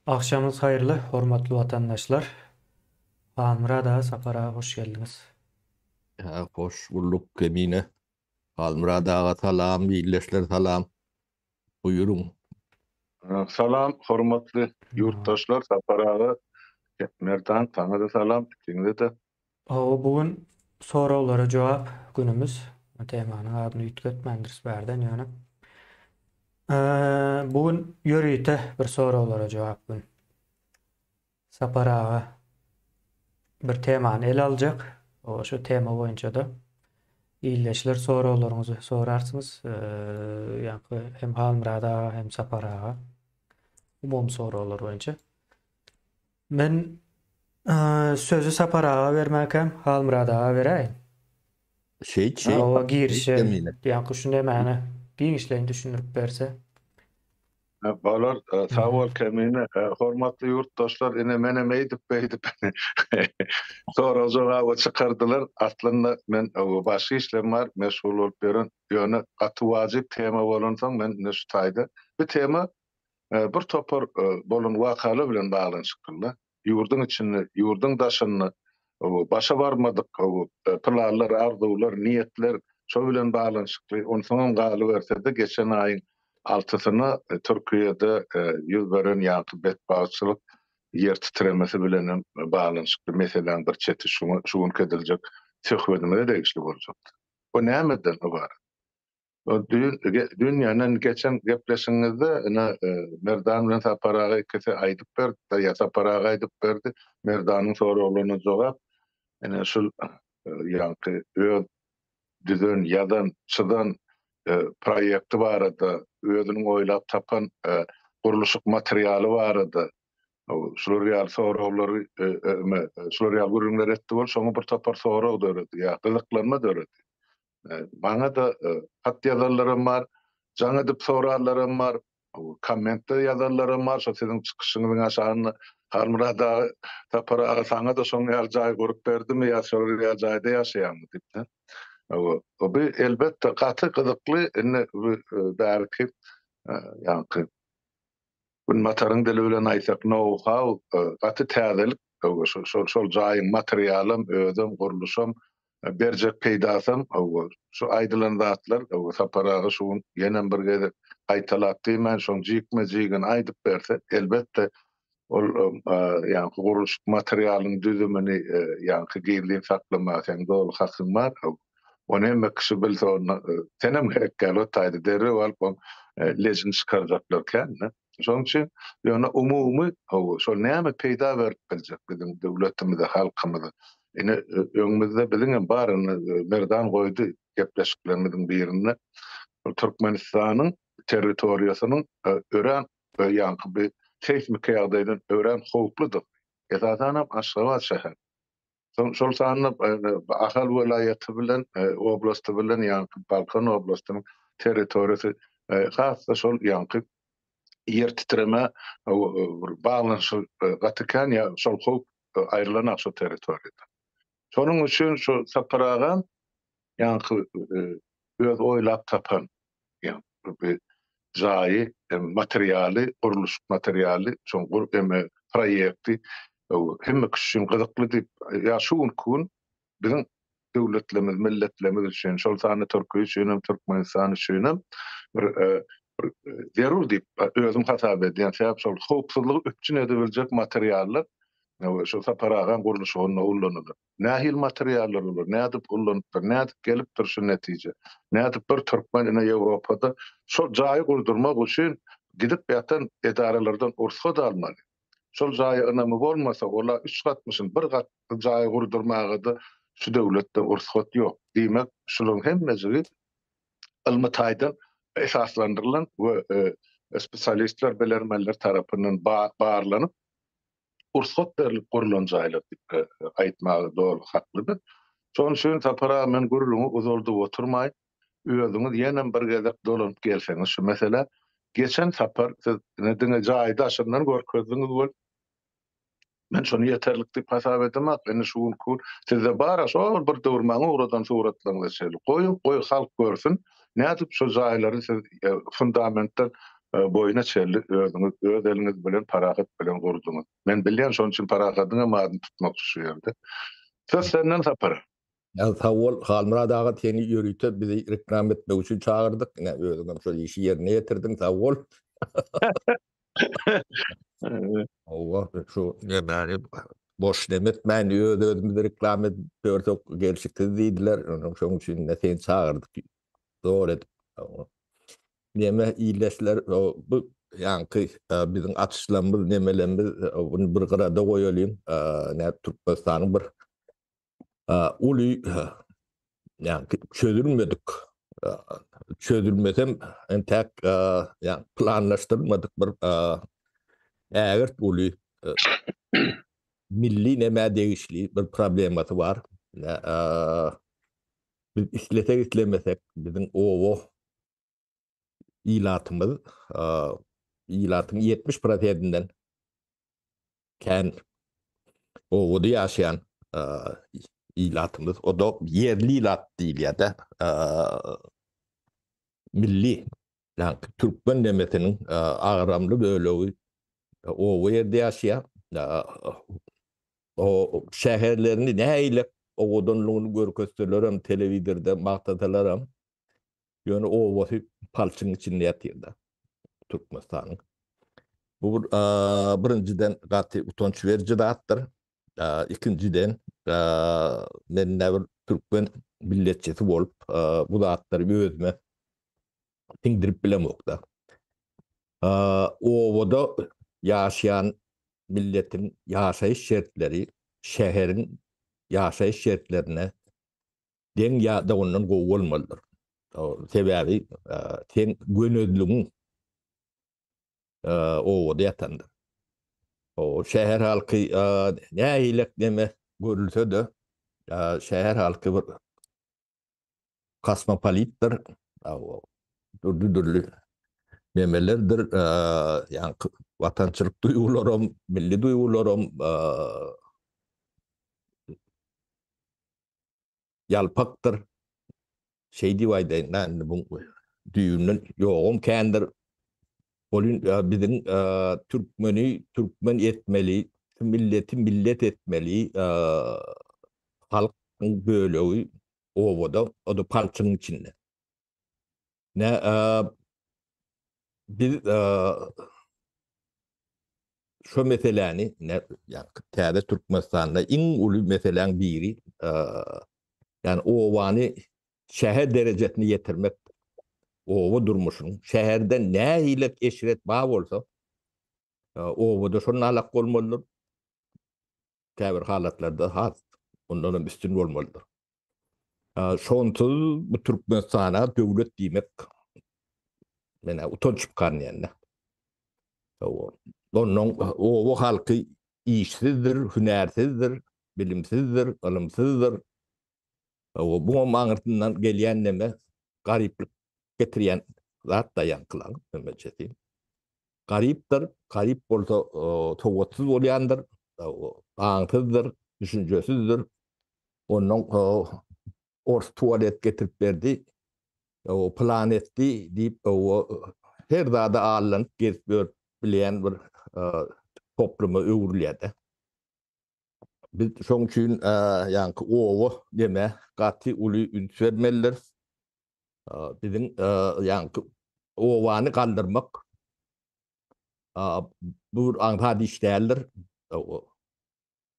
Agşamyňyz haýyrly, hormatly watandaşlar. Halmyrat aga, Sapar aga hoş geldiňiz. Hoş bulduk Kemine. Halmyrat aga salam, ildeşler salam. Buýuryň. Salam hormatly ýurtdaşlar, Sapar aga, Merdan saňa-da salam, ikiňize-de. Hawa bu gün soraglara jogap günümiz. Temanyň adyny üýtgetmändiris bärden ýöne. Bu gün ýörite bir soraglara jogap gün. Sapar aga bir temany ele aljak. O şu tema boýunça-da ildeşler soraglaryňyzy sorarsyňyz. Ýaňky hem Halmyrat aga hem Sapar aga umumy soraglar boýunça. Men sözi Sapar aga bermäkäm Halmyrat aga beräýin. Şeýt, şeýt. Oba girişe, ýaňky şu nemäni giňişleýin düşündirip berse. Bolar, sag bol Kemine. Hormatly ýurtdaşlar, ine menem eýdip-beýdip sorag-jogaba çykardylar. Aslynda men başga işlerim bar, meşgul bolup ýören. Ýöne gaty wajyp tema bolansoň men ine şu taýda. Bu tema bir topar bolan wakalar bilen baglanyşykly. Ýurduň içinde, ýurduň daşynda başa barmadyk planlar, arzuwlar, niýetler şo bilen baglanyşykly. Onsoňam galyberse-de geçen aýyň altysyna Türkiýede ýüz beren ýaňky betbagtçylyk ýer titremesi bilenem baglanyşykly meseläň bir çeti şuňa şu günki ediljek söhbedimize degişli boljakdy. Bu nämeden ybarat? Düýn, düýn ýa-da geçen gepleşigiňizde ine Merdan bilen Sapar aga ikisi aýdyp berdi, ýa Sapar aga aýdyp berdi, Merdanyň soraglaryna jogap ine şul ýaňky öz düzen, ýazan, çyzan proýekti barada, özüniň oýlap tapan gurluşyk materialy barada şular ýaly soraglary şular ýaly gürrüňler etdi bol, şoňa bir topar sorag döredi ýa gyzyklanma döredi. Maňa-da hat ýazanlaram bar, jaň edip soranlaram bar, kommentde ýazanlaram bar, şo siziň çykyşyňyzyň aşagynda Halmyrat aga, Sapar aga saňa-da şoň ýaly jaý gurup berdimi ýa şol ýaly jaýda ýaşaýaňmy diýip. Bu elbetde gaty gyzykly, indi bu bärki ýaňky Günbataryň dili bilen aýtsak know-how gaty täzelik şol şol jaýyň materialam özem gurluşam berjek peýdasam şu aýdylan zatlar Sapar aga şu gün ýenem bir gezek gaýtalap diýmän şoň jikme-jigini aýdyp berse elbetde ol ýaňky gurluşyk materialyň düzümini ýaňky gizlin saklamaga seň doly hakyň bar. Ony hemme kişi bilse onda senem gerek däl o taýda derrew alyp oň lejini çykarjaklar kän-de. Şonuň üçin ýöne umumy hawa şol näme peýda berip biljek biziň döwletimize, halkymyza. Ine öňümizde biziňem bar indi Merdan goýdy gepleşiklerimiziň birinde Türkmenistanyň territoriýasynyň örän ýaňky bir seýsmiki ýagdaýdan örän howpludygy. Esasanam Aşgabat şäheri. Şol sanda Ahal welaýaty bilen oblasty bilen ýaňky Balkan oblastynyň territoriýasy has-da şol ýaňky ýer titreme bir baglanyşygy gaty kän ýa şol howp aýrylanak şo territoriýada. Şonuň üçin şu Sapar agam ýaňky öz oýlap tapan ýaňky jaýy, materialy, gurluşyk materialy, şoň gur eme proýekti hemme kişi üçin gyzykly diýip, ýa şu günki gün biziň döwletlerimiz, milletlerimiz üçin, şol sanda Türkiýe üçin hem, Türkmenistan üçin hem bir bir zerur diýip özüm hasap edýän. Sebäp şol howpsuzlygy üpjün edebiljek materiallar şu Sapar agaň gurluşygynda ullanylar. Nähili materiallar olar, nädip ullanypdyr, nädip gelipdir şu netije? Nädip bir türkmen ine Ýewropada şol jaýy gurdurmak üçin gidip ýatan edaralardan ursgat almaly. Şol jaýa ynamy bolmasa, ola üç gatmyşyn, bir gat jaýy gurdurmaga-da şu döwletde ursgat ýok. Diýmek, şularyň hemmejigi ylmy taýdan esaslandyrylan we spesialistler, bilermenler tarapyndan barlanyp, rugsat berlip gurlan jaýlar diýip aýtmaga doly haklydyr. Şonuň üçin Sapar aga men gürrüňi uzaldyp oturmaý, özüňiz ýenem bir gezek dolanyp gelseňiz şu meselä. Geçen sapar siz ine diňe jaýy daşyndan görkezdiňiz weli, men şony ýeterlik diýip hasap edemok. Indi şu günki gün sizde bar-a şol bir döwür maňa ugradan suratlaryňyza çenli goýuň, goý halk görsün, nädip şo jaýlary siz fundamentden. boýuna çenli özüňiz öz eliňiz bilen Parahat bilen gurduňyz. Men bilýän şonuň üçin Parahadyň hem adyny tutmakçy şu ýerde. Söz senden Sapar. Ýa sag bol Halmyrat aga seni ýörite bizi reklama etmek üçin çagyrdyk ine özüňem şol işi ýerine ýetirdiň sag bol. Hawa şu nemäni boş neme etmäýin öz özümizi reklama edip ýörsek gelşiksiz diýdiler onuň şoň üçin ine seni çagyrdyk zor edip. Neme ildeşler bu ýaňky biziň açyşlarymyz nemelerimiz bunu bir gyrada goýalyň näme Türkmenistanyň bir uly ýaňky çözülmedik çözülmesem entäk ýa planlaşdyrylmadyk bir ägirt uly milli nämä degişli bir problemasy bar. Biz islesek islemesek biziň oba ilatymyz ilatyň 70 prosentinden kän obada ýaşaýan ilatymyz, o-da ýerli ilat diýilýär-de, milli, ýagny türkmen nemesiniň agramly bölegi oba ýerde ýaşaýar. O şäherlerini nähili owadanlygyny görkezselerem, telewizorda magtasalaram, Ýöne obasy palçygyň içinde ýatyr-da Türkmenistanyň. Bu bir birinjiden gaty utanç beriji zatdyr. Ikinjiden men ne bir türkmen milletçisi bolup bu zatlary özüme siňdirip bilemok-da. Obada ýaşaýan milletiň ýaşaýyş şertleri şäheriň ýaşaýyş şertlerine deň ýa-da ondan gowy bolmalydyr. Sebäbi sen gönezligiň obada ýatandyr. O şäher halky nähilek neme görülse-de, şäher halky bir kosmopolitdir. Dürli-dürli nemelerdir, ýaňky watançylyk duýgularam, milli duýgularam ýalpakdyr. Şeý diýip aýdaýyn-da, indi bu düýbünden ýogam kändir. Ol biziň türkmeni türkmen etmeli, şu milleti millet etmeli halkyň bölegi obada, o-da palçygyň içinde. Ne biz şu meseläni ne ýa täze Türkmenistanda iň uly meseläň biri ýani obany şäher derejesine ýetirmek oba durmuşynyň şäherde nähili eşret bar bolsa obada şondan alak bolmalydyr. Käbir halatlarda has ondan hem üstün bolmalydyr. Şonsuz bu Türkmenistana döwlet diýmek menä utanç çykarýan. Ondan oba halky işsizdir, hünärsizdir, bilimsizdir, ylymsyzdyr. Bu aňyrsyndan gelýän neme garyplyk getirýän zat da ýaňkylaň ömejesi. Garypdyr, garyp bolsa sowatsyz bolýandyr, aňsyzdyr, düşünjesizdir. Ondan ors tualet getirip berdi, plan etdi diýip, her zada allanyp gezip ýörüp bilýän bir topluma öwrülýär-de. Biz şoň üçin ýaňky oba neme gaty uly üns bermelidiris. Biziň ýaňky obany galdyrmak bu bir aňsat iş däldir.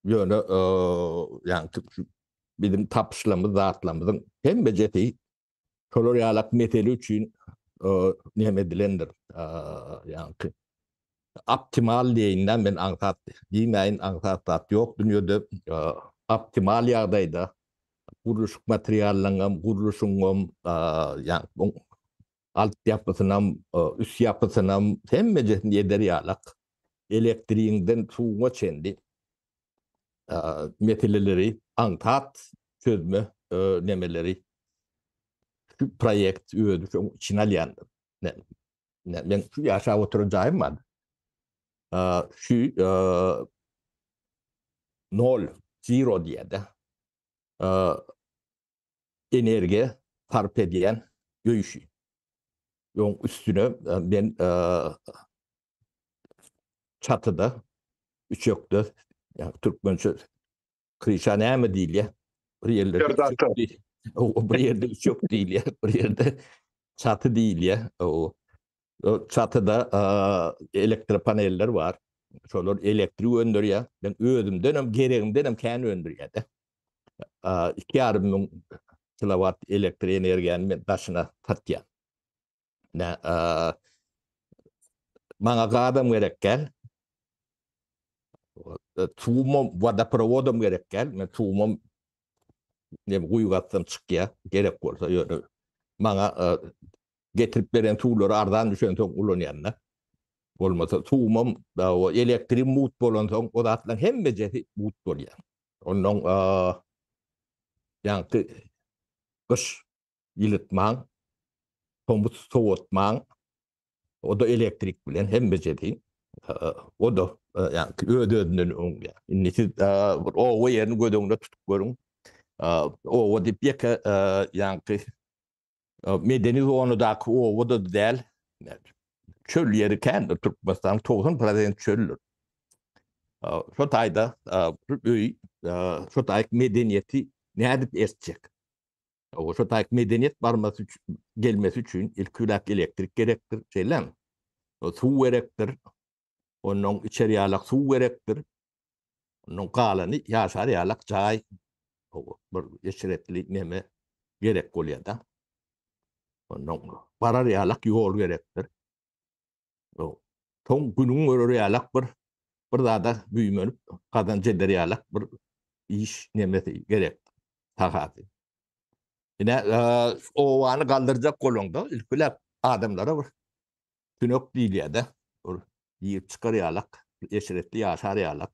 Ýöne ýaňky biziň tapyşlarymyz, zatlarymyzyň hemmejesi şolar ýalak mesele üçin neme edilendir. Ýaňky optimal diýeýin-dä men aňsat diýmäýin, aňsat zat ýok dünýede. Optimal ýagdaýda gurluşyk materiallaryňam, gurluşygyňam, ýaňky alt ýapysynam, üst ýapysynam hemmejesini eder ýalak elektrigiňden suwuňa çenli meseleleri aňsat çözme nemeleri şu proýekt özi şoň içine alýandyr. Men şu ýaşap oturan jaýym bar. Şu nol, zero diýýär-de. Energiýa sarp edýän öý işi. Oň üstüne men çatyda, üçekde, ýa türkmençe kryşa näme diýilýär? Bir ýerde o bir ýerde üçek diýilýär, bir ýerde çaty diýilýär. O çatyda elektropaneller bar. Şolar elektrik öndürýär. Men özümden hem geregimden hem kän öndürýär-de. 2,5 müň kilowat elektrik energiýany men daşyna satýan. Nä, maňa gazam gerek däl. Suwumam, wodoprowodam gerek däl. Men suwumam nem guýy gazsam çykýar, gerek bolsa ýöne maňa getirip beren suwlary arzan düşensoň ulanýan-da. Bolmasa suwumam, elektrigim mugt bolansoň o zatlaryň hemmejesi mugt bolýar. Ondan ýaňky gyş ýylytmaň, tomus sowatmaň, o-da elektrik bilen hemmejesi, o-da ýaňky öz-özünden öňýär. Indi siz bir oba ýerini göz öňünde tutup görüň. Oba diýip ýeke ýaňky Medeni zonadaky oba-da däl. Çöl ýeri kändir Türkmenistanyň 90 prosent çöldür. Şo taýda öý, şo taýyk medeniýeti nädip ertjek? Şo taýyk medeniýet barmasy üçin, gelmesi üçin ilki bilen elektrik gerekdir, şeýlemi? Suw gerekdir. Ondan içer ýalak suw gerekdir. Ondan galany ýaşar ýalak jaý, bir eşretli neme gerek bolýar-da. Ondan barar ýalak ýol gerekdir. Soň günüň görer ýalak bir bir zada güýmenip gazanç eder ýalak bir iş nemesi gerek. Sahasy. Ine, obany galdyrjak bolaňda ilkiläp adamlara bir tünek diýilýär-de, bir girip çykar ýalak, bir eşretli ýaşar ýalak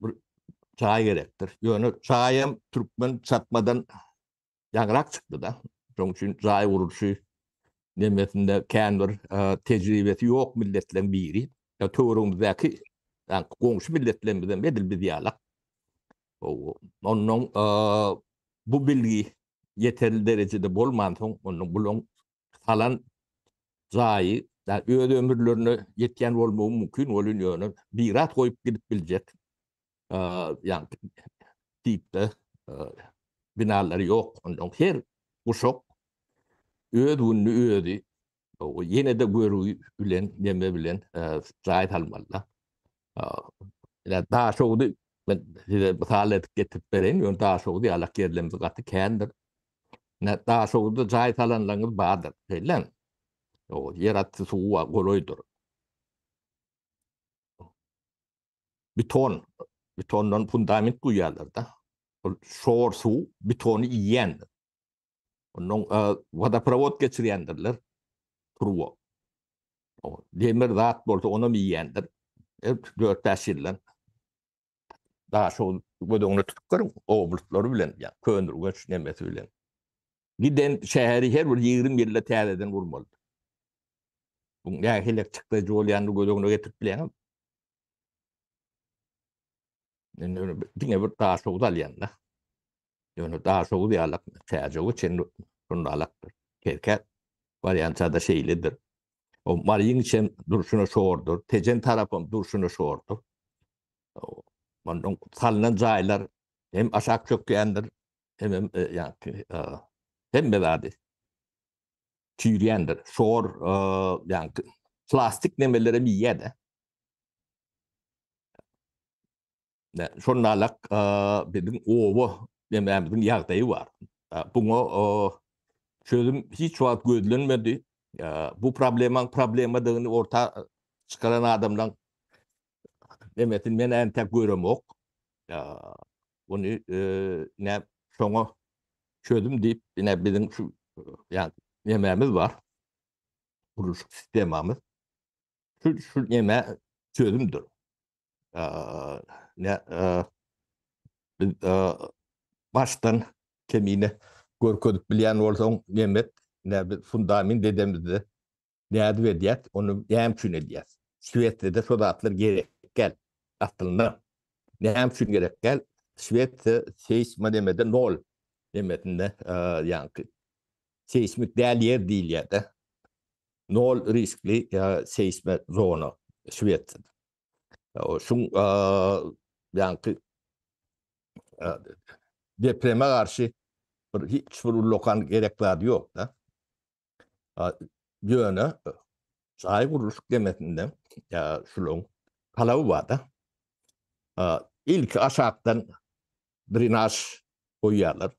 bir jaý gerekdir. Ýöne jaýam türkmen çatmadan ýaňrak çykdy-da. Şonuň üçin jaý gurluşy nemesinde kän bir tejribesi ýok milletleriň biri. Töweregimizdäki goňşy milletlerimizem edil biz ýalak. Ondan bu bilgi ýeterli derejede bolmansoň, ondan bulaň salan jaýy öz ömürlerine ýetýän bolmagy mümkin welin ýöne miras goýup gidip biljek ýagny tipde binalary ýok. Ondan her guşak öz gününi özi ýene-de görgi bilen neme bilen jaý salmalyda. Daşogzy men size mysal edip getirip bereýin, ýöne Daşoguz ýalak ýerlerimiz gaty kändir. Ine, Daşoguzda jaý salanlaryňyz bardyr, şeýlemi? Ýok, ýerasty suwy bar, golaýdyr. Beton, betondan fundament guýýarlar-da. Ol şor suw betony iýýändir. Ondan wodoprowod geçirýändirler, turba. Demir zat bolsa onam iýýändir. 4-5 ýyldan Daşoguz göz öňüne tutup görüň, oblastlary bilen, ýa Köneürgenç nemesi bilen. Giden şäheri her bir 20 ýylda täzeden gurmalydyr. Bu nähili çykdajy bolýanyny göz öňüne getirip bilýäňizmi? Indi diňe bir Daşoguz alýan-da. Ýöne Daşoguz ýalak Çäjewe çenli şundalakdyr. Kerkä barýança-da şeýledir. O Maryň içem durşuna şordur. Tejen tarapam durşuna şordur. Ondan salnan jaýlar hem aşak çökýändir, hem hem e, ýa e, hemme zady çüýrýändir. Şor, e, ýa plastik nemelerem iýýär-de. Şonda biziň oba nemämiziň ýagdaýy bar. Buňa çözüm hiç wagt gözlenmedi. Bu problemaň problemadygyny orta çykaran adamlaň nemesini men entek göremok. Ony ne şoňa çözüm diýip, ine biziň şu ýa nemämiz bar. Gurluşyk sistemamyz. Şu şu neme çözümdir. Ne biz başdan kemine görkezip bilýän bolsaň nemet ne biz fundament edemizde nädip edýäs ony näme üçin edýäs Şwesiýada şo zatlar gerek däl aslynda näme üçin gerek däl Şwesiýa seýsmo nemede nol nemesinde ýaňky. Seýsmik däl ýer diýilýär-de. Nol riskli seýsme zona Şwesiýada. Şuň ýaňky depreme garşy bir hiç bir ullakan gerek zady ýok-da. Ýöne jaý gurluşyk demesinde şularyň talaby bar-da. Ilki aşakdan drenaž goýýarlar.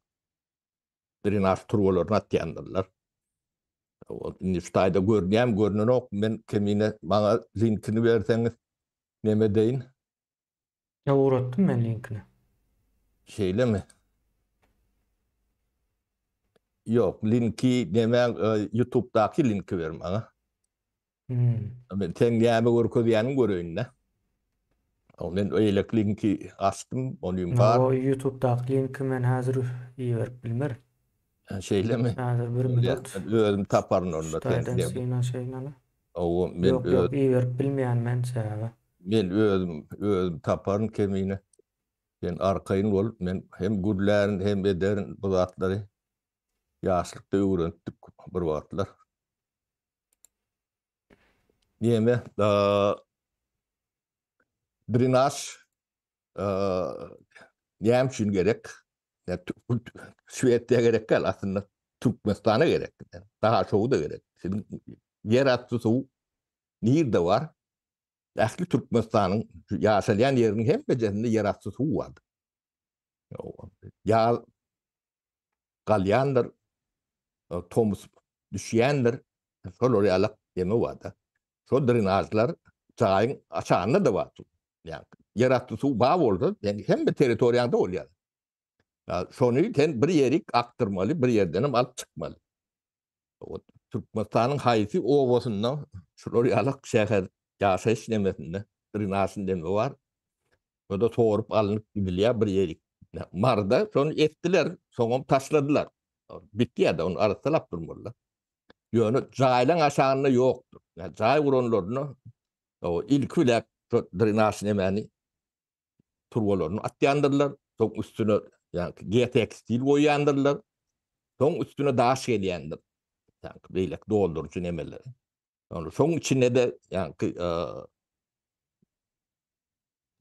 Drenaž turbalaryny atýandyrlar. Indi şu taýda görünýärmi, görnenok. Men kemine maňa linkini berseňiz neme edeýin? Ýa ugratdym men linkini. Şeýlemi? Ýok, linki näme YouTube'daky linki ber maňa. Hmm. Men sen näme görkezýäniň göreýin-de. O men öýlek linki açdym, onuň bar. O YouTube'daky linki men häzir iberip bilmerin. Şeýlemi? Häzir bir minut. Özüm taparyn onda. Şutaýdan synaşaýyn ana. Owo, men Ýok, ýok, iberip bilmeýän men sebäbi. Men özüm, özüm taparyn kemine. Sen arkaýyn bol, men hem gürlärin, hem ederin bu zatlary. Ýaşlykda öwrenipdik bir wagtlar. Neme, drenaž näme üçin gerek? Şwesiýa gerek däl, aslynda Türkmenistana gerek. Daha çogy da gerek. Siziň ýerasty suw nirde bar? Ähli Türkmenistanyň ýaşalýan ýeriniň hemmejesinde ýerasty suw bar. Ýaz galýandyr, tomus düşýändir. Şolar ýaly deme bar-da. Şol drenažlar jaýyň aşagynda-da bar. Ýagny ýerasty suw bar bolsa, ýagny hemme territoriýaňda bolýar. Şony sen bir ýerik akdyrmaly, bir ýerden hem alyp çykmaly. Türkmenistanyň haýsy obasynda şular ýaly şäher ýaşaýyş nemesinde drenaž neme bar. O-da sorup alnyp gidilýär bir ýerik. Maryda şony etdiler, soňam taşladylar. Bitýär-de, ony arassalap durmalylar. Ýöne jaýlaň aşagynda ýokdur. Jaý guranlarynda ilki bilen şo drenaž nemäni turbalaryny atýandyrlar, soň üstüne ýaňky geotekstil goýýandyrlar, soň üstüne daş gelýändir. Ýaňky beýleki dolduryjy nemeler. Ýöne şoň içinde-de ýaňky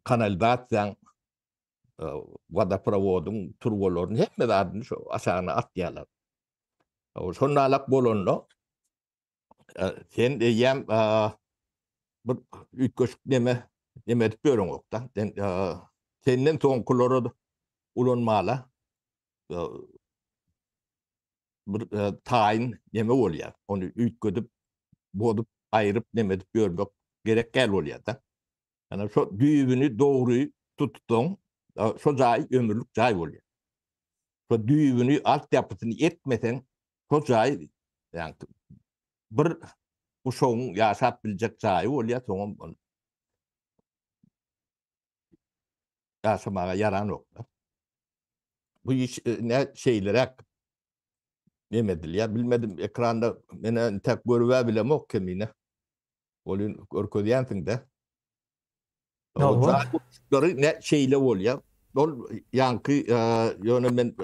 kanalizasiýaň wodoprowodyň turbalaryny hemme zadyny şo aşagyna atýarlar. Şonda bolanda sen eýýäm bir üýtgeşik neme neme edip ýöreňok-da. Sen senden soňkulara ulanmala bir taýyn neme bolýar. Ony üýtgedip, bozup, aýryp neme edip ýörmek gerek däl bolýar-da. Ýani şo düýbüni dogry tutsaň, şo jaý ömürlik jaý bolýar. Şo düýbüni, altyapysyny etmeseň, şo jaý ýagny bir guşagyň ýaşap biljek jaýy bolýar, soňam ol ýaşamaga ýaranok. Bu iş e, ne şeýleräk neme edilýär, bilmedim, ekranda men entek görüp bilemok kemine. Ol görkezýänsiň-de. Gurluşyklary ne şeýle bolýar. Ol ýaňky ýöne men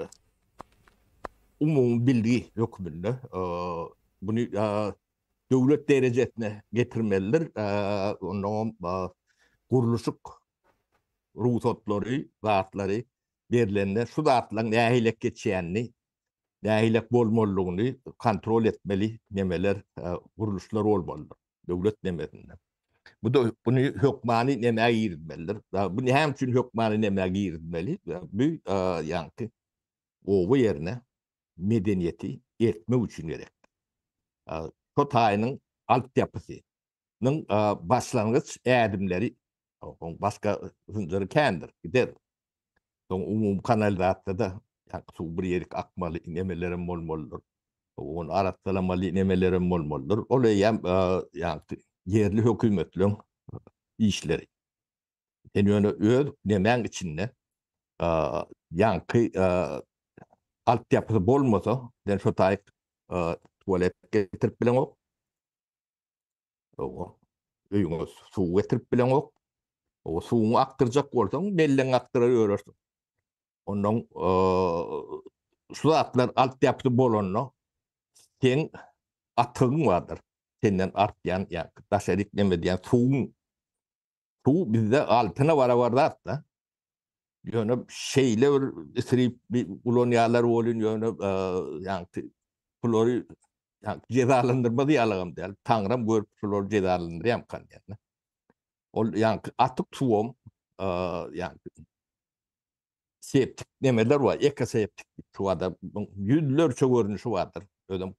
umumy bilgi hökmünde buny döwlet derejesine getirmelidir. Ondan gurluşyk rugsatlary, zatlary berlende şu zatlaryň nähili geçýänini, nähili bolmalydygyny kontrol etmeli nemeler, gurluşlar bolmalydyr. Döwlet nemesinde. Bu da bunu hökmany nemä girizmelidir. Bu näme üçin hökmany nemä girizmeli? Bu ýaňky oba ýerine medeniýeti eltmek üçin gerek. Şo taýynyň altyapysynyň başlangyç ädimleri başga zynjyry kändir, gider. Soň umumy kanalizasiýada ýaňky suw bir ýerik akmaly nemelerem bolmalydyr. Ony arassalamaly nemelerem bolmalydyr. Ol eýýäm ýaňky ýerli hökümetleň işleri. Sen ýöne öz nemäň içinde ýaňky altyapysy bolmasa, sen şo taýyk tualet getirip bileňok. Owa. Öýüňe suw getirip bileňok. Owa, suwuňy akdyrjak bolsaň, belleňi akdyrar ýörersiň. Ondan şu zatlar altyapysy bolanda. Seň atygyň bardyr. Senden artýan, ýa daşaryk neme diýýän suwuň. Suw bizde altyna barabar zat-da. Ýöne şeýle bir isrip ulanýarlar welin ýöne ýaňky pulary jezalandyrmaz ýalygam däl. Taňram görüp şulary jezalandyrýarmykan diýýän. Ol ýaňky atyk suwam ýaňky septik nemeler bar, ekoseptik diýip şu barada ýüzlerçe görnüşi bardyr. Özem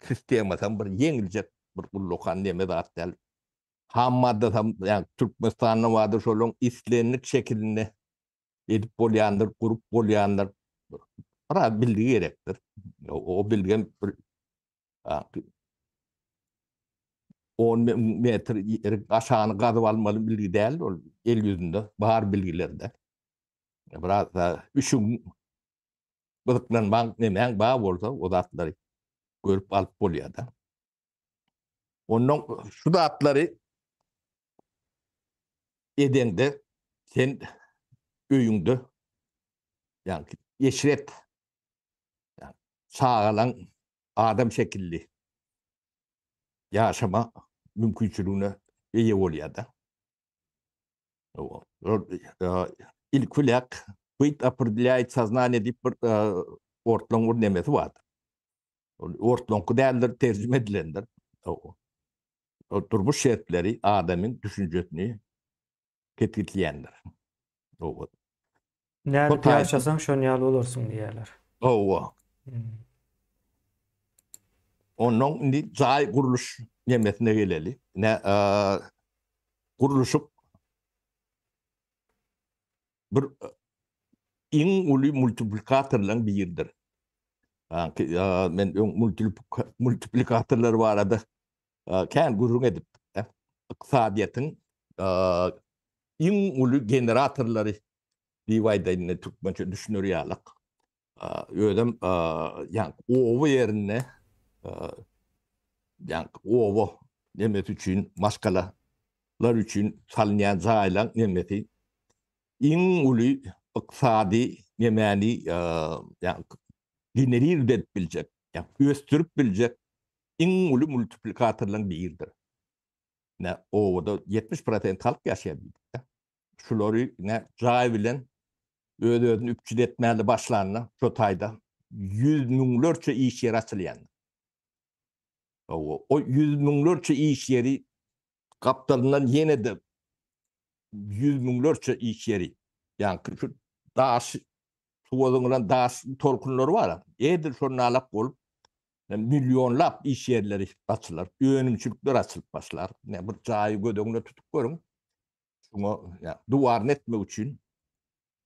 sistemasy hem bir ýeňiljek bir ullakan neme zat däl. Ham maddasam ýagny Türkmenistanda bardyr şolaryň islendik şekilinde edip bolýandyr, gurup bolýandyr. Biraz bilgi gerekdir. O bilgem bir 10 metr aşagyny gazyp almaly bilgi däl ol el ýüzünde bar bilgilerde. Biraz da üşügiň gyzyklanmaň nemäň bar bolsa o zatlary görüp alyp bolýar-da. Ondan şu zatlary edeňde sen öýüňde ýagny eşret ýagny çagalaň adam şekilli ýaşama mümkinçiligine eýe bolýar-da. Ilki bilen byt opределяет сознание diýip bir ortlaň bir nemesi bardyr. Ol ortlaňky däldir, terjime edilendir. O durmuş şertleri adamyň düşünjesini kesgitleýändir. Owa. Nädip ýaşasaň şon ýaly bolarsyň diýýärler. Owa. Hmm. Ondan indi jaý gurluş nemesine geleli. Ne gurluşyk bir iň uly multiplikatorlaryň biridir. Men öň multiplikatorlar barada kän gürrüň edipdik. Ykdysadyýetiň iň uly generatorlary diýip aýdaýyn, türkmençe düşüner ýalyk. Özem ýa oba ýerinde ýa oba nemesi üçin maşgalalar üçin salynýan jaýlaryň nemesi iň uly ykdysady nemäni ýa generir edip biljek, ýa ösdürip biljek iň uly multiplikatorlaryň biridir. Ne obada 70% halk ýaşaýar diýdik. Şulary ne jaý bilen öz-özüni üpjün etmäli başlanda şo taýda ýüz müňlerçe iş ýeri açylýan. O ýüz müňlerçe iş ýeri gapdalyndan ýene-de ýüz müňlerçe iş ýeri, ýaňky şu daş suwa zyňylan daş tolkunlary bar, edil şonalak bolup millionlap iş ýerleri açylar, önümçilikler açylyp başlar. Ne bir jaýy göz öňünde tutup görüň. Şuňa ýa duwaryny etmek üçin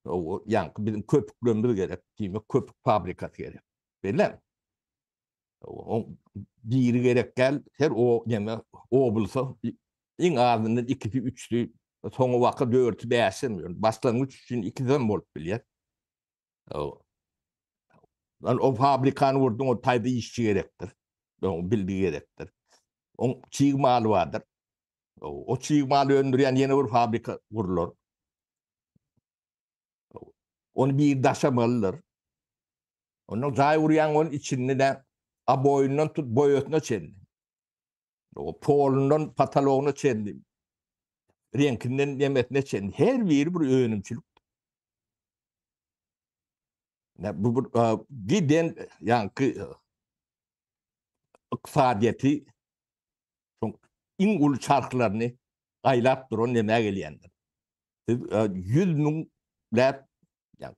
o ýaňky biziň köpüklerimiz gerek, diýmek köpük fabrikasy gerek. Belli. O biri gerek däl, her o näme oblasa iň azyndan ikisi, üçüsi, soňa waka dörtü, bäşi hem, başlangyç üçin ikisi bolup bilýär. Lan o fabrikany gurduň, o taýda işçi gerekdir. O bilgi gerekdir. Oň çig maly bardyr. O çig maly öndürýän ýene bir fabrika gurlar. Ony bir daşamalydyr. Ondan jaý gurýan ol içinde de aboýundan tut boýasyna çenli. O polundan patalogyna çenli. Reňkinden nemesine çenli her biri bir önümçilik. Ne bu bir giden ýaňky ykdysadyýeti şoň iň uly çarhlaryny aýlap duran nämä gelýändir. Siz 100 müňläp, ýa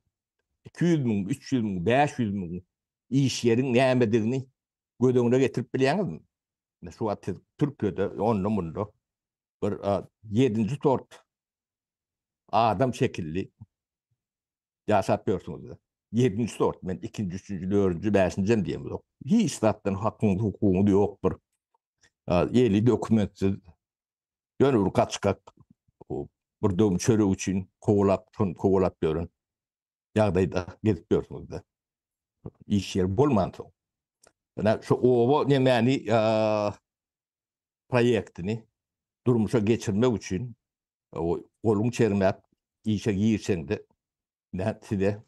200 müň, 300 müň, 500 müň iş ýeriň nämedigini göz öňüne getirip bilýäňizmi? Şu wagt siz Türkiýede onda munda bir 7-nji sort adam şekilli ýaşap ýörsüňiz. Ýedinji sort, men ikinji, üçünji, dördünji, bäşinji hem diýemzok. Hiç zatdan hakyňyz, hukugyňyz ýok bir. Eli dokumentsiz, ýöne bir gaçgak, bir döwüm çörek üçin kowalap, şony kowalap ýören ýagdaýda gezip ýörsüňiz-de. Iş ýeri bolmansoň. Ýöne şu oba nemäni proýektini durmuşa geçirmek üçin goluň çermäp işe girişeňde size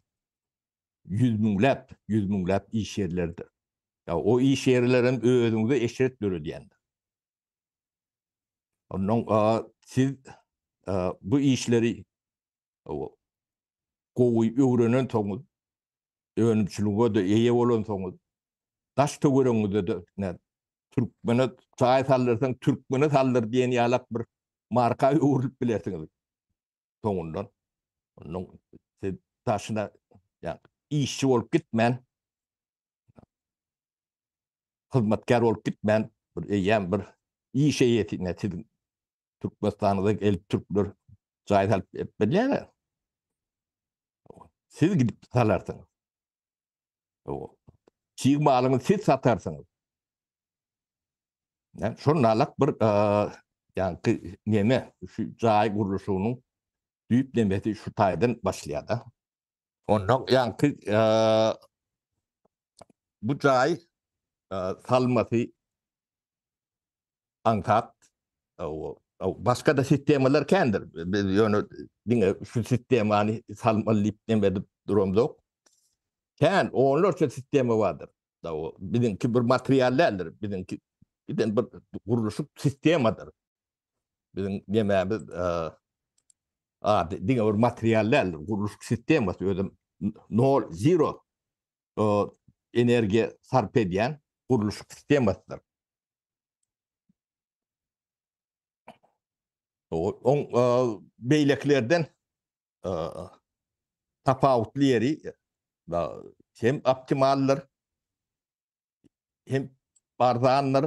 ýüz müňläp, ýüz müňläp iş ýerleri. Ýa o iş ýerlerem özüňize eşret döredýändir. Ondan siz bu işleri gowy öwrenensoňyz, önümçilige-de eýe bolansoňyz, daş-töweregiňizde-de türkmene jaý saldyrsaň, türkmene saldyr diýen ýalak bir marka öwrülip bilersiňiz soňundan. Ondan siz daşyna işçi bolup gitmän, hyzmatkär bolup gitmän, bir eýýäm bir iş eýesi, siziň Türkmenistanyňyza gelip türkler jaý salyp berip bilýärler. Siz gidip salarsyňyz. Çig malyňyzy siz satarsyňyz. Yani şonun alak bir ýaňky neme şu jaý gurluşygynyň düýp nemesi şu taýdan başlaýar da. Ondan ýaňky bu jaý salmasy aňsat. Başga-da sistemalar kändir. Biz ýöne diňe şu sistemany salmaly diýip neme edip duramzok. Kän, onlarça sistema bardyr. Biziňki bir material däldir. Biziňki giden bir gurluşyk sistemadyr. Biziň nemämiz ady diňe bir material däldir. Gurluşyk sistemasy özem nol, zero energiýa sarp edýän gurluşyk sistemasydyr. Oň beýlekilerden tapawutly ýeri hem optimaldyr, hem arzandyr,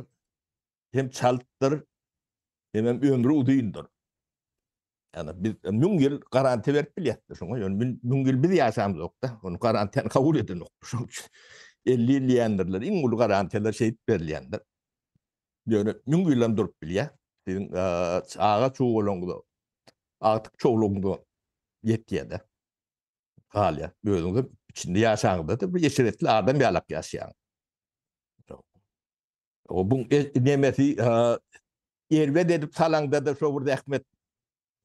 hem çaltdyr, hemem ömri uzyndyr. Ýani biz 1000 ýyl garantiýa berip bilýäs şoňa. Ýöne 1000 ýyl biz ýaşamyzok-da. Ony garantiýany kabul edenok. Şonuň üçin 50 ýyl diýendirler. Iň uly garantiýalar şeýdip berilýändir. Ýöne 1000 ýyl hem durup bilýär. Siziň çaga çuwalaňyza, agtyk çowlugyňyza ýetýär-de. Galýar. Özüňiz içinde ýaşaňyzda-da bir eşretli adam ýalak ýaşaýaňyz. O bu nemesi erbet edip salaňda-da şo bir zähmet,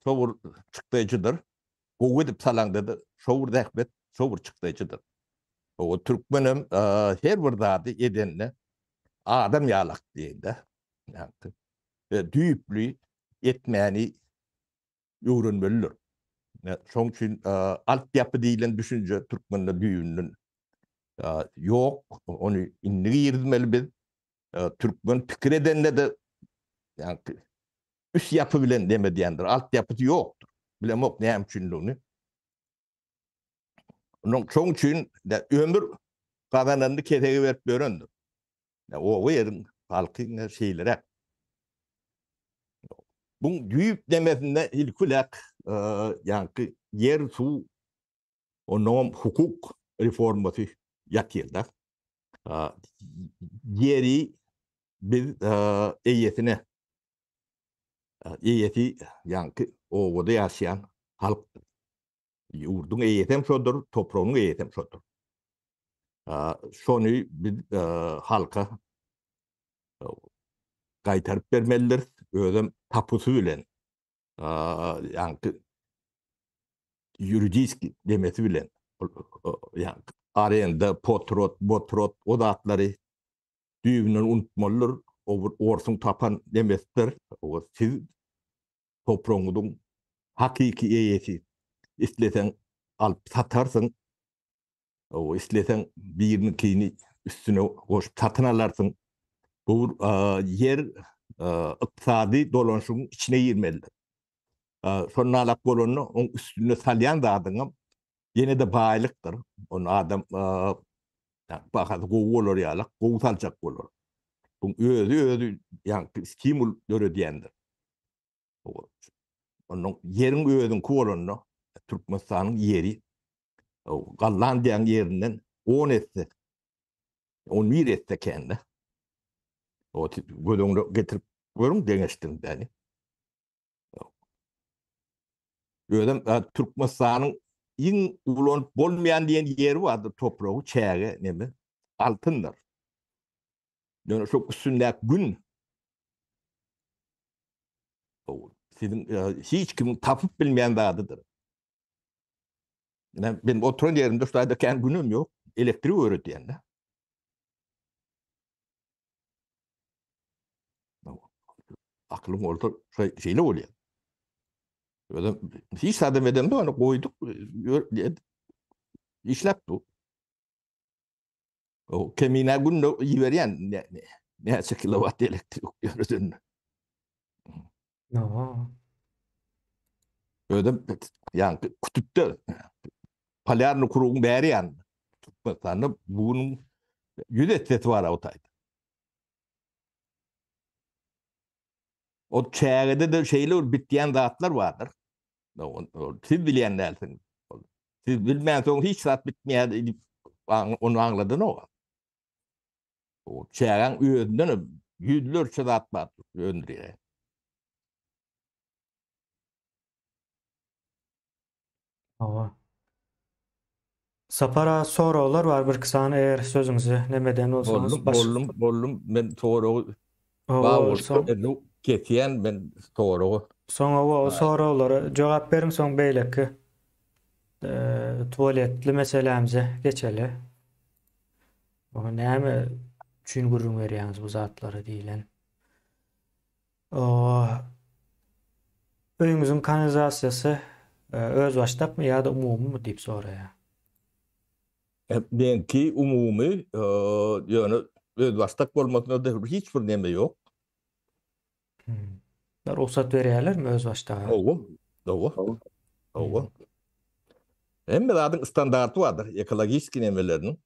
şo bir çykdaýjydyr. Gowy edip salaňda-da şo bir zähmet, şo bir çykdaýjydyr. O türkmenem her bir zady edende adam ýalak diýende, düýpli etmäni öwrenmelidir. Şoň üçin altyapy diýlen düşünje türkmende düýbünden ýok. Ony indi girizmeli biz. Türkmen pikir edende-de ýaňky üst ýapy bilen dem edýändir. Altyapysy ýokdur. Bilemok näme üçindigini. Onuň şoň üçin ömür gazananyny kesege berip ýörendir. Oba ýeriň halky ine şeýleräk. Buň düýp nemesinde ilki-läk ýaňky ýer, suw, onnoňam hukuk reformasy ýatyr-da. Ýeri biz eýesine, eýesi ýaňky obada ýaşaýan halkdyr. Ýurduň eýesi hem şodur, topragynyň eýesi hem şodur. Şony biz halka gaýtaryp bermelidiris, özem tapusy bilen, ýaňky ýuridiski demesi bilen, ýaňky arenda, potrot, botrot o zatlary düýbünden unutmalydyr. O bir orsuň tapan demesidir. O siz topragyňyzyň hakyky eýesi. Isleseň alyp satarsyň, isleseň biriniňkini üstüne goşup satyn alarsyň. Bu bir ýer ykdysady dolanyşygyň içine girmelidir. Şonda alak bolanda oň üstünde salýan zadyňam ýene-de baýlykdyr. Ony adam bahasy gowy bolar ýaly gowy saljak bolar. Bu özi özi ýaňky stimul döredýändir. Onuň ýeriň özüňki bolanda Türkmenistanyň ýeri Gollandiýanyň ýerinden 10 esse 11 esse kände. O göz öňüne getirip görüň deňeşdiriň däni. Özem Türkmenistanyň iň ulanyp bolmaýan diýen ýeri bardyr, topragy, çäge, neme, altyndyr. Ýöne şo üstündäki gün siziň hiç kimiň tapyp bilmeýän zadydyr. Men, men oturan ýerimde şu taýda kän günüm ýok, elektrik öwredýän-de. Aklyň bolsa şeýle bolýar. Özüm hiç zadam edemde ony goýduk, işläp dur. O kemine günde iberýän näçe kilowat elektrik ýöredende. Oho. Özüm ýa kutupda polýarny krugyň bäri ýanynda. Türkmenistanda bugunyň 100 essesi bar o taýda. O çägede-de şeýle bir bitýän zatlar bardyr. Siz bilýän dälsiňiz. Siz bilmänsoň hiç zat bitmeýär diýip ony aňladanok. O çägäň özünden hem ýüzlerçe zat bar öndürýär. Hawa. Sapar aga soraglar bar birki sany eger sözüňizi neme eden bolsaňyz Boldum, boldum, boldum. Men soragy bar bolsa kesýän men soragy. Soň hawa o soraglara jogap beriň soň beýleki tualetli meselämize geçeli. Oňa näme üçin gürrüň berýäňiz bu zatlary diýlen. Öýüňiziň kanalizasiýasy özbaşdakmy ýa-da umumymy diýip soraýar. Meňki umumy, ýöne özbaşdak bolmasyna-da hiç bir neme ýok. Rugsat berýärlermi özbaşdaga? Hawa, hawa, hawa. Hemme zadyň standarty bardyr, ekologiski nemeleriniň.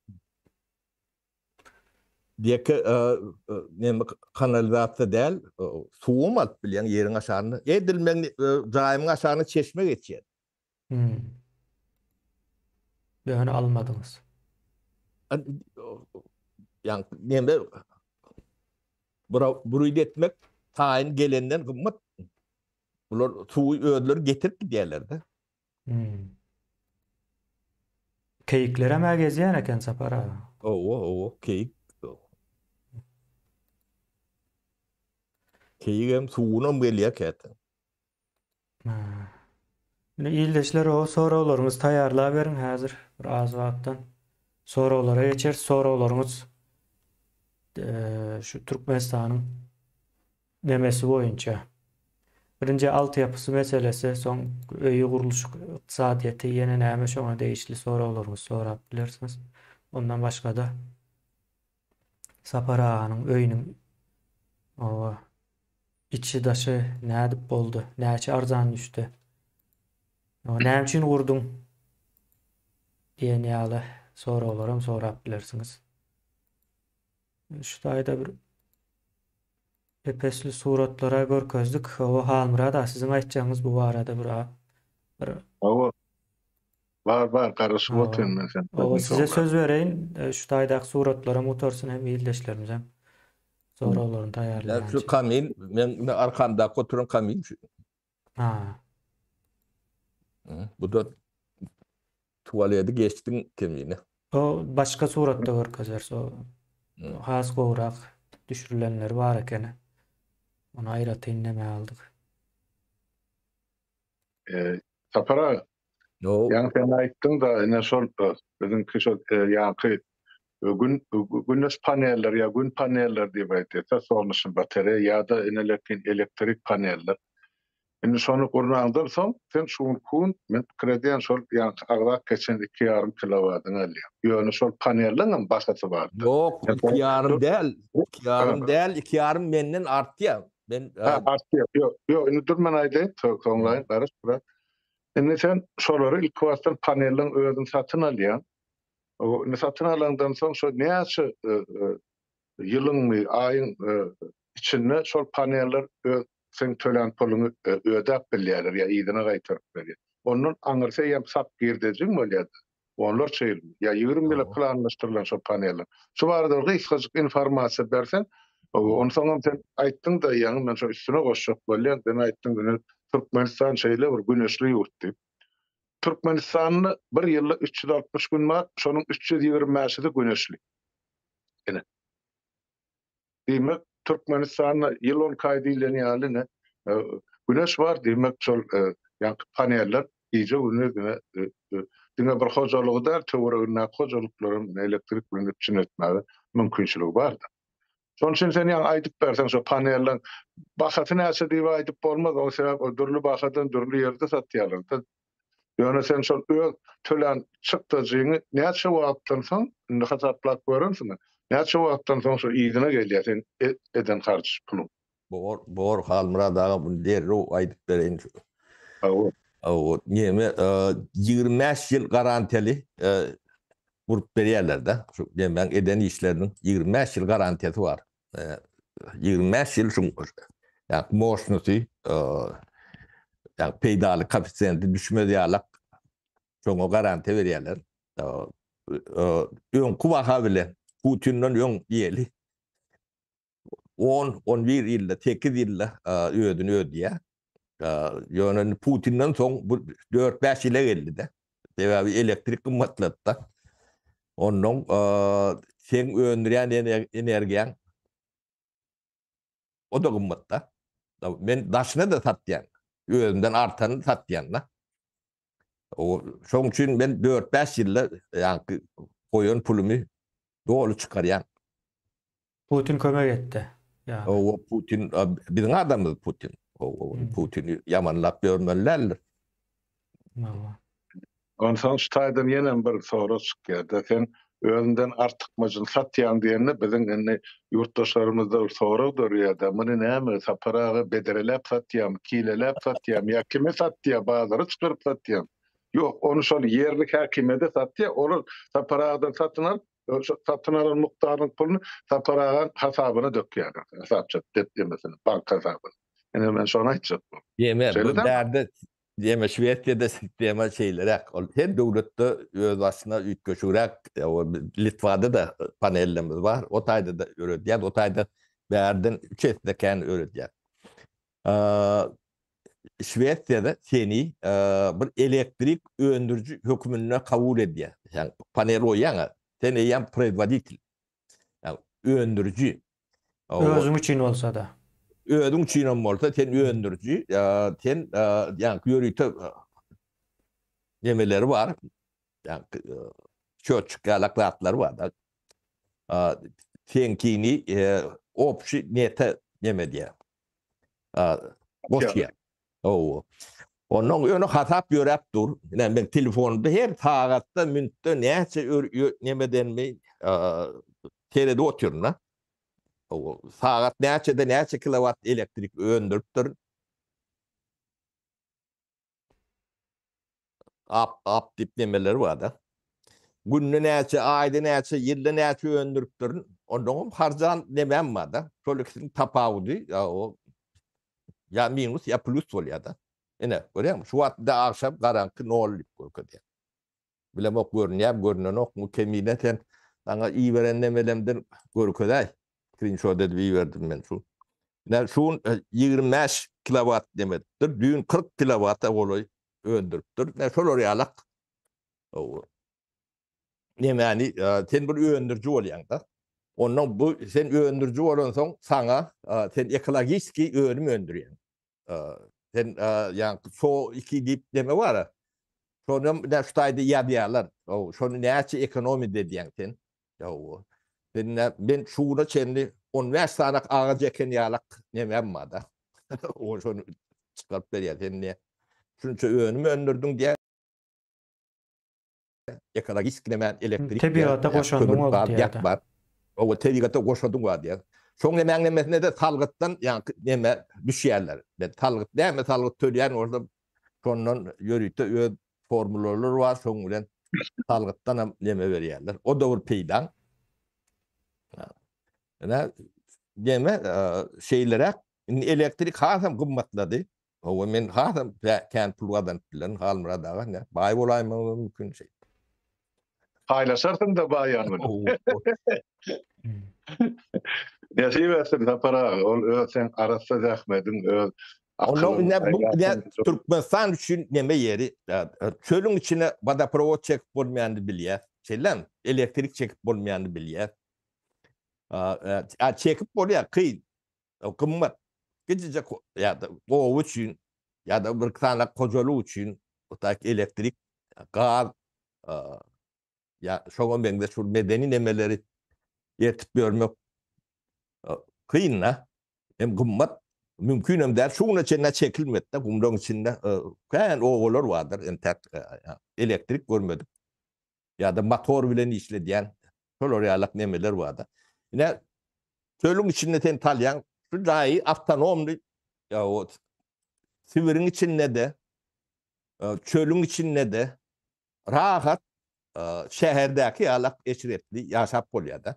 Ýeke neme kanalizasiýa däl, suwam alyp bilýäň ýeriň aşagynda. Edil meň jaýymyň aşagynda çeşme geçýär. Hmm. Ýöne almadyňyz. Ýa neme buruýt etmek taýyn gelenden gymmat. Bular suwy özleri getirip gidýärler-de. Hmm. Keýiklerem-ä gezýän eken Sapar aga. Hawa, hawa, keýik. Keýigem suwunam gelýär käte. Indi ildeşler o soraglaryňyzy taýýarlaberiň häzir bir az wagtdan soraglara geçeris. Soraglaryňyz şu Türkmenistanyň nemesi boýunça. Birinji altyapysy meselesi, soň öýi gurluşyk ykdysadyýeti, ýene näme şoňa degişli soraglaryňyzy sorap bilersiňiz. Ondan başga-da Sapar aganyň öýüniň oba içi daşy nädip boldy, näçe arzan düşdi, näme üçin gurduň diýen ýaly soraglaram sorap bilersiňiz. Şu taýda bir epesli suratlara görkezdik. Hawa Halmyrat aga siziň aýtjagyňyz bu barada bir bir Hawa. Bar bar garaşyp otyryn men sen. Hawa size söz bereýin. E, şu taýdaky suratlaram gutarsyn hem ildeşlerimiz hem soraglaryny taýýarlaýan. Şu kamin men arkamdaky oturan kamin şu. Ha. Bu da Tualeti geçdiň kemine. O başga suratda görkezeris o has gowrak düşürilenleri bar ekeni. Ony aýratyn neme aldyk. Sapar aga. Ýaňy sen aýtdyň-da ine şol biziňki şol ýaňky gün güneş panelleri ýa gün panelleri diýip aýdýarlar, solneçny batareýa ýa-da ine elektrik paneller. Indi şony gurnaňdan soň, sen şu günki gün, men pikir edýän, şol ýaňky agzap geçen 2,5 kilowadyňy alýaň. Ýöne şol panelleňem bahasy bardyr. Ýok, 2,5 däl, 2,5 däl, 2,5 menden artýar. Men Ha, artýar. Ýok, ýok, indi dur men aýdaýyn, soňlaýyn, garaş biraz. Indi sen şolary ilki başdan panelleň özüni satyn alýaň. Indi satyn alaňdan soň şo näçe ýylyňmy, aýyň içinde şol paneller öz seň tölän puluňy ödäp bilýärler ýa yzyna gaýtaryp berýär. Ondan aňyrsy eýýäm sap girdejiň bolýar-da. Onlarça ýyl ýa 20 ýyla planlaşdyrylan şol paneller. Şu barada bir gysgajyk informasiýa berseň, onsoňam sen aýtdyň-da ýaňy men şo üstüne goşjak bolýan, sen aýtdyň ine Türkmenistan şeýle bir güneşli ýurt diýip. Türkmenistanda bir ýylda 360 gün bar, şonuň 325-si güneşli. Ine. Diýmek, Türkmenistanda ýyl on iki aý diýlen ýaly ine, güneş bar, diýmek, şol ýaňky paneller gije-gündiz ine diňe bir hojalygy däl, töweregindäki hojalyklaram elektrik bilen üpjün etmäge mümkinçiligi bardyr. Şonuň üçin sen ýaňy aýdyp berseň şo panelleň bahasy näçe diýip aýdyp bolmaz, oň sebäbi ol dürli bahadan dürli ýerde satýarlar. Ýöne sen şol öz tölän çykdajyňy näçe wagtdan soň, indi hasaplap görensiň, näçe wagtdan soň şo yzyna gelýär seň eden harç puluň. Bor, bor Halmyrat aga muny derrew aýdyp bereýin. Hawa. Hawa, neme, 25 ýyl garantiýaly gurup berýärler-de. Şu nemäň eden işleriniň 25 ýyl garantiýasy bar. 25 ýyl şu ýa moşnusy, ýa peýdaly koeffisiýenti düşmez ýalak şoňa garantiýa berýärler. Öňki baha bilen Putindan öň diýeli. On, on bir ýylda, sekiz ýylda özüni ödeýär. Ýöne indi Putinden soň bu dört-bäş ýyla geldi-de. Sebäbi elektrik gymmatlady-da. Onnoň seň öndürýän energiýaň o-da gymmat-da. Men daşyna-da satýan. Özümden artanyny satýan-da. Şoň üçin men dört-bäş ýylda ýaňky goýan pulumy doly çykarýan. Putin kömek etdi. Ýa. Owa Putin biziň adamymyz Putin. Owa Putini ýamanlap ýörmeli däldir. Owa. Onsoň şu taýdan ýenem bir sorag çykýar-da, sen özünden artykmajyny satýaň diýende biziň indi ýurtdaşlarymyzda bir sorag dörýär-de, muny näme Sapar aga bedreläp satýarmy, kileläp satýarmy ýa kime satýar, bazara çykaryp satýarmy? Ýok, ony şol ýerli häkime-de satýar, olar Sapar agadan satyn alyp, Şo satyn alan mukdarynyň puluny Sapar agaň hasabyna dökýärler. Hasapça depdemesine, bank hasabyna. Ine men şony aýtjak boldum. Diýme, bu bärde diýme Şwesiýada sistema şeýleräk. Ol her döwletde özbaşyna üýtgeşigräk. Litwada-da panellerimiz bar. O taýda-da öwredýär. O taýda bärden üç esse kän öwredýär. Şwesiýada seni bir elektrik öndüriji hökmünde kabul edýär. Sen panel goýýaň, sen eýýäm proizwoditel. Ýagny öndüriji. Özüň üçin bolsa-da. Özüň üçin hem bolsa sen öndüriji, sen ýagny ýörite nemeleri bar. Ýagny çöçük ýalak zatlary bar-da. Seňkini obşi nete neme diýýär. Goşýar. Hawa. Ondan ýöne hasap ýöräp dur. Ine men telefonumda her sagatda, minutda näçe nemedenmi seredip otyryn-da. Hawa. Sagat näçede näçe kilowat elektrik öndüripdir. Ap, ap diýip nemeleri bar-da. Günde näçe, aýda näçe, ýylda näçe öndüripdirin. Onnoňam harjan nemem bar-da. Şol ikisiniň tapawudy ýa o ýa minus ýa plýus bolýar-da. Ine, görýäňmi? Şu wagt bir agşam garaňky nol diýip görkezýär. Bilemok görünýärmi, görünenokmy, Kemine sen saňa iberen nemelemden görkezäý. Skrinşot edip iberdim men şu. Ine şu gün 25 kilowat demedipdir. Düýn 40 kilowata golaý öndüripdir. Ine şolar ýalak. Nemäni sen bir öndüriji bolýaň-da. Ondan bu sen öndüriji bolansoň saňa sen ekologiski önüm öndürýäň. Sen ýaňky so 2 diýip neme bar. Şonam ine şu taýda ýazýarlar. Şony näçe ekonomiýa edýäň sen? Ýow. Sen nä men şu güne çenli 15 sany agaç eken ýalak nemem bar-da. O şony çykaryp berýär. Sen ne şunça önüm öndürdiň diýär. Ekologik neme elektrik Tebigata goşandyň boldy diýär. Bar. Owa tebigata goşandyň bar diýär. Şoň nemäň nemesine de salgytdan ýaňky neme düşýärler. Men salgyt näme salgyt töleýän bolsam şondan ýörite öz formulalar bar, şoň bilen salgytdan hem neme berýärler. O da bir peýdaň. Ine, neme şeýleräk, indi elektrik hasam gymmatlady. Hawa, men hasam kän pul gazanyp bilerin, Halmyrat aga, ne, baý bolaýmagym mümkin şeý. Paýlaşarsyň-da baýan bilen. Nesip etsin Sapar aga, ol öz seň arassa zähmediň, öz Ondan ine bu ine Türkmenistan üçin neme ýeri, çölüň içine wodoprowod çekip bolmaýanyny bilýär. Şeýlemi? Elektrik çekip bolmaýanyny bilýär. A çekip bolýar, kyn, gymmat. Kiçijek ýa-da oba üçin ýa-da bir sany hojalyk üçin elektrik, gaz ýa şoňa meňzeş bir medeni nemeleri ýetip ýörmek. Kyn-da, hem gymmat, mümkinem däl. Şu güne çenli çekilmedi-de, gumlaryň içinde kän obalar bardyr, entäk elektrik görmedik. Ýa-da motor bilen işledýän şolar ýalak nemeler bardyr. Ine, çölüň içinde sen salýaň, şu jaýy awtonomny, Sibiriň içinde-de, çölüň içinde-de rahat şäherdäki ýalak eşretli ýaşap bolýar-da.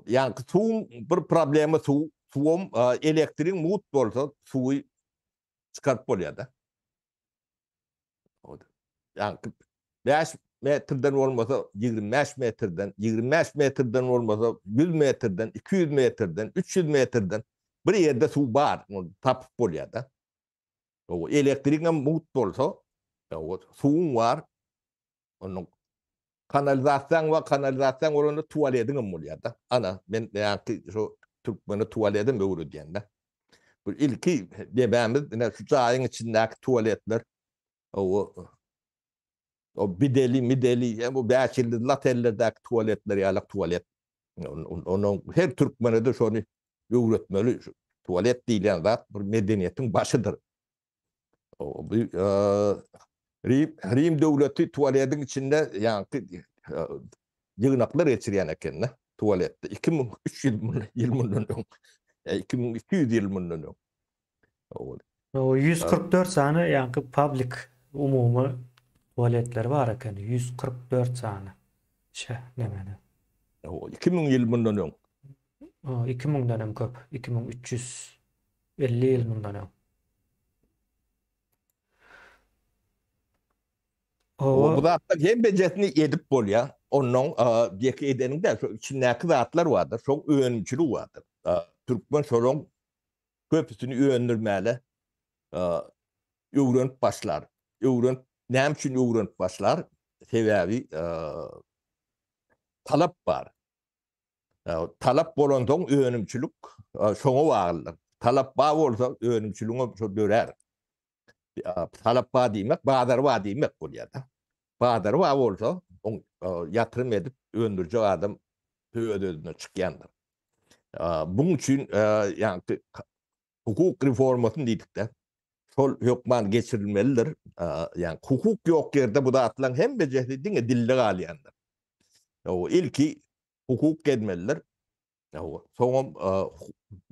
Ýaňky suwuň bir problema suw, suwam elektrigiň mugt bolsa suwy çykaryp bolýar-da. Ýaňky 5 metrden bolmasa 25 metrden, 25 metrden bolmasa 100 metrden, 200 metrden, 300 metrden bir ýerde suw bar, ony tapyp bolýar-da. Elektrigiňem mugt bolsa, suwuň bar, onuň kanalizasiýaň bar, kanalizasiýaň bolanda tualediňem bolýar-da. Ana, men ýaňky şu türkmene tualedem öwredýän-de. Bu ilki debämiz ine şu jaýyň içindäki tualetler, o o bideli, mideli, hem bu bäş ýyldyzly otellerdäki tualetler ýalak tualet. Onuň her türkmene-de şony öwretmeli. Şu tualet diýilýän zat bir medeniýetiň başydyr. Bu Rim, Rim döwleti tualetiň içinde ýaňky ýygnaklar geçirýän ekende tualetde 2300 ýyl mundan öň. 2200 ýyl mundan öň. O 144 sany ýaňky public umumy tualetleri bar eken. 144 sany. Şe, nemede. 2000 ýyl mundan öň. 2000-den hem köp. 2350 ýyl mundan öň. Oba. Bu zatlar hemmejesini edip bolýar. Onnoň ýeke edeniň däl, şo içindäki zatlar bardyr, şoň önümçiligi bardyr. Türkmen şolaň köpüsini öndürmäle öwrenip başlar. Öwrenip, näme üçin öwrenip başlar? Sebäbi talap bar. Talap bolansoň önümçilik şoňa baglydyr. Talap bar bolsa önümçiligiň şo dörär. Talap bar diýmek, bazar bar diýmek bolýar-da. Bazar bar bolsa, oň ýatyrym edip öndürjek adam öz-özünden çykýandyr. Buň üçin ýaňky hukuk reformasyny diýdik-de, şol hökman geçirilmelidir. Ýagny hukuk ýok ýerde bu zatlaryň hemmejesi diňe dilde galýandyr. Ilki hukuk gelmelidir. Soňam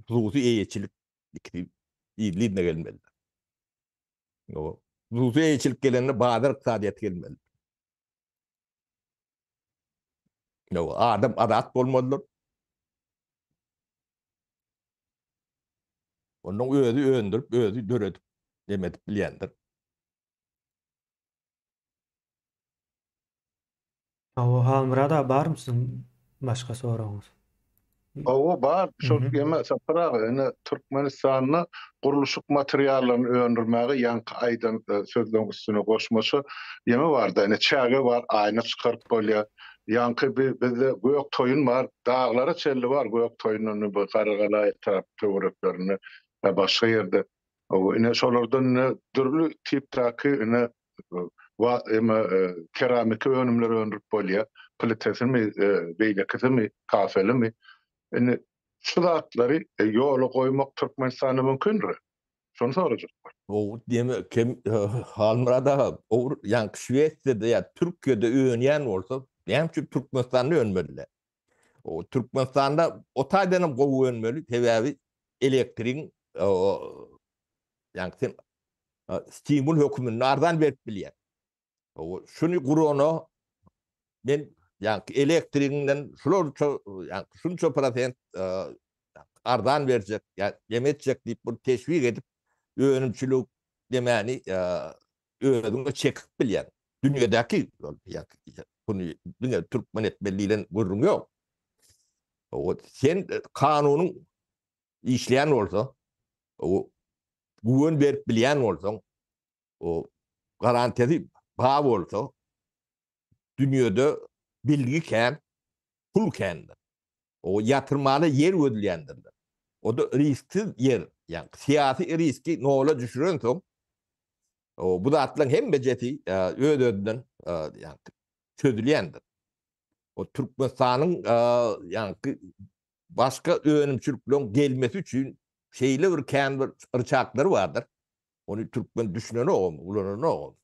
hususy eýeçilik ikisi yzly-yzyna gelmelidir. Hususy eýeçilik gelende bazar ykdysadyýeti gelmelidir. Adam azat bolmalydyr. Onuň özi öndürip, özi döredip, neme edip bilýändir. Hawa, Halmyrat aga barmy siziň başga soragyňyz? Hawa bar, şol ýeme Sapar aga ine Türkmenistanda gurluşyk materiallaryny öndürmäge ýaňky aýdan sözleň üstüne goşmaça ýeme barda ine çäge bar aýna çykaryp bolýar ýaňky bi bizde gök toýun bar daglara çenli bar gök toýundan bu Garrygala etrap töwereklerinde başga ýerde Hawa, ine şolardan ine dürli tipdäki ine wa eme keramiki önümler öndürip bolýar. Plitesimi, beýlekisimi, kafelimi. Indi şu zatlary ýola goýmak Türkmenistanda mümkindir? Şony sorajak boldum. O diýme kem Halmyrat aga, o ýaňky Şwesiýada ýa Türkiýede önýän bolsa, näme üçin Türkmenistanda önmeli? O Türkmenistanda o taýdan hem gowy önmeli, sebäbi elektrigiň ýagny sen stimul höküminde arzan berip bilýän. O şuny gurana men ýagny elektrigiňden şularça ýagny şunça prosent arzan berjek, ýa jem etjek diýip bir teşwik edip önümçilik demäni özüňe çekip bilýän. Dünýädäki ýagny diňe türkmen etmeli diýlen gürrüň ýok. O sen kanunyň işleýän bolsa, o güwen berip bilýän bolsaň, o garantiýasy bar bolsa, dünýede bilgi kän, pul kändir. O ýatyrmana ýer gözleýändirler. O-da risksiz ýer, ýagny syýasy riski nola düşürensoň, o bu zatlaryň hemmejesi öz-özünden ýagny çözülýändir. O Türkmenistanyň ýagny. başga önümçilikleriň gelmesi üçin şeýle bir kän bir ryçaklary bardyr. Ony türkmen düşünenogam, ulananogam.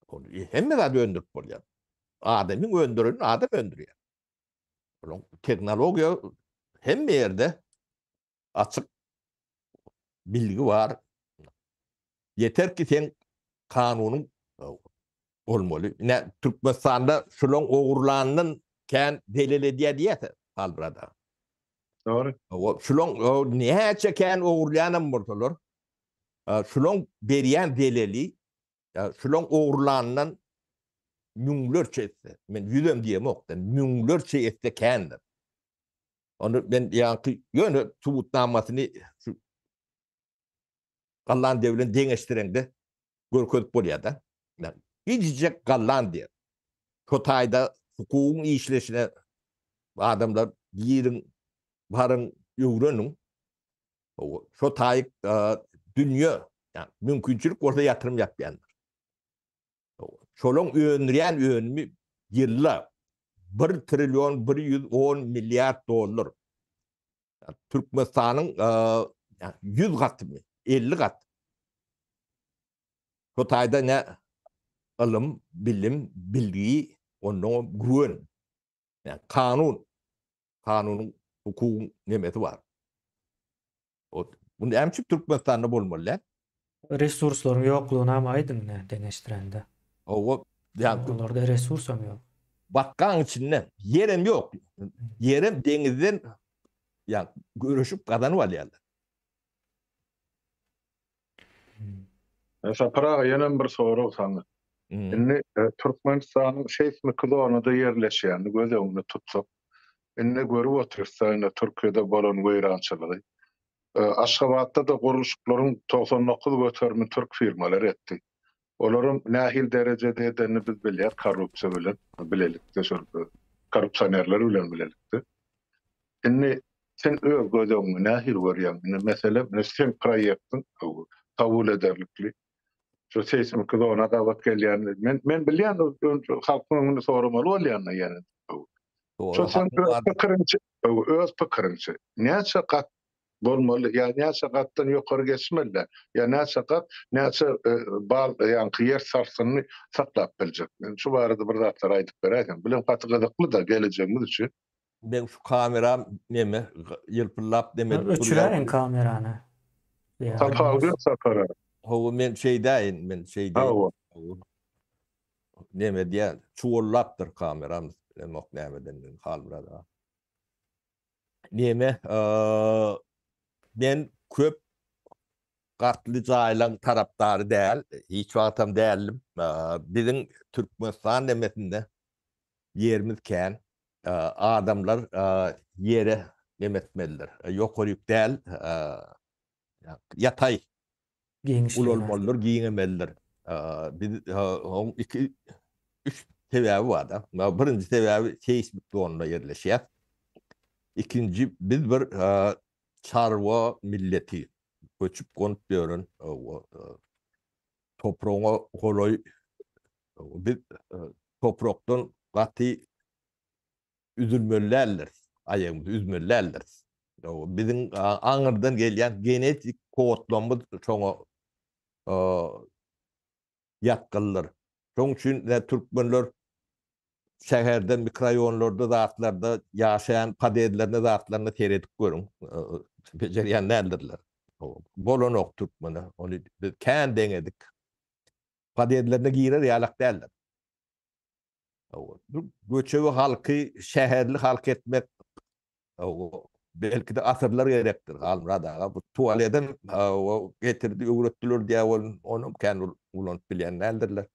Ony hemme zat öndürip bolýar. Adamyň öndürenini adam öndürýär. Onuň tehnologiýa hemme ýerde açyk bilgi bar. Ýeter ki sen kanunyň bolmaly. Ine Türkmenistanda şulaň ogurlanyndan kän zelel edýär diýýärse Halmyrat aga. Dogry. Şulaň näçe kän ogurlaýanam bolsalar, şulaň berýän zeleli şulaň ogurlanyndan müňlerçe esse, men ýüzem diýemok-da, müňlerçe esse kändir. Ony men ýaňky ýöne subutnamasyny şu Gollandiýa bilen deňeşdireňde görkezip bolýar-da. Gijijek Gollandiýa. Şo taýda hukugyň işleşine adamlar giriň, baryň, öwreniň. Şo taýyk dünýe, ýa mümkinçilik bolsa ýatyrym ýapýanlar. Şolaň öndürýän önümi ýylda bir trillion 110 milliard dollar. Türkmenistanyň 100 gatymy, 50 gat. Şo taýda ne ylym, bilim, bilgi, ondan güwen. Yani kanun, kanunyň, hukugyň nemesi bar. O, bu näme üçin Türkmenistanda bolmaly däl? Resurslaryň ýoklugyny hem aýdyň ne deňeşdirende. Owa, ýa olarda resursam ýok. Batgaň içinde ýerem ýok. Ýerem deňizden ýa göreşip gazanyp alýarlar. Sapar aga ýenem bir sorag saňa. Indi Türkmenistanyň seýsmiki zonada ýerleşýänini göz öňünde tutsak, indi görüp otyrys-da indi Türkiýede bolan weýrançylygy. Aşgabatda-da gurluşyklaryň 99 göterimi türk firmalary etdi. Olaram nähili derejede edenini biz bilýäris korrupsiýa bilen bilelikde şol korrupsionerler bilen bilelikde. Indi sen öz göz öňüňe nähili görýäň? Indi meselem, indi seň proýektiň kabul ederlikli şu seýsmiki zona gabat gelýän. Men men bilýän halkyň öňünde soramaly bolýan ýene. Şo sen öz pikiriňçe, öz pikiriňçe näçe gat bolmaly ýa näçe gatdan ýokary geçmeli ýa näçe gat, näçe bal ýaňky ýer sarsgynyny saklap biljek. Men şu barada bir zatlar aýdyp beräýseň. Bilen gaty gyzykly-da gelejegimiz üçin. Meň şu kameram neme ýylpyldap neme edip durýar. Öçüräýiň kamerany. Tapawudy ýok Sapar aga. Hawa men şeýdäýin men şeýdäýin. Hawa. Neme diýýär çuwallapdyr kameram bilemok nämedendigini Halmyrat aga. Neme men köp gatly jaýlaň tarapdary däl hiç wagtam däldim. Biziň Türkmenistan nemesinde ýerimiz kän. Adamlar ýere neme etmelidir. Ýokaryk däl, ýataý ulalmalydyr, giňemelidir. Biz oň iki, üç sebäbi bar-da. Birinji sebäbi seýsmik zonada ýerleşýär. Ikinji, biz bir çarwa milleti, göçüp-gonup ýören topragyňa golaý biz toprakdan gaty üzülmeli däldiris, aýagymyzy üzmeli däldiris. Biziň aňyrdan gelýän genetik kodlarymyz şoňa ýatgyndyr. Şonuň üçin türkmenler şäherde, mikroraýonlarda, zatlarda ýaşaýan podýezdlerine, zatlaryna seredip görüň. Bejerýän däldirler. Bolanok türkmene. Ony biz kän deňedik. Podýezdlerine girer ýalak däldir. Göçewi halky şäherli halk etmek belki-de asyrlar gerekdir Halmyrat aga. Bu tualedem getirdi, öwretdiler diýýär welin, onam kän ulanyp bilýän däldirler.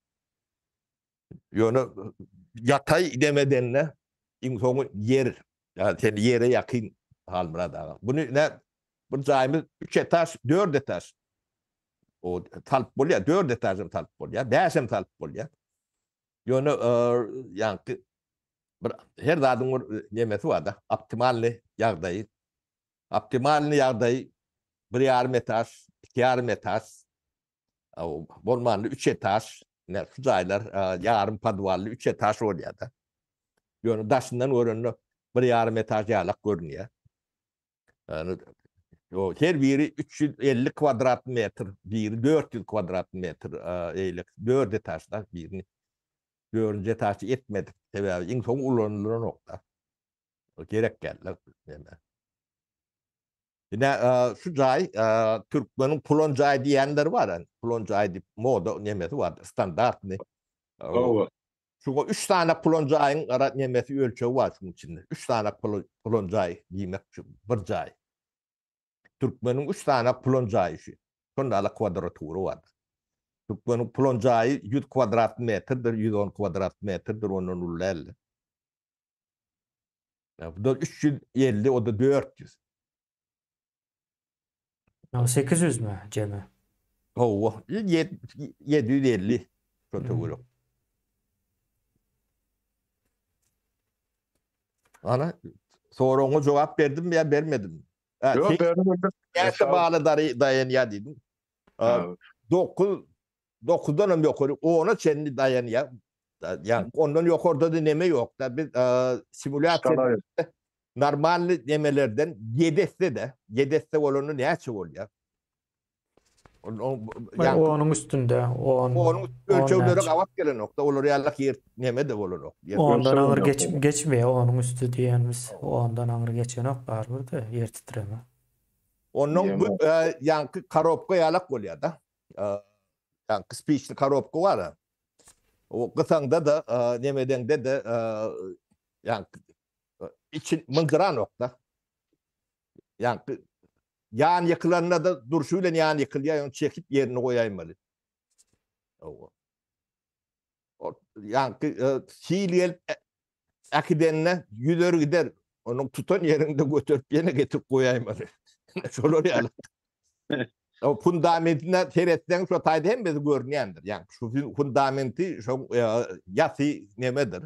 Ýöne ýataý demedende iň soňy ýer, ýa sen ýere ýakyn Halmyrat aga. Buny nä bir jaýymyz 3 etaž, 4 etaž. O salyp bolýar, 4 etažam salyp bolýar, 5 hem salyp bolýar. Ýöne ýaňky bir her zadyň bir nemesi bar-da, optimalny ýagdaýy. Optimalny ýagdaý bir ýarym etaž, iki ýarym etaž, bolmanda üç etaž, ine şu jaýlar ýarym podwally üç etaž bolýar-da. Ýöne daşyndan görende bir ýarym etaž ýalak görünýär. Ýani o her biri 350 kwadrat metr, biri 400 kwadrat metr, eýlek 4 etažda birini. Dördünji etažy etmedik. Sebäbi iň soň ulanylanok-da. Gerek däldir. Ine şu jaý türkmeniň pulan jaý diýenleri bar. Pulan jaý diýip moda nemesi bar, standartny. Hawa. Şuňa 3 sany pulan jaýyň ara nemesi ölçegi bar şuň içinde. 3 sany pulan jaý diýmek şu bir jaý. Türkmeniň 3 sany pulan jaýy şu. Şonda ala kwadratury bar. Türkmeniň pulan jaýy 100 kwadrat metrdir, 110 kwadrat metrdir, ondan uly däldir. Bu da 350, o da 400. O 800 mi jemi? Hawa, 750 şo töwerek. Ana, soragyňa jogap berdim ýa bermedim? Ýok, bermedim. Näçe bala daýanýar diýdiň? 9 9-dan hem ýokary, 10-a çenli daýanýar. Ýa ondan ýokarda-da neme ýok-da. Biz simulýasiýa normalny nemelerden 7 esse-de, 7 esse bolanda näçe bolýar? Onuň üstünde, on. Onuň ölçegleri gabat gelenok-da, olar ýaly ýer neme-de bolanok. Ondan aňry geçmeýär, onuň üsti diýenimiz, ondan aňry geçenok barybir-de ýer titreme. Ondan bu ýaňky korobka ýalak bolýar-da. Ýaňky spiçli korobka bar. O gysaňda-da, nemedeňde-de ýaňky içi myndyranok-da. Ýaňky ýan ýykylanda-da durşy bilen ýan ýykylýar, ony çekip ýerine goýaýmaly. Hawa. Ýaňky sil gelip äkidende ýüzer gider. Onuň tutan ýerinde göterip ýene getirip goýaýmaly. Şolar ýaly. O fundamentine seretseň şo taýda hemmesi görünýändir. Ýagny şu fundamenti şo ýasy nemedir?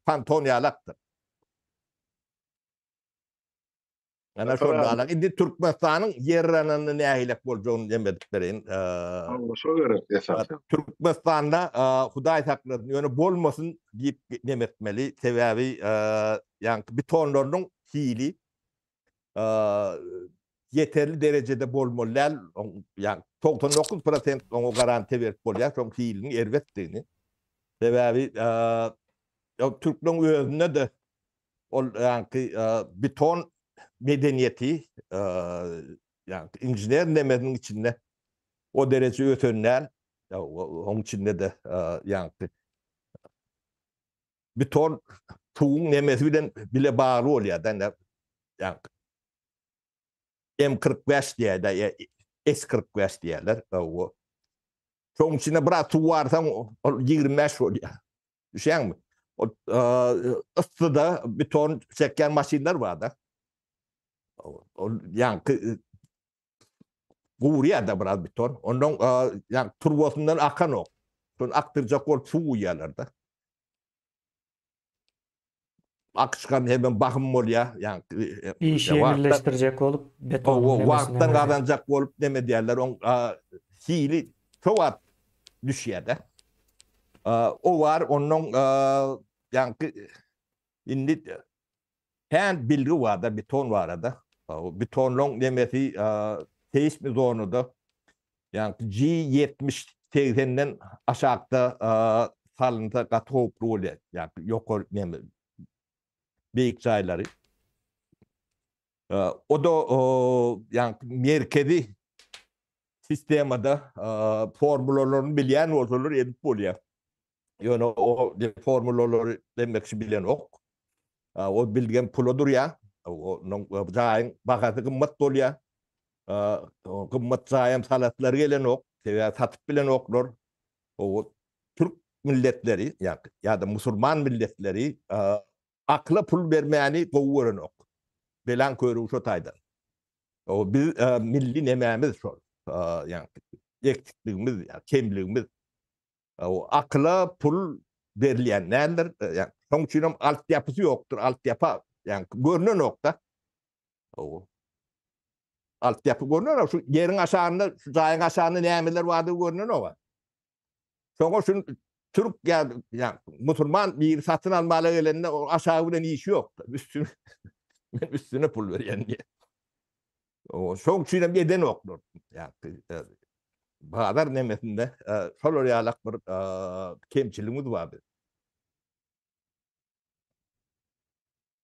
Ponton ýalakdyr. Ana şonda indi Türkmenistanyň ýer yrananda nähilek boljagyny dem edip bereýin. Hawa, şo gerek esasy. Türkmenistanda Hudaý saklasyn, ýöne bolmasyn diýip nem etmeli. Sebäbi ýaňky betonlarynyň hili ýeterli derejede bolmaly däl. Ýagny 99% oňa garantiýa berip bolýar, şoň hiliniň erbetdigini. Sebäbi türkleriň özünde-de Ol ýaňky beton medeniýeti ýaňky inžener nemesiniň içinde o dereje ösen däl. Oň içinde-de ýaňky beton suwuň nemesi bilen bile bagly bolýar-da. Ýaňky M 45 diýýär-de, S 45 diýýärler. Şoň içine biraz suw barsaň, ol 25 bolýar. Düşýäňmi? O yssyda beton çekýän maşynlar bar-da. Ol ýaňky gurýar-da biraz beton. Ondan ýaňky turbasyndan akanok. Şony akdyrjak bolup suw guýýarlar-da. Akyşgan hemem bahym bolýar. Ýaňky işi ýeňilleşdirjek bolup betonyň wagtdan gazanjak bolup neme edýärler. Oň hili şo wagt düşýär-de. O bar, ondan ýaňky indi kän bilgi bar-da beton barada. Betonlaryň nemesi seýsmi zonada ýaňky G 70 segsenden aşakda salynsa gaty howply bolýar. Ýaňky ýokary neme beýik jaýlary. O-da ýaňky merkezi sistemada formulalaryny bilýän bolsalar edip bolýar. Ýöne o formulalary hemme kişi bilenok. O bilgen pula durýar. Onuň jaýyň bahasy gymmat bolýar. Gymmat jaýam salaslary gelenok. Sebäbi satyp bilenoklar. O türk milletleri ýa-da musulman milletleri akyla pul bermäni gowy görenok. Belaň körügi şo taýdan. O biz milli nemämiz şol. Ýagny eksikligimiz, kemligimiz. O akyla pul berilýän däldir. Ýagny şoň üçin hem altyapysy ýokdur. Altyapa ýagny görnenok-da. O altyapy görnenok. Şu ýeriň aşagynda, şu jaýyň aşagynda nämeler bardygy görnenok. Şoňa şu. Türk ýa ýa musulman biri satyn almaga gelende o aşagy bilen işi ýok. Üstüne men üstüne pul berýän diýýär. O şoň üçin hem edenoklar. Ýa bazar nemesinde şolar ýalak bir kemçiligimiz bar biz.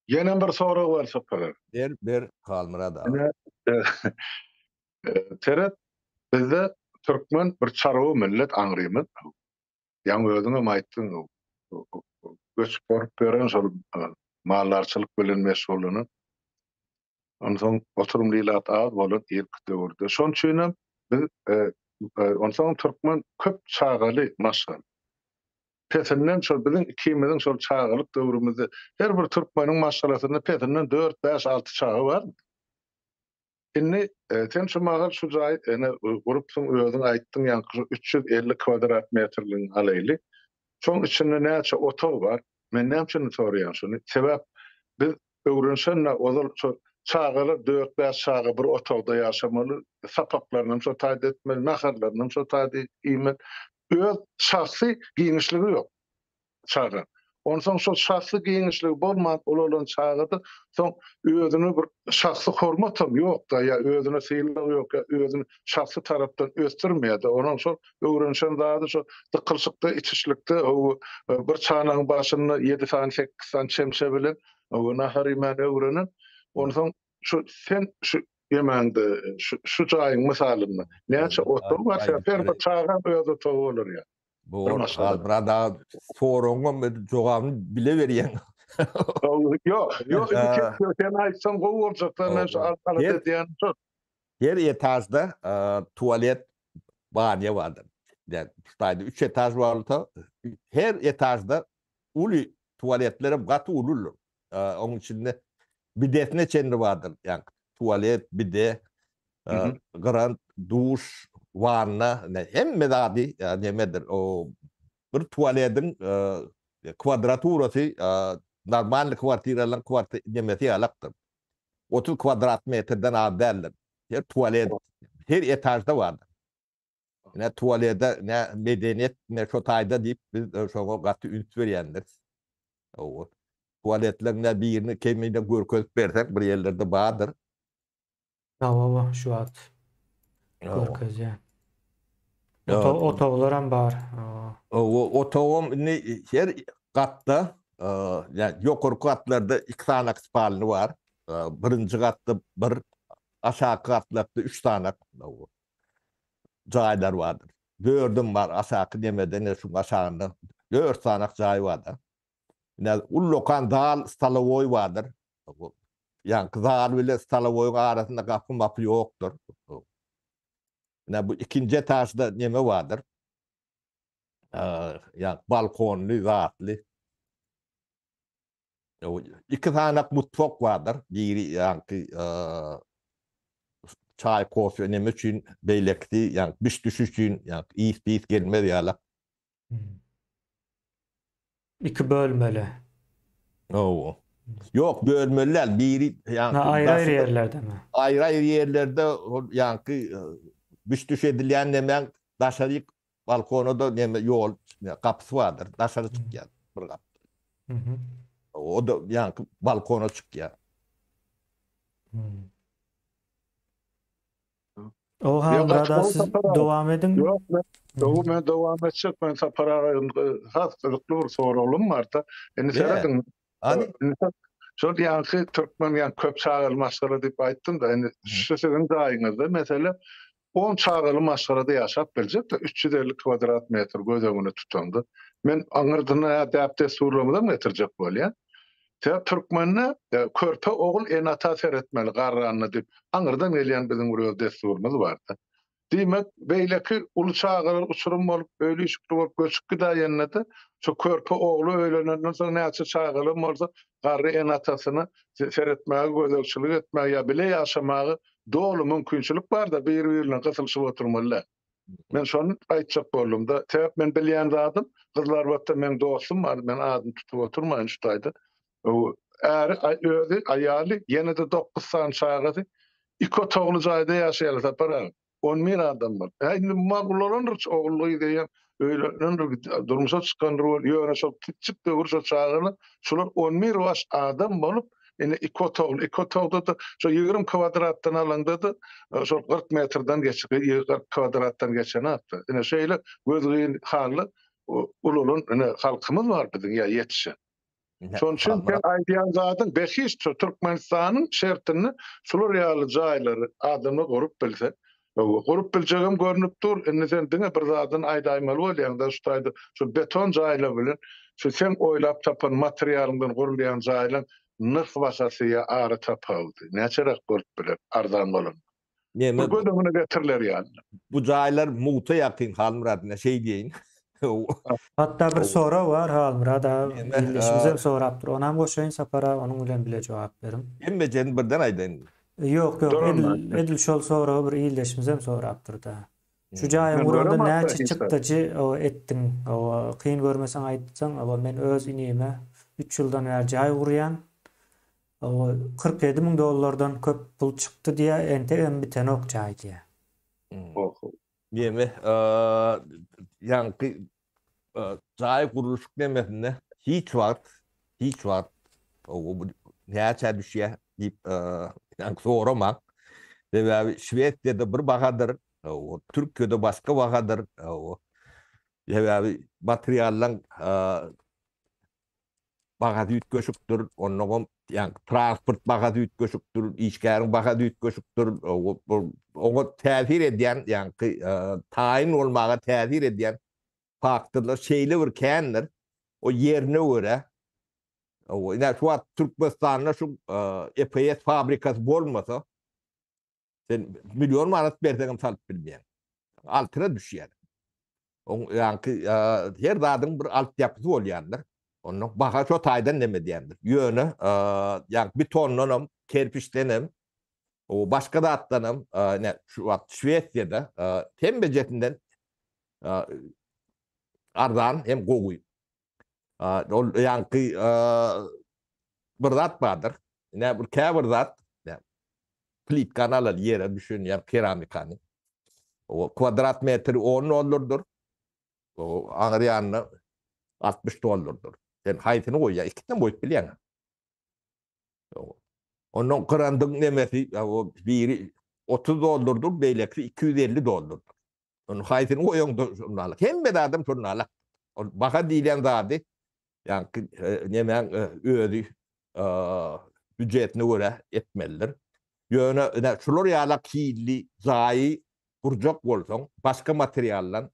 Ýene bir sorag bar Sapar. Ber, ber Halmyrat aga. Seret, bizde türkmen bir çarwa millet aňrymyz. Ýaňy özüňem aýtdyň, göçüp baryp ýören şol maldarçylyk bilen meşgullanan. Onsoň oturymly ilat az bolan irki döwürde. Şonuň üçinem biz onsoň türkmen köp çagaly maşgala. Pesinden şol biziň ikimiziň şol çagalyk döwrümizde her bir türkmeniň maşgalasynda pesinden dört, bäş, alty çaga bardy. Indi sen şu mahal şu jaýy ene gurupsyň özüň aýtdyň ýaňky şu 350 kwadrat metrligiň alaýly. Şoň içinde näçe otag bar? Men näme üçin soraýan şuny? Sebäp biz öwrenşende ozal şo çagalar dört-bäş çaga bir otagda ýaşamaly, sapaklarynam şo taýda etmeli, naharlarynam şo taýda iýmeli. Öz şahsy giňişligi ýok çagaň. Onsoň şol şahsy giňişligi bolman ulalan çagada soň özüne bir şahsy hormatam ýok-da, ýa özüne sylag ýok, ýa özüni şahsy tarapdan ösdürmeýär-de. Onuň şol öwrenişen zady şo dykylşykda, içişlikde bir çanagyň başynda ýedi sany, sekiz sany çemçe bilen nahar iýmäni öwrenen. Onsoň şu sen şu ýemäňde şu şu jaýyň mysalynda näçe otag bar sen her bir çagaň öz otagy bolar ýa. Bir maşgala. Halmyrat aga soragyňam jogabyny bile berýäň. Ýok, ýok indi sen aýtsaň gowy boljak-da men şu alada edýänim şol. Her etažda tualet, banýa bardyr. Ýa şu taýda üç etaž bolsa, her etažda uly tualetlerem gaty uludyr. Oň içinde bidesine çenli bardyr. Ýa tualet, bide, grant, duş, wanna, hemme zady nemedir. O bir tualetiň kwadraturasy normalny kwartiralaryň kwarti nemesi ýalakdyr. 30 kwadrat metrden az däldir. Her tualet her etažda bardyr. Ne tualete, ne medeniýet, ne şo taýda diýip biz şoňa gaty üns berýändiris. Hawa. Tualetleriň ne birini kemine görkezip berseň bir ýerlerde bardyr. Hawa, şu wagt görkezýän. Otag, otaglaram bar. Hawa, otagam indi her gatda, ýa ýokarky gatlarda iki sany spalny bar. Birinji gatda bir, aşaky gatlarda üç sany. Jaýlar bardyr. Dördem bar, aşaky nemede, ne şuň aşagynda dört sanak jaý bardyr. Ine, ullakan zal, stolowoý bardyr. Ýaňky zal bile stolowoýyň arasynda gapy-mapy ýokdur. Ine, bu ikinji etažda neme bardyr. Ýa balkonly, zatly. Iki sanak mutfak bardyr. Biri ýaňky çaý, kofe neme üçin, beýlekisi ýaňky biş-düş üçin, ýaňky ys-pys gelmez ýaly. Iki bölmeli. Hawa. Ýok, bölmeli däl. Biri ýaňky aýry-aýry ýerlerdemi? Aýry-aýry ýerlerde ol ýaňky biş-düş edilýän nemäň daşaryk Balkona-da neme ýol gapysy bardyr. Daşary çykýar bir gap. O-da ýaňky balkona çykýar. O Halmyrat siz dowam ediň. Ýok, men dowam men dowam etjek. Men Sapar aga has gyzykly bir soraglym bar-da. Indi serediň. Şol ýaňky türkmen ýa köp çagaly maşgala diýip aýtdym-da, indi şu siziň jaýyňyzda meselem On çagaly maşgalada ýaşap biljek-de, 350 kwadrat metr göz öňüne tutaňda. Men aňyrdyna däp-dessurlarymyzam getirjek bolýan. Sebäp türkmende körpe ogul ene-ata seretmeli garranda diýip, aňyrdan gelýän biziň bir öz dessurymyz bar-da. Diýmek, beýleki uly çagalar uçurym bolup, öýli-işikli bolup göçüp gidäýende-de, şu körpe ogly öýlenenden soň näçe çagalam bolsa, garry ene-atasyna seretmäge, gözegçilik etmäge ýa bile ýaşamaga doly mümkinçilik barda biri-birine gysylyşyp oturmaly däl. Men şony aýtjak boldum-da. Sebäp men bilýän zadym, Gyzylarbatda meň dostum bar, men adyny tutup oturmaýyn şu taýda. Äri, özi, aýaly, ýene-de dokuz sany çagasy iki otagly jaýda ýaşaýarlar Sapar aga. On bir adam bolup. Hä indi mal ulalandyr, ogul-gyz eýýäm. Öýlenendir, durmuşa çykandyr bol, ýöne şol kiçjik döwür şo çagalar, şular on bir baş adam bolup, indi iki otagly, iki otagda-da şo 20 kwadratdan alaňda-da şol 40 metrden geç, 40 kwadratdan geçenokdy. Ine şeýle gözgyny halda ulalan ine halkymyz bar biziň ýa ýetişen. Şonuň üçin sen aýdýan zadyň behişt şu Türkmenistanyň şertinde şular ýaly jaýlary adamlar gurup bilse, gurup biljegem görnüp dur. Indi sen diňe bir zadyny aýdaýmaly bolýaň-da şu taýda şu beton jaýlar bilen şu seň oýlap tapan materialyňdan gurulýan jaýlaň nyrh bahasy ýa ara tapawudy näçeräk bolup biler arzan bolanda? Neme? Bir göz öňüne getiriler ýaly. Bu jaýlar mugta ýakyn Halmyrat ine şeý diýeýin. Hatda bir sorag bar Halmyrat aga ildeşimizem sorapdyr. Onam goşaýyn Sapar aga onuň bilen bile jogap beriň. Hemmejesini birden aýdaýyn. Ýok ýok edil edil şol soragy bir ildeşimizem sorapdyrda. Şu jaýyň guranda näçe çykdajy etdiň kyn görmeseň aýtsaň men öz inime üç ýyldan bäri jaý gurýan. Hawa, 47 müň dollardan köp pul çykdy diýýär, entegem bitenok jaý diýýär. Oho. Neme, ýaňky jaý gurluşyk nemesinde hiç wagt, hiç wagt bu näçä düşýär diýip ýaňky soramaň. Sebäbi Şwesiýada bir bahadyr, Türkiýede başga bahadyr. Sebäbi materiallaň bahasy üýtgeşikdir, onnoňam ýa transport bahasy üýtgeşikdir, işgäriň bahasy üýtgeşikdir, oňa täsir edýän, ýaňky taýyn bolmaga täsir edýän faktorlar şeýle bir kändir, o ýerine görä, ine şu wagt Türkmenistanda şu EPS fabrikasy bolmasa, sen million manat berseňem salyp bilmeýäň. Altyna düşýär. Oň ýaňky her zadyň bir altyapysy bolýandyr. Onda baha şo taýdan neme diýendir. Ýöne ýaňky betondanam, kerpiçdenem, o başga zatdanam, ne şu wagt Şwesiýada hemmejesinden arzan hem gowy. Ol ýaňky bir zat bardyr. Ine bir käbir zat, plitkany alaly ýere düşen ýa keramikany. O kwadrat metri 10 dollardyr. O aňyr ýanyna 60 dollardyr. Sen haýsyny goýýaň? Ikisini goýup bilýäň. Ondan grandyň nemesi, o biri 30 dollardyr, beýlekisi 250 dollardyr. Ony haýsyny goýaňda şonda alak. Hemme zadam şonda alak. Ol baha diýlen zady ýaňky nemäň özi býujetine görä etmelidir. Ýöne ine şular ýalak hilli jaýy gurjak bolsaň, başga materialdan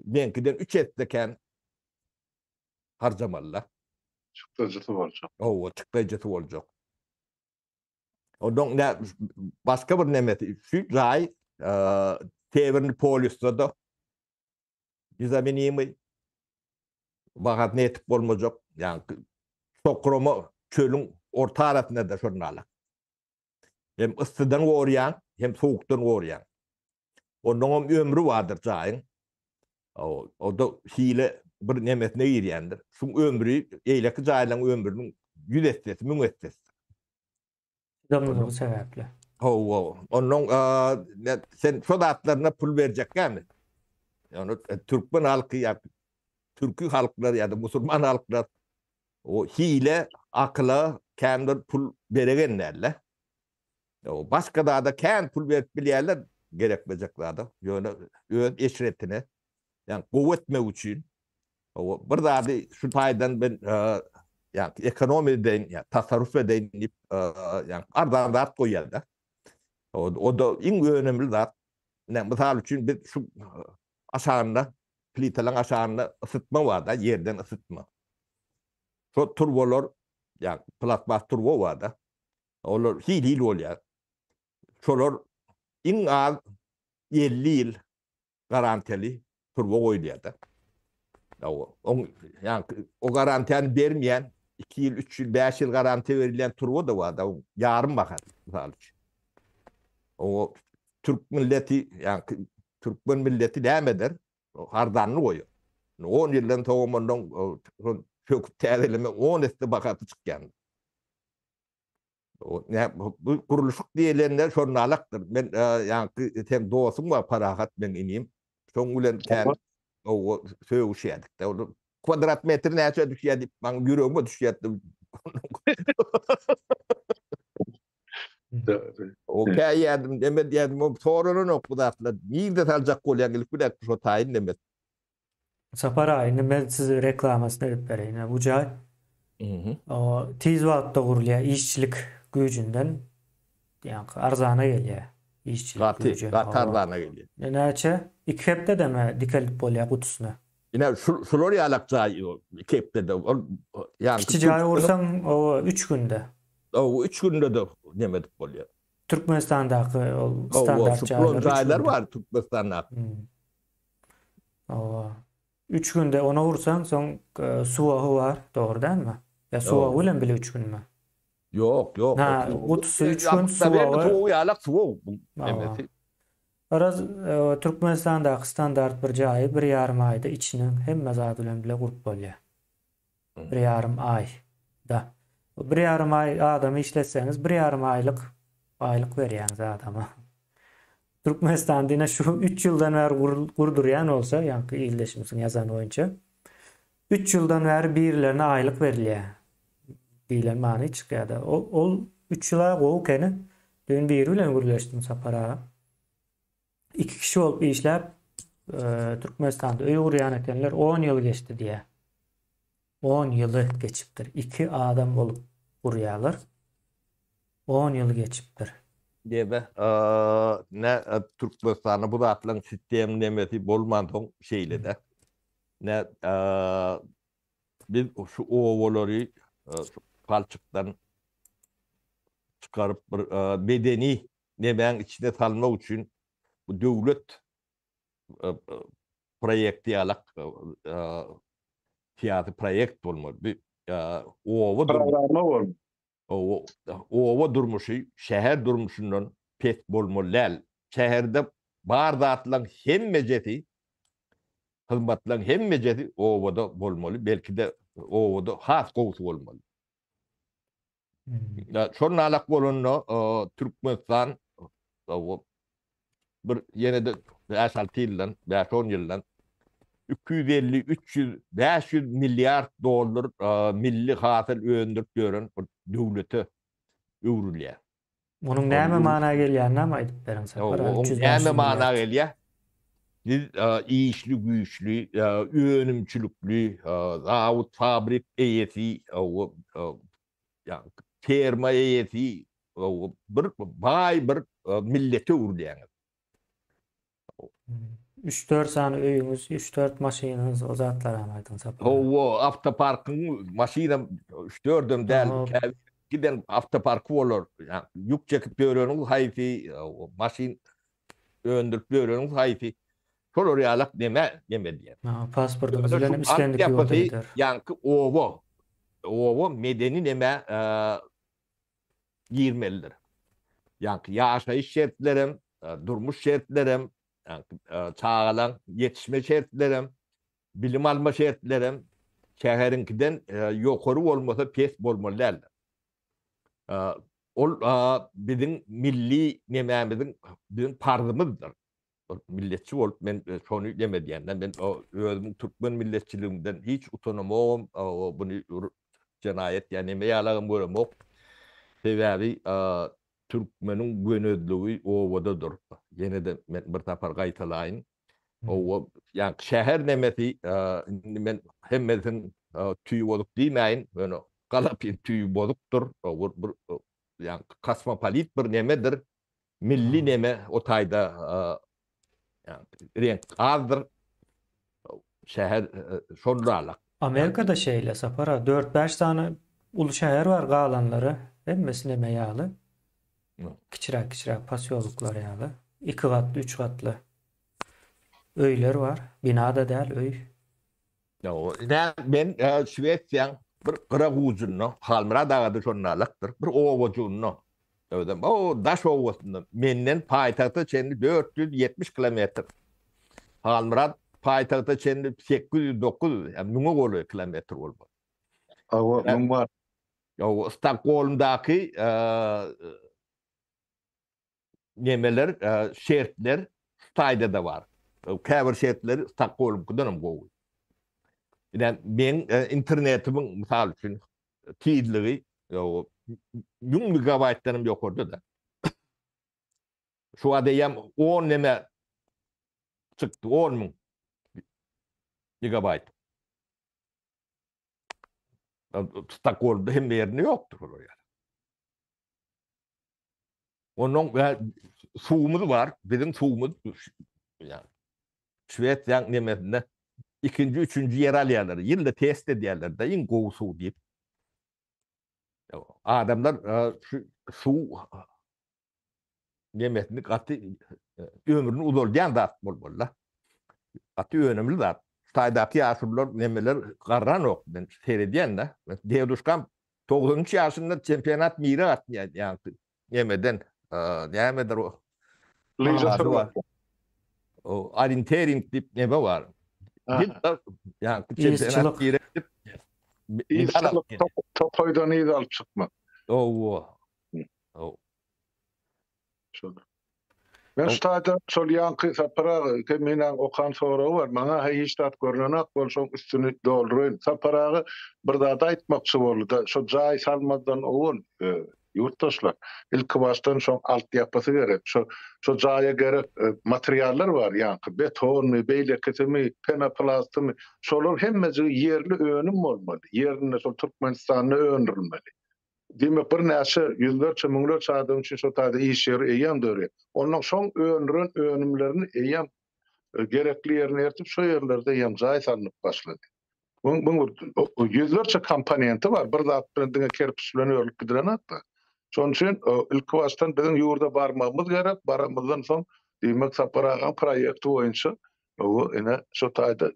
meňkiden üç esse kän harjamaly-da. Çykdajysy boljak. Hawa, çykdajysy boljak. Ondan ne başga bir nemesi şu jaý Sewerny Polýusda-da nezaminimyý bahasyna ýetip bolmajak, ýagny Çokurama çölüň orta arasynda-da şonda Hem yssydan gorýaň, hem sowukdan gorýaň. Ondan hem ömri bardyr jaýyň. O-da hile bir nemesine girýändir. Şuň ömri eýleki jaýlaryň ömrüniň 100 essesi, 1000 essesidir. Çydamlylygy sebäpli. Hawa, ondan sen şo zatlaryna pul berjekkämi? Ýagny türkmen halky ýa türki halklar ýa-da musulman halklar o hile, akyla kän bir pul beregen däl-de. Başga zada kän pul berip bilýärler, gerekmejek zada. Ýöne öz eşretine, ýagny gowy etmek üçin bir zady şu taýdan men ýagny ekonomiýa edeýin, ýa tasarruf edeýin diýip, ýagny arzan zat goýýar-da. O-da iň önemli zat. Ine, mysal üçin biz şu aşagynda, plitalaryň aşagynda ysytma bar-da, ýerden ysytma. Şo turbalar, ýagny plastmas turba bar-da. Olar hil-hil bolýar. Şolar iň az 50 ýyl garantiýaly turba goýulýar-da. Oň ýaňky o garantiýany bermeýän 2 ýyl, 3 ýyl, 5 ýyl garantiýa berilýän turba-da bar-da, oň ýarym bahasy, mysal üçin. O türk milleti, ýaňky türkmen milleti näme eder? Arzanyny goýar. 10 ýyldan soňam ondan söküp täzeleme 10 esse bahasy çykýar. Bu gurluşyk diýilende şonalakdyr. Men ýaňky sen dostuň bar Parahat meň inim. Şoň bilen kän. Owa, sögüşýärdik-de. Ol kwadrat metr näçe düşýär diýip, maňa ýüregime düşýärdi. O käýýärdim, neme diýýärdim, o soralanok bu zatlar. Nirde saljak bolýaň, ilki bilen şo taýyn neme. Sapar aga, indi men size reklamasyny edip bereýin. Bu jaý o tiz wagtda gurulýar, işçilik güýjünden ýaňky arzana gelýär. Işçilik Gaty, güýji. gaty arzana gelýär. Näçe? 2 hepdedemi dikelip bolýar gutusyny? Ine şular ýalak jaý 2 hepdede. Ol ýaňky Kiçi jaý gursaň, o 3 günde. O 3 günde-de neme edip bolýar. Türkmenistandaky ol standart jaýlar. Jaýlar bar Türkmenistandaky. Hawa. Üç günde ony ursaň, soň suwagy bar, dogry dälmi? Ýa suwagy bilen bile üç günmi? Ýok, ýok. Ha, gutusy üç gün, suwagy. Suwagy ýalak suwag bu nemesi. Garaz, Türkmenistandaky standart bir jaýy bir ýarym aýda içiniň hemme zady bilen bile gurup bolýar. Bir ýarym aý da. Bir ýarym aý adamy işletseňiz, bir ýarym aýlyk baýlyk berýäňiz adama. Türkmenistanda ine şu üç ýyldan bäri gurdurýan bolsa, ýaňky ildeşimiziň ýazany boýunça, üç ýyldan bäri birilerine aýlyk berilýär diýlen many çykýar-da. Ol üç ýyl-a gowy ekeni. Düýn biri bilen gürleşdim Sapar aga. Iki kişi bolup işläp, Türkmenistanda öý gurýan ekenler, on ýyl geçdi diýýär. On ýyly geçipdir. Iki adam bolup gurýarlar. On ýyl geçipdir. Neme, ne Türkmenistanda bu zatlaryň sistem nemesi bolmansoň şeýle-de. Ne biz şu obalary şu palçykdan çykaryp bir medeni nemäň içine salmak üçin bu döwlet proýekti ýalak syýasy proýekt bolmaly. Bu oba Programma bolmaly. Oba durmuşy şäher durmuşyndan pes bolmaly däl. Şäherde bar zatlaryň hemmejesi, hyzmatlaryň hemmejesi obada bolmaly, belki-de obada has gowusy bolmaly. Şol nalak bolanda Türkmenistan bir ýene-de 5-6 ýyldan, 5-10 ýyldan 250, 300, 500 milliard dollar milli hasyl öndürip ýören bir döwlete öwrülýär. Munuň näme mana gelýäninem aýdyp beriň Sapar aga. Oň näme mana gelýär? Biz işli güýçli, önümçilikli, zawod, fabrik eýesi, ferma eýesi, bir baý bir millete öwrülýäňiz. Üç-dört sany öýüňiz, üç-dört maşynyňyz, o zatlaram aýdyň Sapar aga. Hawa, awtoparkyň maşynam üç-dördem däl, käbir giden awtoparky bolar. Ýük çekip ýöreniň haýsy, maşyn öndürip ýöreniň haýsy. Şolar ýalak neme, neme diýen. Pasportyňyz bilen islendik ýurda gider. Ýaňky oba, oba medeni neme girmelidir. Ýaňky ýaşaýyş şertlerem, durmuş şertlerem, ýaňky çagalaň ýetişme şertlerem, bilim alma şertlerem şäheriňkiden ýokary bolmasa pes bolmaly däldir. Ol biziň milli nemämiziň, biziň parzymyzdyr. Milletçi bolup men şony neme edýän. Men özümiň türkmen milletçiligimden hiç utanamogam, buny jenaýat ýa neme ýalagam göremok. Sebäbi türkmeniň gönezligi obadadyr. Ýene-de men bir sapar gaýtalaýyn. Oba, ýa şäher nemesi, indi men hemmesiniň tüýi bozuk diýmäýin, ýöne galapyn tüýi bozukdyr. Bir ýa kosmopolit bir nemedir. Milli neme o taýda reňk azdyr. Şäher şonralak. Amerikada şeýle Sapar aga, dört-bäş sany uly şäher bar, galanlary hemmesi neme ýaly. Kiçiräk-kiçiräk posýoloklar ýaly. Iki gatly, üç gatly öýler bar. Bina-da däl, öý. Ine, men Şwesiýaň bir gyrak ujunda, Halmyrat aga-da şonalakdyr, bir obajygynda, özem o daş obasynda, menden paýtagta çenli 470 kilometr, Halmyrat paýtagta çenli 800-900, ýa müňe golaý kilometr bolmaly. Hawa, müň bar. Hawa, Stokgolmdaky nemeler, şertler şu taýda-da bar. Käbir şertleri Stokgolmkydan hem gowy. Ine meň internetimiň mysal üçin tizligi 1000 megabaytdan hem ýokarda-da. Şu wagt eýýäm 10 neme çykdy, 10 müň megabayt. Stokgolmda hemme ýerinde ýokdur olar ýaly. Ondan suwumyz bar, biziň suwumyz ýa Şwesiýanyň nemesinde ikinji, üçünji ýer alýarlar. Ýylda test edýärler-de, iň gowy suw diýip. Adamlar şu suw nemesini gaty ömrüni uzaldýan zat bolmaly-da. Gaty önümli zat. Taýdaky ýaşulular nemeler garranok. Men seredýän-de. Deduşkam 93 ýaşynda çempionat mire gatnaýar ýaňky nemeden nämedir o. Lyža sürmek. O orientering diýip neme bar. Ýaňky çempionat mire gidip tokaýdan yz alyp çykmak. Owa. Şol. Men şu taýda şol ýaňky Sapar aga Keminäň okan soragy bar. Maňa-ha hiç zat görnenok, bol şoň üstüni dolduraýyn. Sapar aga bir zady aýtmakçy boldy-da, şo jaý salmazdan owal, ýurtdaşlar, ilkibaşdan şoň altyapysy gerek. Şo şo jaýa gerek materiallar bar, ýaňky betonmy, beýlekisimi, penoplastymy, şolar hemmejigi ýerli önüm bolmaly, ýerinde şol Türkmenistanda öndürilmeli. Diýmek, birnäçe ýüzlerçe, müňlerçe adam üçin şol taýda iş ýeri eýýäm dörýär. Onnoň şoň öndüren önümlerini eýýäm gerekli ýerine eltip, şo ýerlerde eýýäm jaý salnyp başlady. Muň muň ýüzlerçe komponenti bar, bir zat bilen diňe kerpiç bilen örülip gidilenok-da. Şonuň üçin ilkibaşdan biziň ýurda barmagymyz gerek, baramyzdan soň, diýmek, Sapar agaň proýekti boýunça, ine, şo taýda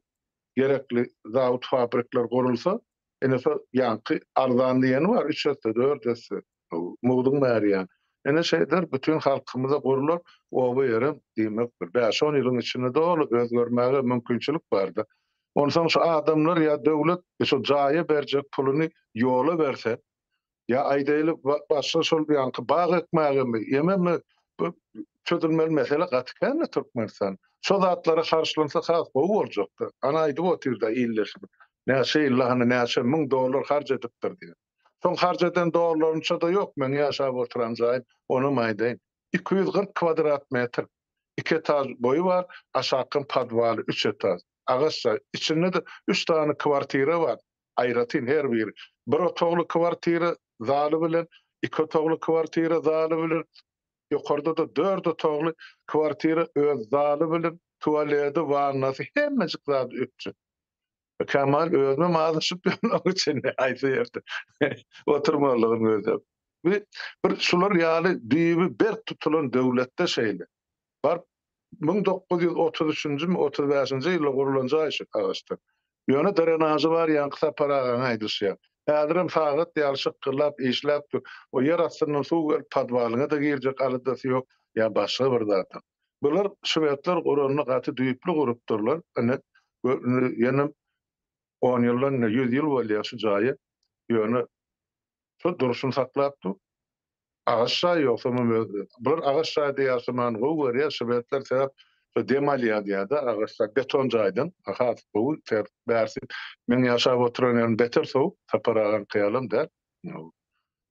gerekli zawod-fabrikler gurulsa, Ine şo ýaňky arzan diýeni bar, üç esse, dört esse mugduň bäri ýan. Ine şeýder bütin halkymyza gurlar, oba ýerem diýmek bir bäş-on ýylyň içinde doly özgermäge mümkinçilik barda. Onsoň şu adamlar ýa döwlet şo jaýa berjek puluny ýola berse, Ýa aýdaýly başga şol ýaňky bag ekmägemi, ýememi bu çözülmeli mesele gaty kän-de Türkmenistan. Şo zatlara harçlansa has gowy boljakdy. Ana aýdyp otyrda ildeşimiz. Näçe ýylda hany näçe müň dollar harç edipdir diýip. Şoň harç eden dollarynça-da ýok meň ýaşap oturan jaýym, onam aýdaýyn. 240 kwadrat metr. Iki etaž boýy bar, aşakam podwaly, üç etaž. Agaç jaý. Içinde-de üç sany kwartira bar. Aýratyn her biri bir otagly kwartira zaly bilen, iki otagly kwartira zaly bilen, ýokarda-da dört otagly kwartira öz zaly bilen, tualedi, wannasy, hemmejik zady üpjün. Kemal özümem azaşyp ýörün oň içinde haýsy ýerde oturmalygyny gözläp. Bu bir şular ýaly düýbi berk tutulan döwletde şeýle. Baryp 1933-nji mi, 35-nji ýylda gurlan jaý şu agaçdan. Ýöne drenažy bar, ýaňky Sapar agaň aýdyşy ýaly. Häzirem sagat ýaly şykgyrlap işläp dur. O ýer astyndan suw gelip podwalyňa-da girjek aladasy ýok, ýa başga bir zadam. Bular şwedler guranda gaty düýpli gurupdyrlar. Ine, indi ýene on ýyldan indi 100 ýyl bolýar şu jaýa. Ýöne Şol durşuny saklap dur. Agaç jaý ýogsamam öz bular agaç jaýda ýaşamany gowy görýär, şwedler sebäp şo dem alýar diýýär-de agaç jaý beton jaýdan has gowy sebäp bärsi meň ýaşap oturan ýerim beter sowuk Sapar agaňky ýalam däl.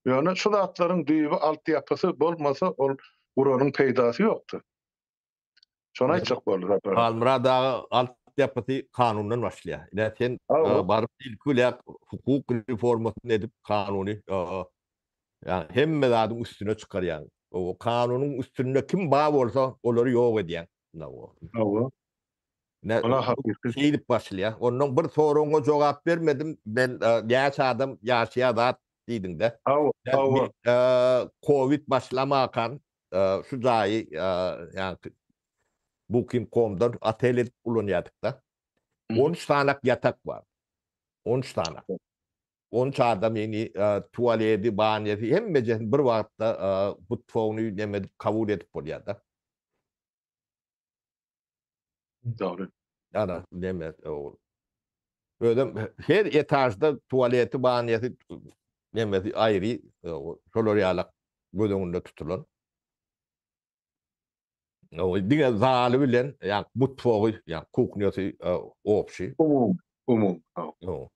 Ýöne şu zatlaryň düýbi altyapysy bolmasa ol guranyň peýdasy ýokdur. Şony aýtjak boldy Sapar. Halmyrat aga altyapysy kanundan başlaýar. Ine sen baryp ilki bilen hukuk reformasyny edip kanuny ýa hemme zadyň üstüne çykarýaň. O kanunyň üstünde kim bar bolsa olary ýok edýäň. Hawa. Ne şeýdip başlaýar. Ondan bir soragyňa jogap bermedim. Men näçe adam ýaşaýar zat diýdiňde. Hawa, hawa. Covid başlamakan şu jaýy ýaňky Booking komdan otel edip ulanýardyk-da. 13 sanak ýatak bar. 13 sanak. 13 adam ýeni tualeti, banýasy hemmejesini bir wagtda butfony neme edip kabul edip bolýar-da. Dogry. Ana, neme ogul. Özem her etažda tualeti, banýasy, nemesi aýry, şolar ýalak göz öňünde tutulan. Diňe zaly bilen, ýa mutfagy, ýa kuhnýasy obşi. Umumy, umumy.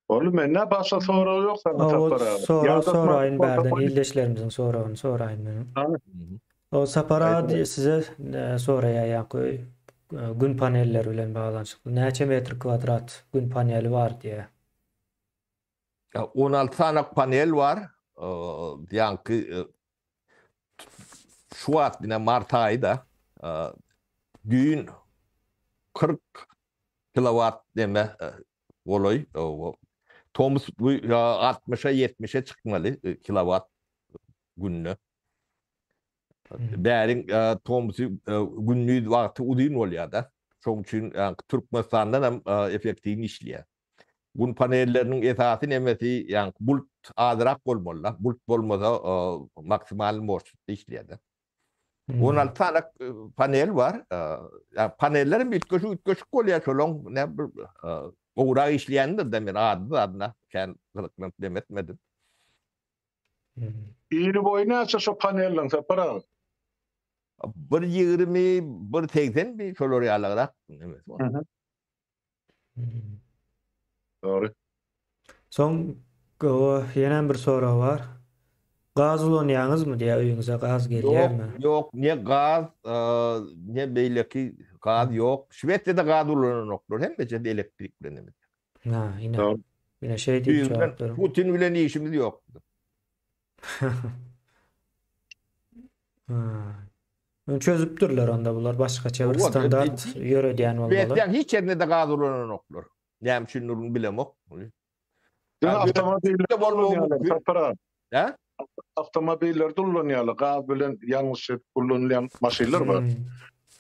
Boldy mende başga sorag ýok saňa Sapar aga. Sorag soraýyn bärden ildeşlerimiziň soragyny soraýyn men. O Sapar aga size soraýar ýaňky gün panelleri bilen baglanyşykly. Näçe metr kwadrat gün paneli bar diýýär. 16 sany panel bar. Ýaňky şu wagt ine mart aýy-da düýn 40 kilowat neme golaý. Tomus bu 60-a 70-e çykmaly kilowat günde. Bäriň tomusy gündiz wagty uzyn bolýar-da. Şoň üçin Türkmenistandan hem effektiw işleýär. Gün panelleriniň esasy nemesi ýa bulut azrak bolmaly-da. Bulut bolmasa maksimal moşnostda işleýär-de. 16 sany panel bar. Ýa paneller hem üýtgeşik üýtgeşik bolýar. Şolaň ne bir gowrak işleýändir-de men ady zadyna kän gyzyklanyp neme etmedim. Iri boýy näçe şo panelliň Sapar aga? Bir 20, bir 80 mi şolar ýalygrak nemesi bar. Dogry. Soň ýenem bir sorag bar. Gaz ulanýaňyzmy diýýär öýüňize gaz gelýärmi? Ýok, ýok, ne gaz, ne beýleki gaz ýok. Şwesiýada gaz ulananoklar, hemmejesi elektrik bilen edýär. Ha, ine. Ine şeý diýip jogap beriň. Putin bilen işimiz ýok. Ha. Ony çözüpdirler onda bular başgaça bir standart ýöredýän bolmaly. Şwesiýanyň hiç ýerinde-de gaz ulananoklar. Näme üçindir bilemok. Diňe awtomobillerde ulanýarlar Sapar aga. Hä? Awtomobillerde ulanýarlar. Gaz bilen ýangyç edip ulanylýan maşynlar bar.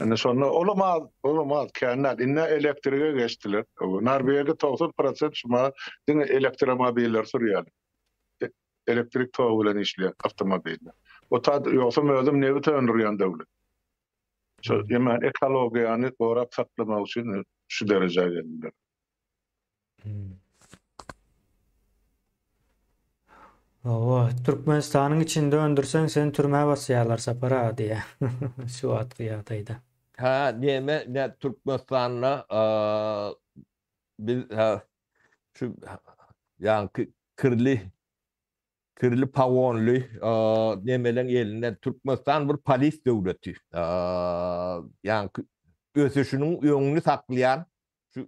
Indi şonda olam az, olam az, kän däl. Indi elektrige geçdiler. Norwegiýa 90 prosent şuma diňe elektromobiller sürýärler. Elektrik togy bilen işleýän awtomobiller. O ta ýogsam özem nebit öndürýän döwlet. Şu ýa ekologiýany gorap saklamak üçin şu derejä geldiler. Hawa, Türkmenistanyň içinde öndürseň seni türmä basýarlar Sapar aga diýýär. Şu wagtky ýagdaýda. Ha, neme, ne Türkmenistanda biz şu ýaňky kirli kirli pagonly nemeleň elinden Türkmenistan bir polis döwleti. Ýaňky ösüşiniň öňüni saklaýan şu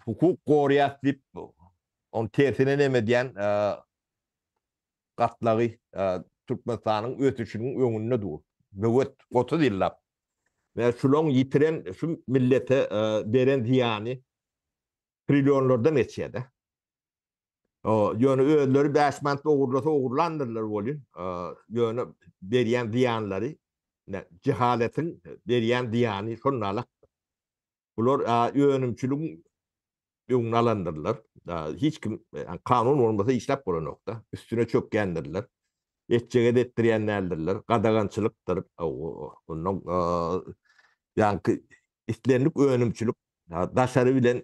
hukuk goraýas diýip ony tersine neme edýän gatlagy Türkmenistanyň ösüşiniň öňünde dur. Böwet 30 ýyllap. We şulaň ýitiren şu millete beren zyýany trillionlardan geçýär-de. Ýöne özleri 5 manat ogurlasa ogurlandyrlar welin, ýöne berýän zyýanlary, jehaletiň berýän zyýany şonda Bular önümçiligiň öňüni alandyrlar. Hiç kim kanun bolmasa işläp bolanokda. Üstüne çökýändirler. Etjege etdirýän däldirler. Gadagançylykdyr. Ondan ýaňky islendik önümçilik daşary bilen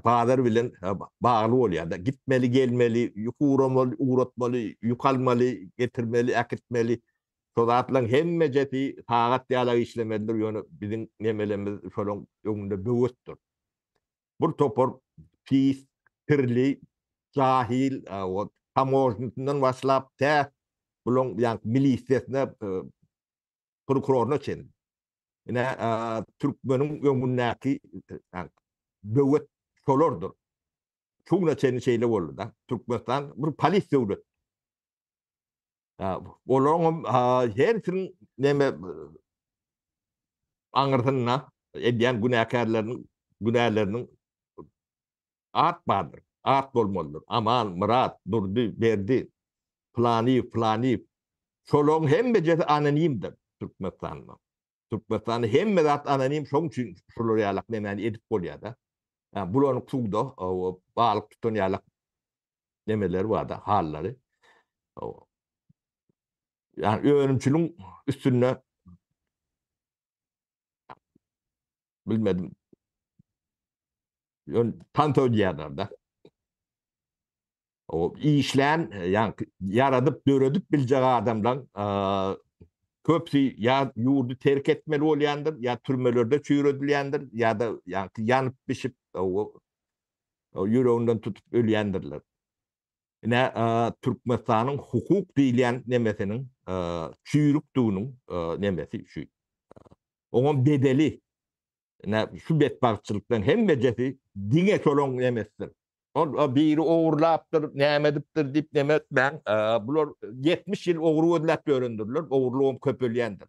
bazar bilen bagly bolýar-da. Gitmeli, gelmeli, ýük ugramaly, ugratmaly, ýük almaly, getirmeli, äkitmeli. Şo zatlaryň hemmejesi sagat ýalak işlemelidir, ýöne biziň nemelerimiz şolaň öňünde böwetdir. Bir topar pis, kirli, jahil, tamožnisinden başlap tä bulaň ýaňky milisiýasyna, prokuroryna çenli. Ine, türkmeniň öňündäki böwet şolardyr. Şu güne çenli şeýle boldy-da. Türkmenistan bir polis döwlet. Olaryň hem hersiniň neme aňyrsynda edýän günäkärleriniň günäleriniň at bardyr. At bolmalydyr. Aman, Myrat, Durdy, Berdi, Pylanyýew, Pylanyýew. Şolaryň hemmejesi anonimdir Türkmenistanda. Türkmenistanda hemme zat anonim, şoň üçin şular ýalak nemäni edip bolýar-da. Bulanyk suwda balyk tutan ýalak nemeleri bar-da, hallary. Ýani önümçiligiň üstünde bilmedim. Ýöne tans ödýärler-de. O işlän, ýani ýaradyp, döredip biljek adamlaryň. Köpüsi ýa ýurdy terk etmeli bolýandyr, ýa türmelerde çüýredilýändir, ýa-da ýaňky ýanyp bişip, ýüreginden tutup ölýändirler. Ine, Türkmenistanyň hukuk diýilýän nemesiniň çüýrükdiginiň nemesi şu. Oňam bedeli. Ine, şu betbagtçylykdan hemmejesi diňe şolaň nemesidir. Ol biri ogurlapdyr, näme edipdir diýip neme etmäň. Bular 70 ýyl ogry gözläp ýörendirler, ogurlygam köpelýändir.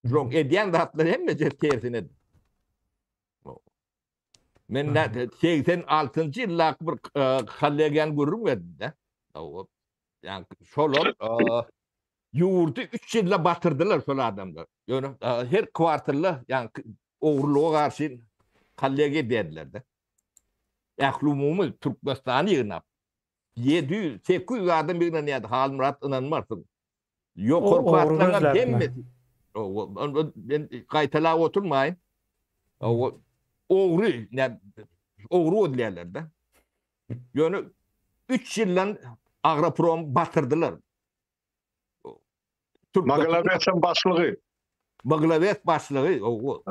Şularyň edýän zatlary hemmejesi tersinedir. Men 86-njy ýyldaky bir kollegiýany gürrüň berdim-de. Ýa şolar ýurdy 3 ýylda batyrdylar şol adamlar. Ýöne her kwartalda ýa ogurlyga garşy kollegiýa edýärdiler-de. Ählumumy Türkmenistany ýygnap 700, 800 adam ýygnanýardy, Halmyrat ynanmarsyň. Ýokarky atlaryň hemmesi. Men gaýtalap oturmaýyn. Ogry, ogry gözleýärler-de. Ýöne 3 ýyldan Agroprom batyrdylar. Maglabesiň başlygy. Maglabes başlygy, owo.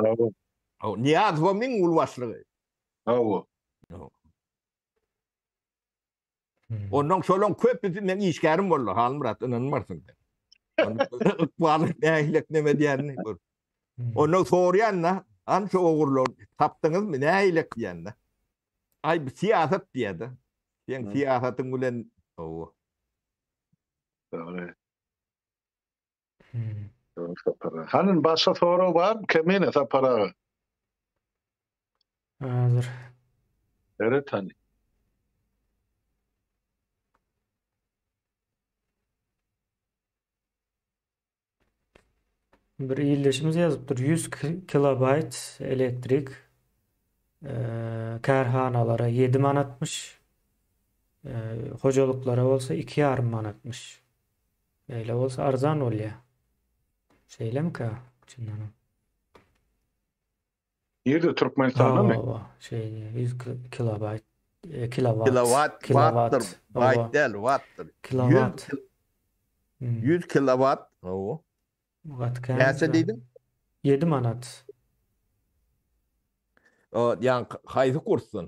Nyýazowyň iň uly başlygy. Hawa. Ondan şolaň köpüsi meň işgärim boldy, Halmyrat, ynanmarsyň sen. Ykbalyň nähilek neme diýenini gör. Ondan soraýan-da, hany şu ogurlar tapdyňyzmy, nähilek diýende. Aý, bu syýasat diýýär-de. Seň syýasatyň bilen, hawa. Dogry. Dogry Sapar aga. Hany başga sorag barmy Kemine Sapar aga? Hazır. Seret hany. Bir ildeşimiz ýazypdyr, 100 kilobaýt elektrik kärhanalara 7 manatmyş, hojalyklara bolsa 2,5 manatmyş. Beýle bolsa arzan bolýar. Şeýlemikä çyndanam? Nirde Türkmenistandamy? Hawa, şeýle 100 kilobaýt, kilowat. Kilowat, wattdyr, baýt däl, wattdyr. Kilowat. 100 kilowat. Hawa. Gaty kän. Näçe diýdiň? 7 manat. O, ýa haýsy kursdan?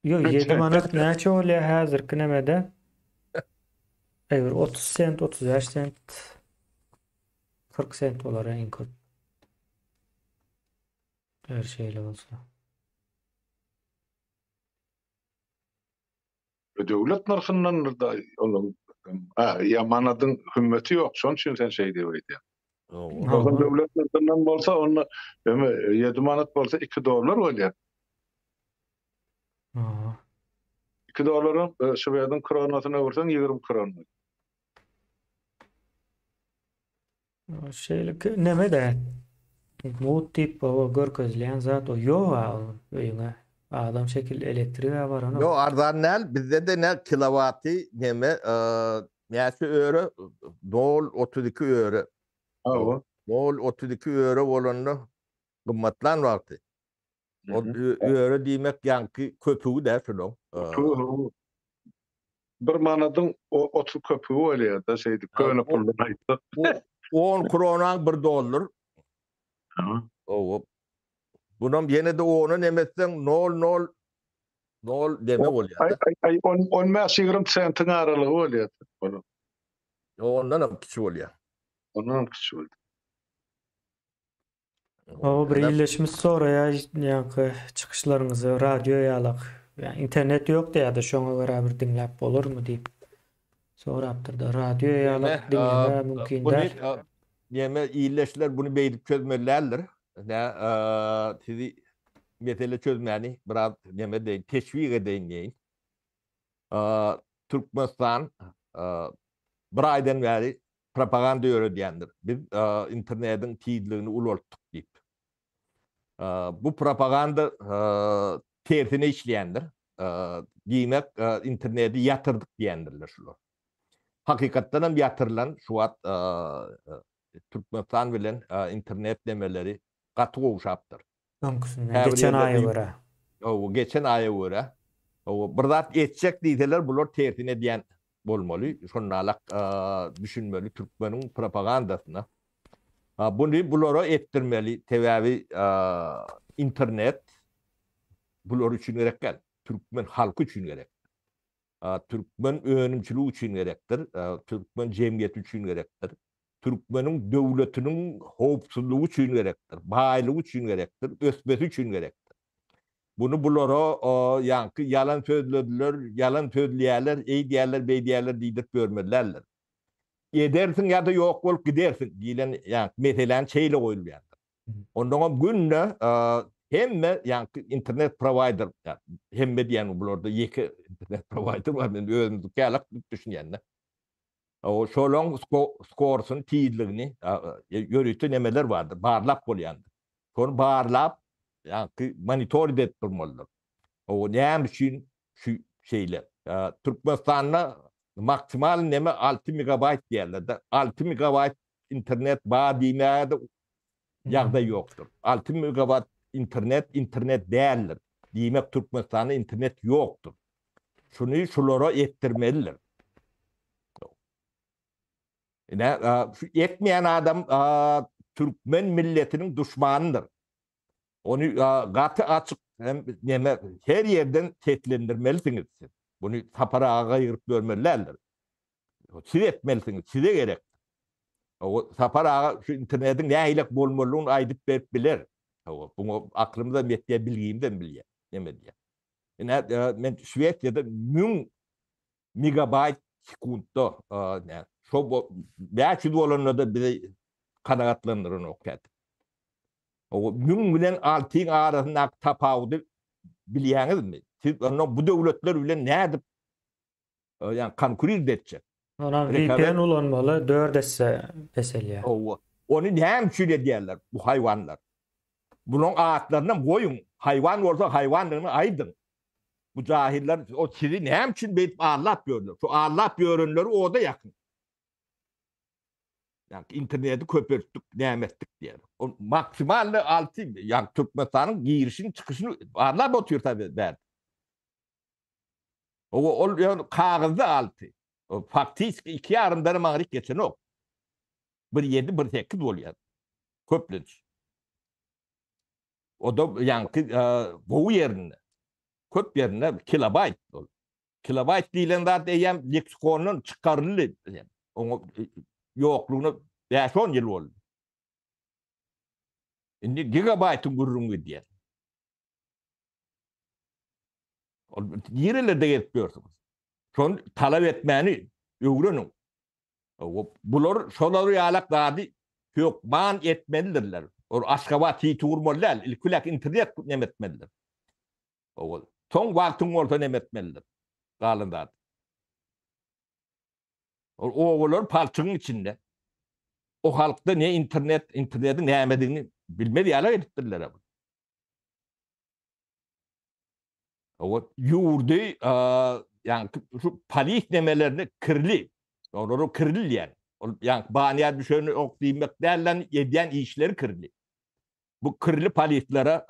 Ýok, 7 manat näçe bolýar häzirki nemede? Eger 30 sent, 35 sent, 40 sent bolar iň köp. Eger şeýle bolsa. Döwlet nyrhyndandyr da onuň ha ýa manadyň hümmeti ýok şonuň üçin sen şeý diýip aýdýaň. Hawa. Döwlet nyrhyndan bolsa onda eme 7 manat bolsa 2 dollar bolýar. Hawa. 2 dollaryň şwediň kronasyna öwürseň 20 kron bolýar. Şeýle neme de mugt diýip baba görkezilýän zat o ýok-a ol öýüňe adam şekilli elektrig-ä baranok. Ýok arzan däl bizde-de ne kilowaty neme näçe öre nol 32 öre. Hawa. Nol 32 öre bolanda gymmatlan wagty. Ol öre diýmek ýaňky köpügi dä şunuň. Köpügi. Bir manadyň 30 köpügi bolýar-da şeýdip köne puldan aýtsak. 10 kronaň bir dollar. Owa. Bunam ýene-de ona neme etseň nol nol nol deme bolýar. Aý aý 15-20 sentiň aralygy bolýar. Ondan hem kiçi bolýar. Ondan hem kiçi bolýar. Hawa bir ildeşimiz soraýar ýaňky çykyşlaryňyzy radio ýalak ýa internet ýok diýýärdi şoňa görä bir diňläp bolarmy diýip sorapdyrda radio ýalak diňleme mümkin däl. Näme ildeşler buny beýdip çözmeli däldir. Nä sizi mesele çözmäni biraz neme edeýin teşwik edeýin diýeýin. Türkmenistan bir aýdan bäri propaganda ýöredýändir. Biz internetiň tizligini ulaltdyk diýip. Bu propaganda tersine işleýändir. Diýmek, interneti ýatyrdyk diýendirler şular. Hakykatdan hem ýatyrylan şu wagt Türkmenistan bilen internet nemeleri gaty gowşapdyr. Öňküsinden, geçen aýa görä. Hawa, geçen aýa görä. Hawa, bir zat etjek diýseler, bular tersine edýän. bolmaly, şondalak düşünmeli türkmeniň propagandasyna. Buny bulara etdirmeli, sebäbi internet bular üçin gerek däl, türkmen halky üçin gerek. Türkmen önümçiligi üçin gerekdir, türkmen jemgyýeti üçin gerekdir. Türkmeniň döwletiniň howpsuzlygy üçin gerekdir, baýlygy üçin gerekdir, ösmesi üçin gerekdir. Buny bulara ýaňky ýalan sözlediler, ýalan sözleýärler, eýdýärler, beýdýärler diýdirip ýörmeli däldir. Edersiň ýa-da ýok bolup gidersiň diýlen ýaňky meseläni şeýle goýulýandyr. Onnoňam günde hemme ýaňky internet prowaýder, hemme diýýän bularda ýeke internet prowaýder bar, men özümizdiki ýalak diýip düşünýän-de. Şolaň skorsyny, tizligini ýörite nemeler bardyr, barlap bolýandyr. Şony barlap, ýaňky monitoring edip durmalydyr. O näme üçin şu şeýle? Türkmenistanda maksimal neme 6 megabaýt diýerler-de. 6 megabaýt internet bar diýmäge-de ýagdaý ýokdur. 6 megabaýt internet internet däldir. Diýmek Türkmenistanda internet ýokdur. Şuny şulara etdirmelidir. Ine, şu etmeýän adam türkmen milletiniň duşmanydyr. Ony gaty açyk hem neme her ýerden seslendirmelisiňiz siz. Buny Sapar aga gygyryp ýörmeli däldir. Siz etmelisiňiz, size gerek. Sapar aga şu internetiň nähilek bolmalydygyny aýdyp berip biler. Buňa aklymyzam ýetýär, bilgimizem bilýär. Neme diýýär. Ine, men Şwesiýada 1000 megabaýt sekuntda şo 500 bolanda-da bizi kanagatlandyranok käte. O 1000 bilen 6-yň arasyndaky tapawudy bilýäňizmi? Siz onda bu döwletler bilen nädip ýa konkurir etjek? Ona VPN ulanmaly 4 esse peselýär. Hawa. Ony näme üçin edýärler bu haýwanlar? Bularyň atlarynam goýuň. Haýwan bolsa haýwandygyny aýdyň. Bu jahiller o sizi näme üçin beýdip aldap ýörler? Şu aldap ýörenleri oda ýakyň. Ýa interneti köpeltdik, näme etdik diýer. O maksimalny 6, ýa Türkmenistanyň girişini, çykyşyny barlap otyr tabi bärde. O ol ýöne kagyzda 6. O faktiski 2 ýarymdan hem aňryk geçenok. 1.7, 1.8 bolýar. Köplenç. O da ýaňky gowy ýerinde. Köp ýerinde kilobaýt ol. Kilobaýt diýlen zat eýýäm leksikondan çykaryldy. Oňa ýoklugyna 5-10 ýyl boldy. Indi gigabaýtyň gürrüňi gidýär. Ol nirelerde gezip ýörsüňiz? Şony talap etmäni öwreniň. Bular şolar ýalak zady hökman etmelidirler. Ol Aşgabat siti gurmaly däl, ilki bilen internet neme etmelidir. Soň wagtyň bolsa neme etmelidir. Galan zat. Ol obalar palçygyň içinde. O halkda ne internet, internetiň nämedigini bilmez ýalak edipdirler. Owa ýurdy ýaňky şu polis nemelerini kirli. Olary kirli diýen. Ol ýaňky banýa düşeni ok diýmek dälden edýän işleri kirli. Bu kirli polislere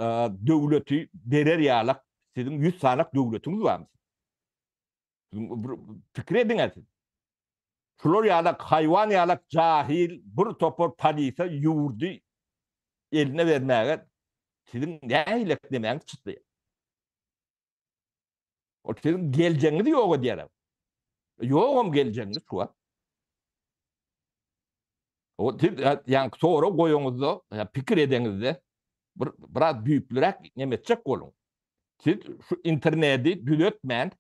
döwleti berer ýalak siziň 100 sanak döwletiňiz barmy? Pikir ediň siz. Şular ýalak haýwan ýalak jahil bir topar polise ýurdy eline bermäge siziň nähilek nemäňiz çykdy? Ol siziň geljegiňizi ýok edýär. Ýogam geljegiňiz şu wagt. O siz ýaňky sorag goýaňyzda, ýa pikir edeňizde bir biraz düýplüräk neme etjek boluň. Siz şu interneti düzetmän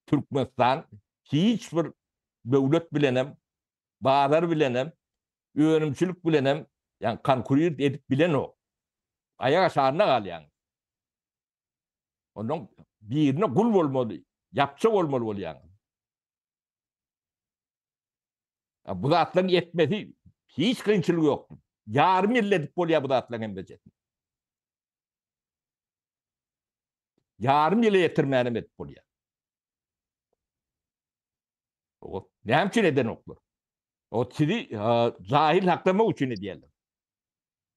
Türkmenistan hiç bir döwlet bilenem, bazar bilenem, önümçilik bilenem ýa konkurir edip bilenok. Aýak aşagynda galýaň. Ondan birine gul bolmaly, ýapja bolmaly bolýaň. Bu zatlaryň etmesi hiç kynçylygy ýok. Ýarym ýyl edip bolýar bu zatlaryň hemmejesini. Ýarym ýyla ýetirmänem edip bolýar. O näme üçin edenoklar? O sizi jahil saklamak üçin edýärler.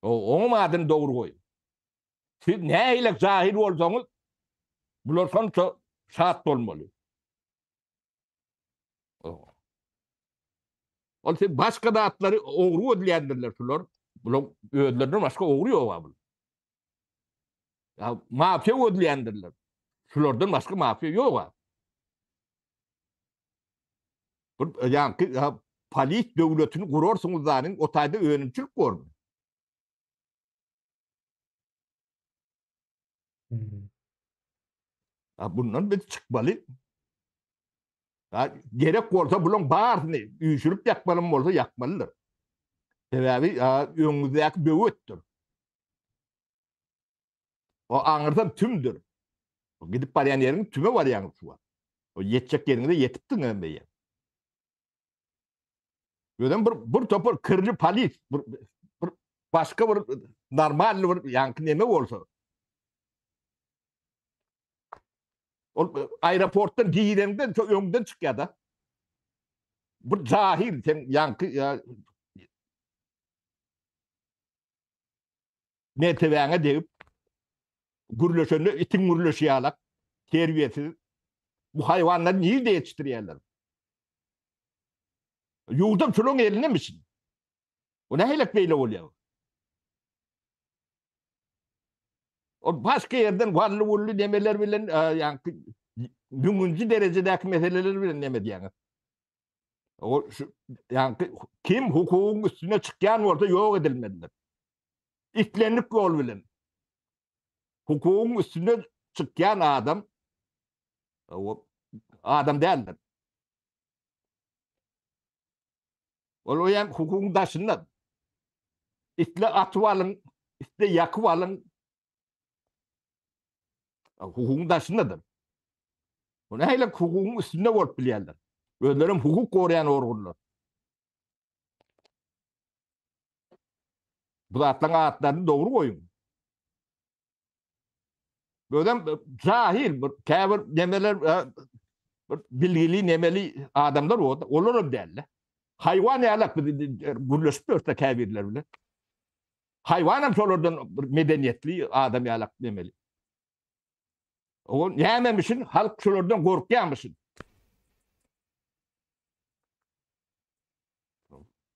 O oňam adyny dogry goýuň. Siz nähili jahil bolsaňyz, bular şonça şat bolmaly. Ol sen başga zatlary ogry gözleýändirler şular. Bular özlerinden başga ogry ýok-a bul. Ya mafiýa gözleýändirler. Şulardan başga mafiýa ýok-a. Bir ýaňky polis döwletini gurarsyňyz zanyň o taýda önümçilik bormy? Ha bundan biz çykmaly. Ha, gerek bolsa bulaň baryny üýşürip ýakmalym bolsa ýakmalydyr. Sebäbi öňüňizdäki böwetdir. O aňyrsam tümdür. O gidip barýan ýeriň tüme barýaňyz şu wagt. O ýetjek ýeriňize ýetipdiňiz hem beýe. Özem bir bir topar kirli polis, bir, bir başga bir normal bir ýaňky neme bolsa. Ol e, aeroportdan girenden şo öňden çykýar da. Bir jahil sen ýaňky ýa, mertebäňe degip gürleşende itiň gürleşi ýalak terbiýesiz bu haýwanlary nirde ýetişdirýärler? Ýurdam şolaryň elindemişin. Bu nähilek beýle bolýar? Ol başga ýerden wally-wully nemeler bilen, ýaňky müňünji derejedäki meseleler bilen neme diýýäňiz? O şu ýaňky kim hukugyň üstüne çykýan bolsa ýok edilmelidir. Islendik ýol bilen hukugyň üstüne çykýan adam o adam däldir. Ol o ýa hukugyň daşynda. Isle atyp alyň, isle ýakyp alyň. Hukugyň daşyndadyr. Bu nähili hukugyň üstünde bolup bilýärler? Özlerem hukuk goraýan organlar. Bu zatlaryň atlaryny dogry goýuň. Özem jahil bir käbir nemeler bir bilgili nemeli adamlar boldy. Olar hem däldi. Haýwan ýalak biz gürleşip ýörse käbirler bilen. Haýwan hem şolardan bir medeniýetli adam ýalak nemeli. O nämemişin halk şolardan gorkýarmyşyn.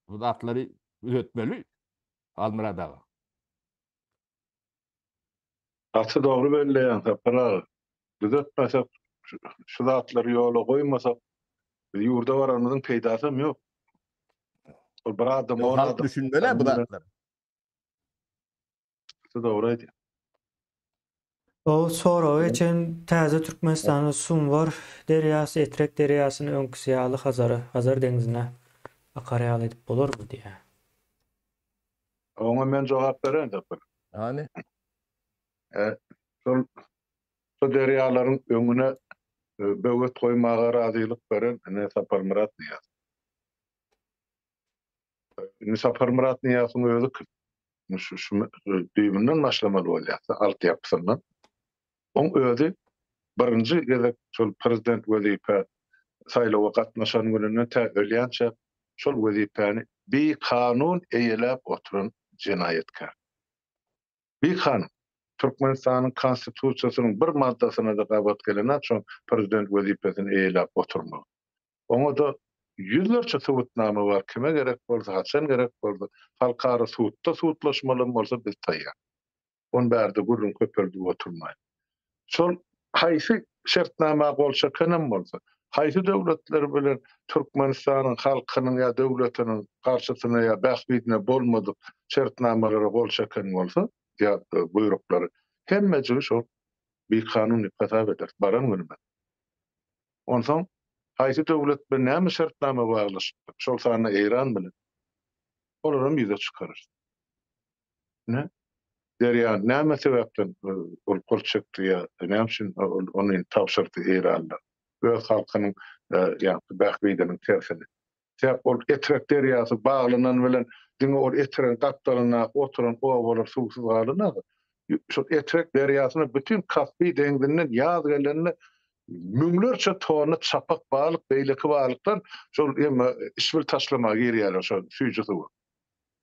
Bu zatlary düzetmeli Halmyrat aga. Gaty dogry belleýäň Sapar aga. Düzetmesek, şu zatlary ýola goýmasak, biz ýurda baranymyzyň peýdasam ýok. Ol bir adam, on adam. Düşünmeli bu zatlar. Gaty dogry aýdýaň. O soraga geçen täze Türkmenistanda Sumbar derýasy Etrek derýasyny öňküsi ýaly Hazara, Hazar deňzine akar ýaly edip bolarmy diýýär. Oňa men jogap bereýin Sapar. Hany? E, şol şu derýalaryň öňüne e, böwet goýmaga razylyk beren ine Saparmyrat Nyýazow. Indi Saparmyrat Nyýazowyň özi kim? Şu, şu düýbünden başlamaly bolýar, altyapysyndan. Oň özi birinji gezek şol prezident wezipä saýlawa gatnaşan gününden tä ölýänçä şol wezipäni bikanun eýeläp oturan jenaýatkär. Bikanun. Türkmenistanyň Konstitusiýasynyň bir maddasyna-da gabat gelenok şoň prezident wezipesini eýeläp oturmagy. Oňa-da ýüzlerçe subutnama bar, kime gerek bolsa, haçan gerek bolsa, halkara sudda sudlaşmalam bolsa biz taýýar. Ony bärde gürrüň köpeldip oturmaýyn. Şol haýsy şertnama gol çekenem bolsa, haýsy döwletler bilen Türkmenistanyň halkynyň ýa döwletiniň garşysyna ýa bähbidine bolmadyk şertnamalara gol çeken bolsa ýa buýruklary, hemmejigi şol bikanun diýip hasap ederis baran günümiz. Onsoň haýsy döwlet bilen näme şertnama baglaşypdyr, şol sanda Eýran bilen, olaram ýüze çykararys. Ine, derýa näme sebäpden ol gol çekdi ýa näme üçin ony tabşyrdy Eýranda öz halkynyň ýa-da bähbidiniň tersine. Sebäp ol Etrek derýasy baglanan bilen diňe ol Etregiň gapdalyndaky oturan obalar suwsuz galanok. Şol Etrek derýasyna bütin Kaspi deňzinden ýaz gelende müňlerçe tonna çapak balyk, beýleki balyklar şol işbil taşlamaga girýärler şol süýji suwa.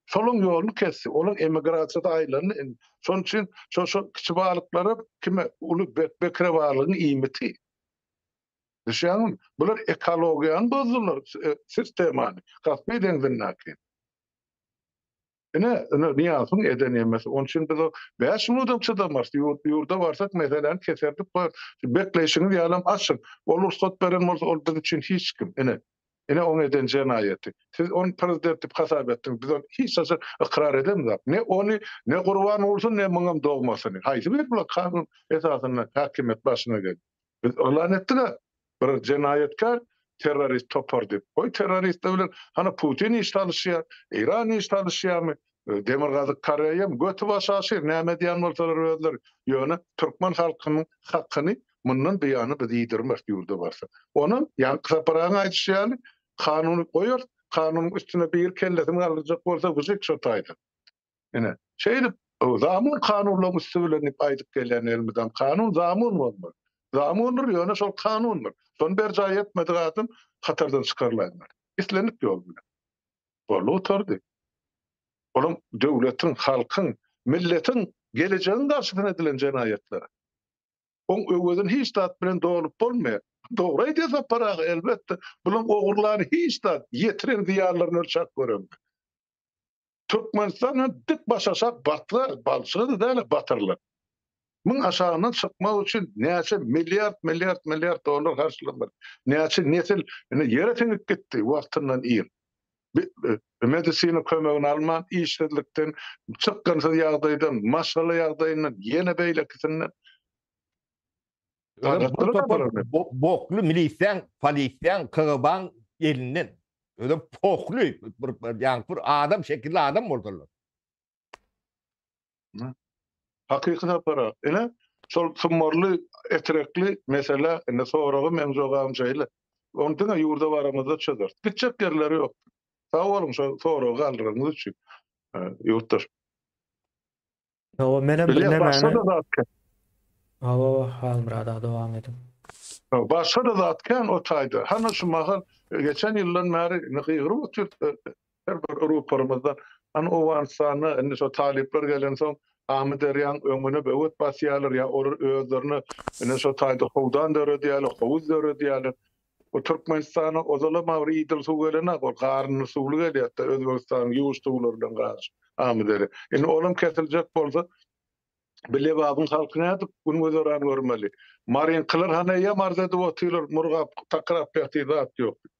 Şolaň ýoluny kesdi. Olaň emigrasiýasy aýlandy indi. Şonuň üçin şo şo kiçi balyklara kime uly bekre balygyň iýmiti. Düşýäňmi? Bular ekologiýany bozdular, sistemany, Kaspi deňzindäki. Ine, ine Nyýazowyň eden emesi. Onuň üçin biz o 5 minudam çydamarys. Ýurt, ýurda barsak meseläni keserdip goýarys. Şu bekleýşiňiz ýalam açyň. Ol rugsat beren bolsa ol biz üçin hiç kim. Ine. Ine oň eden jenaýaty. Siz ony prezident diýip hasap etdiňiz. Biz ony hiç haçan ykrar edemzok. Ne ony, ne Gurbangulysyny, ne muňam dogmasyny. Haýsy biri bular kanun esasynda häkimiýet başyna geldi? Biz yglan etdik-ä, bir jenaýatkär terrorist topar diýip. Goý terroristler bilen hany Putin iş salyşýar, Eýran iş salyşýarmy, Demirgazyk Koreýam göti başy aşyr, näme edýän bolsalar özleri. Ýöne türkmen halkynyň hakyny mundan buýana biz iýdirmeris ýurda barsak. Onam ýaňky Sapar agaň aýdyşy ýaly kanuny goýarys, kanunyň üstüne biri kellesini galdyrjak bolsa wyžyk şo taýdan. Ine, şeýdip, zamun kanunlaryň üsti bilen diýip aýdyp gelýän elmydam. Kanun zamun bolmaly. Zamundyr, ýöne şol kanundyr. Şony berjaý etmedik adam hatardan çykarylaýmaly. Islendik ýol bilen. Boldy gutardy. Olam döwletiň, halkyň, milletiň gelejegiň garşysyna edilen jenaýatlar. Oň öwezini hiç zat bilen dolup bolmaýar. Dogry aýdýar Sapar aga, elbetde, bulaň ogurlany hiç zat, ýetiren zyýanlaryny ölçäp göremok. Türkmenistan hem dik başaşak batlar, balçyga-da däl batyrylar. Muň aşagyndan çykmak üçin näçe milliard, milliard, milliard dollar harçlanmaly. Näçe nesil indi ýere siňip gitdi wagtyndan ir. Medisina kömegini alman, işsizlikden, çykgynsyz ýagdaýdan, maşgala ýagdaýyndan, ýene beýlekisinden. Bir topar bokly milisýaň, polisiýaň, KGB-aň elinden. Özem pohly bir ýaňky bir adam şekilli adam bolsalar. Hakyky Sapar aga. Ine, şol sumbarly, etrekli mesele, indi soragy meň jogabym şeýle. Ony diňe ýurda baramyzda çözeris. Gitjek ýerleri ýok. Sag boluň şo soragy galdyranyňyz üçin, ýurtdaş. Hawa, menem bir Bilýän nämäni başga-da zat kän. Hawa, Halmyrat aga dowam ediň. Başga-da zat kän o taýda. Hany şu mahal geçen ýyldan bäri indi gygyryp otyrys her bir ruporymyzdan. Hany Owganystanda indi şo talyplar gelensoň Amyderýaň öňüne böwet basýarlar ýa olar özlerine ine şo taýda howdan döredýärler, howuz döredýärler. Bu Türkmenistana ozalam agyr idil suw gelenok, ol garynly suwly gelýärdi Özbegistanyň ýuwuş suwlary bilen garyşyp Amyderýa. Indi olam kesiljek bolsa, bu Lebabyň halky nädip gün-güzeran görmeli? Maryňkylar hany eýýäm arz edip otyrlar, Murgap takyrap ýatyr zat ýok diýip.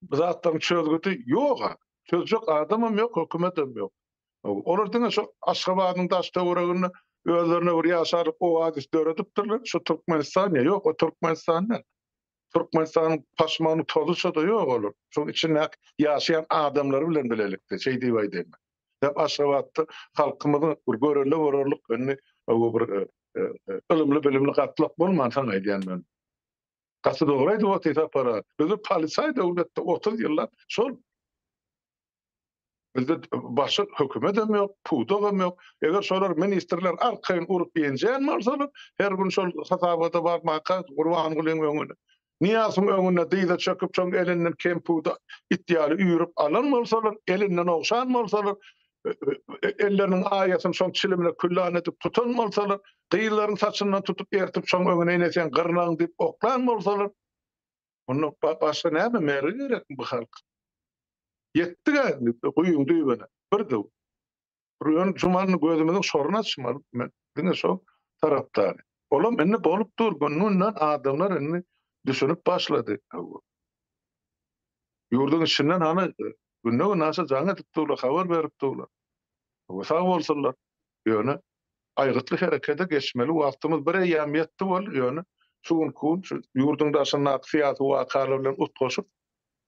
Bu zatlaryň çözgüdi ýog-a. Çözjek adamam ýok, hökümetem ýok. Olar diňe şu Aşgabadyň daş-töwereginde özlerine bir ýaşarlyk oazis döredipdirler. Şu Türkmenistan ýa ýok, o Türkmenistan däl. Türkmenistanyň paşmagynyň tozy şo-da ýok olar. Şoň içindäki ýaşaýan adamlary bilen bilelikde, şeý diýip aýdaýyn men. Sebäp Aşgabatda halkymyzyň bir görelde bolarlyk indi bir ylymly-bilimli gatlak bolmansoň aýdýan men. Gaty dogry aýdyp otyr Sapar aga. Bizde polisaý döwletde 30 ýyllap şol Bizde başga hökümetem ýok, pudagam ýok. Eger şolar ministrler arkaýyn urup ýenjän bolsalar, her gün şol hasabata barmaka Gurbangulyň öňüne, Nyýazowyň öňünde dyza çöküp şoň elinden kempudy it ýaly üýrüp alan bolsalar, elinden ogşan bolsalar, elleriniň aýasyny şoň çilimine küllan edip tutan bolsalar, gyzlaryň saçyndan tutup ertip şoň öňüne ine seň gyrnagyň diýip oklan bolsalar, onda başga näme mergi gerekmi bu halka? Ýetdik-ä indi guýyň düýbüne. Bir döw. Bir ýöne jumany gözümiziň şoruny açmaly. Men diňe şo tarapdary. Olam indi bolup dur, gün-günden adamlar indi düşünip başlady. Ýurduň içinden hany günde-günaşa jaň edip durlar, habar berip durlar. Sag bolsunlar. Ýöne aýgytly herekete geçmeli wagtymyz bir eýýäm ýetdi boldy, ýöne şu günki gün şu ýurduň daşyndaky syýasy wakalar bilen utgaşyp,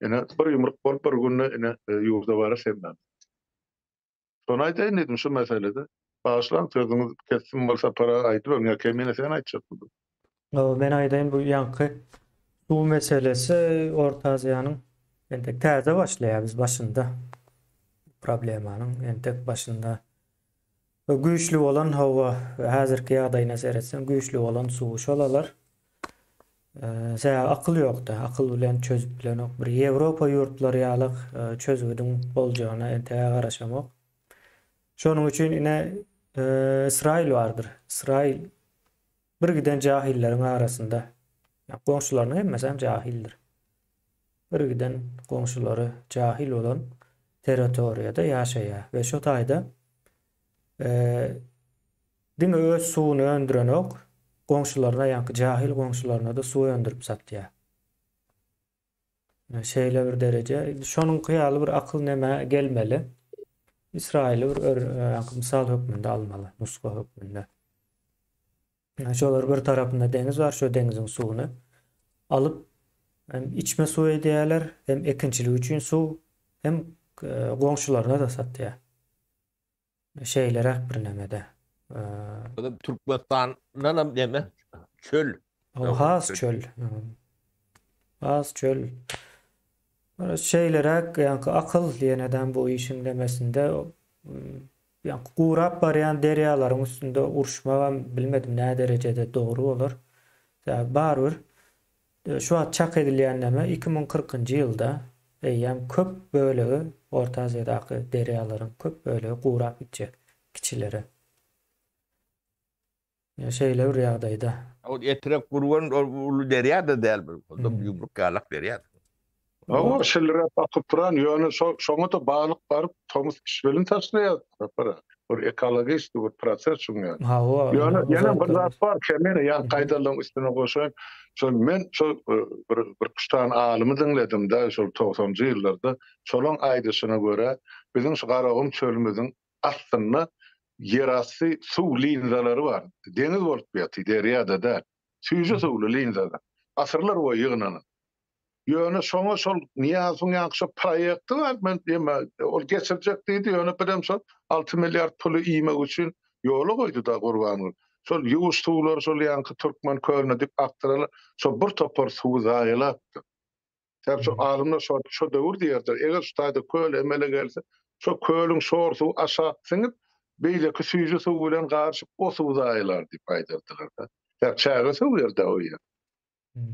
ine bir ýumruk bolup bir günde ine ýurda bararys hemmämiz. Şony aýdaýyn diýdim şu meselede. Bagyşlaň sözüňizi kesdim bolsa Sapar aga aýdyberiň ýa Kemine sen aýtjak bolduň. Hawa men aýdaýyn bu ýaňky suw meselesi Orta Aziýanyň entek täze başlaýar biz başynda problemanyň entek başynda güýçli bolan hawa häzirki ýagdaýyna seretseň güýçli bolan suwy şol alar. Sebäbi akyl ýokda, akyl bilen çözüp bilenok. Bir Ýewropa ýurtlary ýaly çözgüdiň boljagyna entegä garaşamok. Şonuň üçin ine Ysraýyl bardyr. Ysraýyl bir giden jahilleriň arasynda. Goňşularynyň hemmesem jahildir. Bir giden goňşulary jahil bolan territoriýada ýaşaýar we şo taýda diňe öz suwuny öndürenok, goňşularyna ýaňky jahil goňşularyna-da suw öndürip satýar. Şeýle bir dereje. Şonuňky ýaly bir akyl nämä gelmeli. Ysraýyly bir ýaňky mysal hökmünde almaly, nusga hökmünde. Şolar bir tarapynda deňiz bar, şo deňiziň suwuny alyp hem içme suw edýärler, hem ekinçilik üçin suw, hem goňşularyna-da satýar. Şeýleräk bir nemede. O Türkmenistandan hem neme? Çöl. O has çöl. Has çöl. Şeýleräk ýaňky akyl diýen bu işiň nemesinde ýaňky gurap barýan derýalaryň üstünde uruşmagam bilmedim nä derejede dogry bolar. Sebäbi barybir Şu wagt çak edilýän neme 2040-njy ýylda eýýäm köp bölegi Orta Aziýadaky derýalaryň köp bölegi gurap gitjek kiçilere. Ýa şeýle bir ýagdaýda. Ol Etrek Gürgen ol uly derýa-da däl bir. Ol ýumruk ýalak derýa. Hawa, şildiräp akyp duran, ýöne şo şoňa-da balyk baryp tomus işbilini taşlaýar Sapar aga. Bir ekologiçki bir proses şuň ýaly. Hawa, Ýöne ýene bir zat bar, Kemine, ýaňky aýdanlaryň üstüne goşaýyn. Şol men şol bir bir üç sany alymy diňledim-de, şol togsanjy ýyllarda. Şolaň aýdyşyna görä, biziň şu Garagum çölümiziň astynda ýerasty suw linzalary bar. Deňiz bolup ýatyr, derýa-da däl. Süýji suwly linzalar. Asyrlar boýy ýygnanan. Ýöne şoňa şol Nyýazowyň ýaňky şo proýekti bar, men eme ol geçirjek diýdi, ýöne birem şol 6 milliard puly iýmek üçin ýola goýdy-da Gurbanguly. Şol ýuwuş suwlary şol ýaňky Türkmen kölüne dik akdyralar, şo bir topar suwy zaýalapdyr. Sebäbi şo alymlar şo şo döwür diýerdiler, eger şu taýda köl emele gelse, şo kölüň şor suwy aşak siňip, beýleki süýji suw bilen garyşyp, o suwy zaýalar diýip aýdardylar-da. Sebäbi çäge suw ýerde o ýer.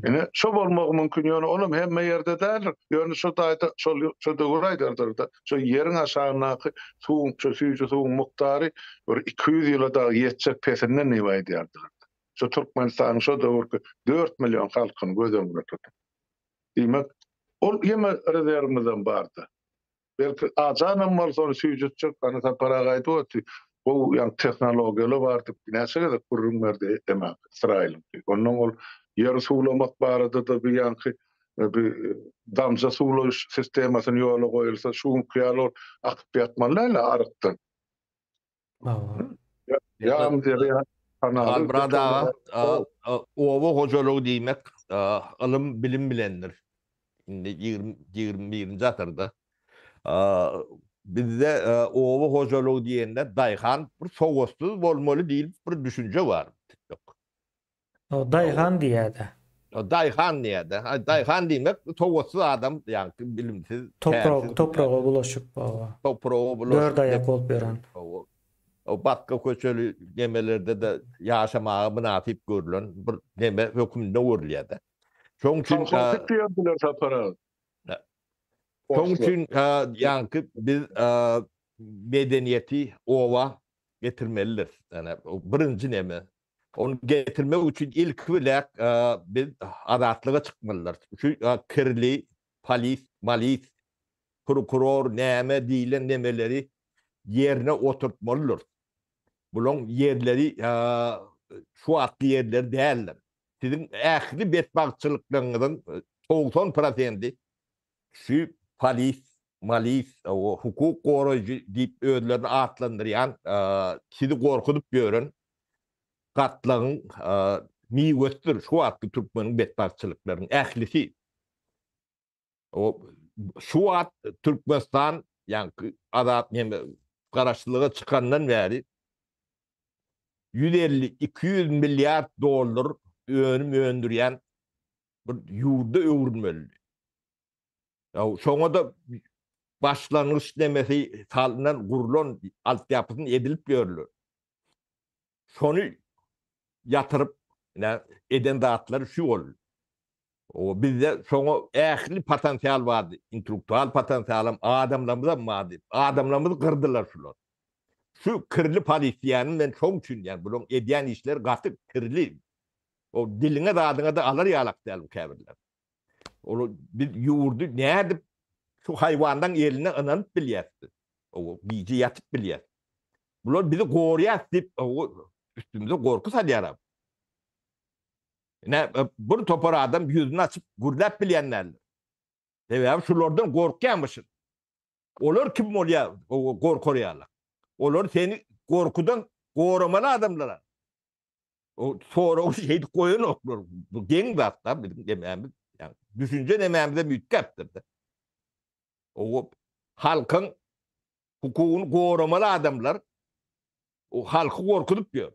Ine, şo bolmagy mümkin, ýöne olam hemme ýerde däldir. Ýöne şo taýda, şol şo döwür aýdardyr-da, şo ýeriň aşagyndaky suwuň, şo süýji suwuň mukdary bir 200 ýyla dagy ýetjek pesinden diýip aýdýardylar. Şo Türkmenistanyň şo döwürki 4 million halkyny göz öňüne tutup. Diýmek, ol ýene rezerwimizem bardy. Belki ajanam bolsa ony süýjütjek, hany Sapar aga aýdyp otdy, gowy ýaňky tehnologiýalar bar diýip näçe gezek gürrüň berdi eme Ysraýylyňky. Ondan ol ýeri suwlamak barada-da bir ýaňky bir damja suwlaýyş sistemasyny ýola goýulsa şu günki ýaly ol akyp ýatmaly däl-ä arykdan. Halmyrat aga, oba hojalygy diýmek ylym, bilim bilendir. Indi 21-nji asyrda bizde oba hojalygy diýende daýhan bir sowatsyz bolmaly diýlip bir düşünje bar. Daýhan diýýär-de. Daýhan diýýär-de. Daýhan diýmek sowatsyz adam, ýagny bilimsiz, kärsiz. Topraga bulaşyp, hawa. Topraga bulaşyp. Dört aýak bolup ýören. Hawa. Batga köçeli nemelerde-de ýaşamaga mynasyp görlen bir neme hökmünde görülýär-de. Şonuň üçin Kolhoznik diýerdiler Sapar aga. Şonuň üçin ýaňky biz medeniýeti oba getirmelidiris. Ýani birinji neme Ony getirmek üçin ilki bilen biz azatlyga çykmalydyrys. Şu kirli polis, malis, prokuror näme diýlen nemeleri ýerine oturtmalydyrys. Bulaň ýerleri şu wagtky ýerleri däldir. Siziň ähli betbagtçylyklaryňyzyň 90 prosendi şu polis, malis, hukuk goraýjy diýip özlerini atlandyrýan, sizi gorkuzyp ýören gatlagyň miwesidir şu wagtky türkmeniň betbagtçylyklarynyň ählisi. O şu wagt Türkmenistan ýaňky azat neme garaşsyzlyga çykandan bäri 150-200 milliard dollar önüm öndürýän bir ýurda öwrülmelidi. Ýa şoňa-da başlangyç nemesi salnan, gurlan altyapysyny edilip ýörler. Şony ýatyryp, ine, eden zatlary şu boldy. O bizde şoňa ähli potensial bardy, intellektual potensialam, adamlarymyzam bardy. Adamlarymyzy gyrdylar şular. Şu kirli polisiýany men şoň üçin diýýän, bularyň edýän işleri gaty kirli. O diliňe zadyňa-da alar ýalak däl bu käbirler. Ol biz ýurdy nädip şu haýwanlaň eline ynanyp bilýäs biz. O gije ýatyp bilýäs. Bular bizi gorýas diýip üstümize gorky salýar. Ine bir topar adam ýüzüni açyp gürläp bilýän däldir. Sebäbi şulardan gorkýarmyşyn. Olar kim bolýar gorkar ýaly. Olar seni gorkudan goramaly adamlar. O soragy şeýdip goýanoklar. Bu geň zat da biziň demämiz. Ýani düşünje nemämizem üýtgäpdir-de. O halkyň hukugyny goramaly adamlar o halky gorkuzyp ýör.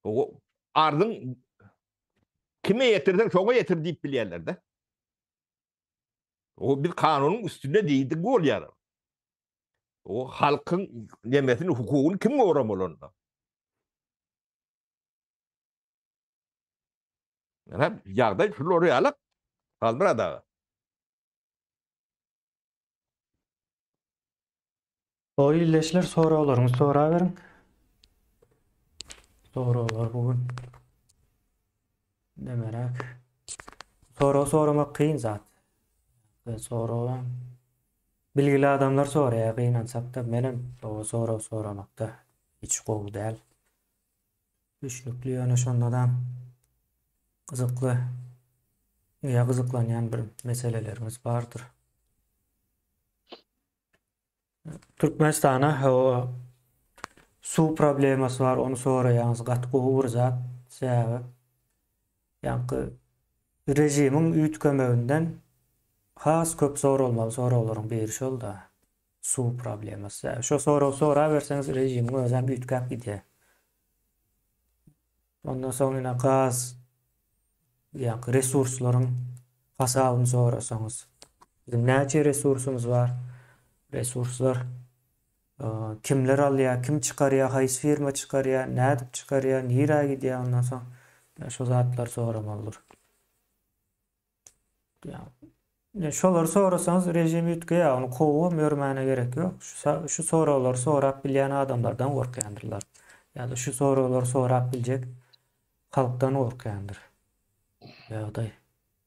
O arzyň kime ýetirseň şoňa ýetir diýip bilýärler-de. O biz kanunyň üstünde diýdik bolýar. O halkyň nemesini, hukugyny kim goramaly onda? Ýa ýagdaý şular ýaly. Halmyrat aga. O ildeşler soraglaryňyzy soraberiň. Soraglar bu gün demeräk. Sorag soramak kyn zat. Sorag bilgili adamlar soraýar gynansak-da menem sorag soramakda hiç gowy däl. Düşnükli ýöne şondadam gyzykly ýa gyzyklanýan bir meseleleriňiz bardyr. Türkmenistana hawa suw problemasy bar, ony soraýaňyz gaty gowy bir zat. Sebäbi ýaňky režimiň üýtgemeginden has köp soralmaly soraglaryň biri şol-da. Suw problemasy. Sebäbi şo soragy soraberseňiz režimiň özem üýtgäp gidýär. Ondan soň ýene gaz ýa-da resurslaryň hasabyny sorasaňyz, biziň näçe resursymyz bar? Resurslar kimler alýar, kim çykarýar, haýsy firma çykarýar, nädip çykarýar, nirä gidýär ondan soň şu zatlary soramalydyr. Ýa şolary sorasaňyz režim üýtgeýär, ony kowubam ýörmäne gerek ýok. Şu şu soraglary sorap bilýän adamlardan gorkýandyrlar. Ýa-da şu soraglary sorap biljek halkdan gorkýandyr. Ýagdaý.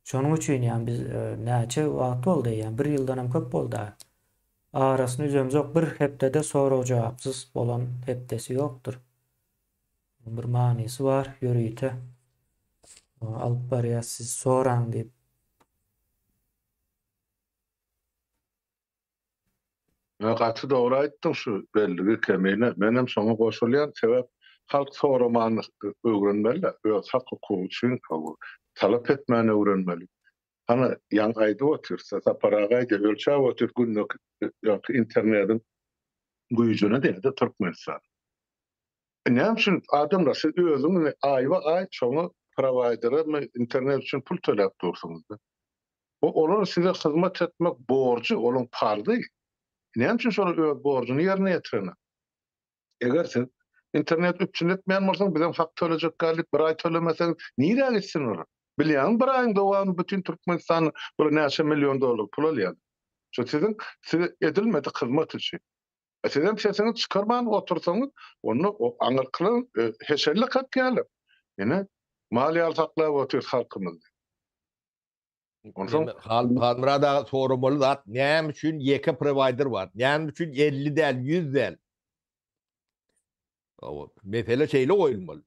Şonuň üçin ýa biz e, näçe wagt boldy ýa bir ýyldan hem köp boldy. Arasyny üzemzok bir hepdede sorag-jogapsyz bolan hepdesi ýokdur. Bir manysy bar ýörite alyp barýas siz soraň diýip. Ýa gaty dogry aýtdyň şu belligi Kemine. Menem şoňa goşulýan sebäp halk soramany öwrenmeli öz hak hukugy üçin talap etmäni öwrenmeli. Hany ýaňy aýdyp otyrsa Sapar aga aýdýar ölçäp otyr günde internediň güýjüni diýdi Türkmenistan. Näme üçin adamlar siz özüňiz aýba aý şoňa prowaýderemi internet üçin pul töläp dursuňyzda. Bu olar size hyzmat etmek borjy, olaň parzy. Näme üçin şolar öz borjuny ýerine ýetirenok? Eger siz internet üpjün etmeýän bolsaň bizem hak tölejek gal diýip bir aý tölemeseňiz nirä gitsin olar? Bilýäňmi bir aýyň dowamynda bütin Türkmenistan bular näçe million dollar pul alýar. Şu siziň size edilmedik hyzmat üçin. Sizem sesiňizi çykarman otursaňyz, onda o aňyrkylar heşelle kakýarlar. Ine, mal ýaly saklap otyrys halkymyzy. Onsoň Halmyrat aga soramaly zat näme üçin ýeke prowaýder bar? Näme üçin 50 däl, 100 däl? Mesele şeýle goýulmaly.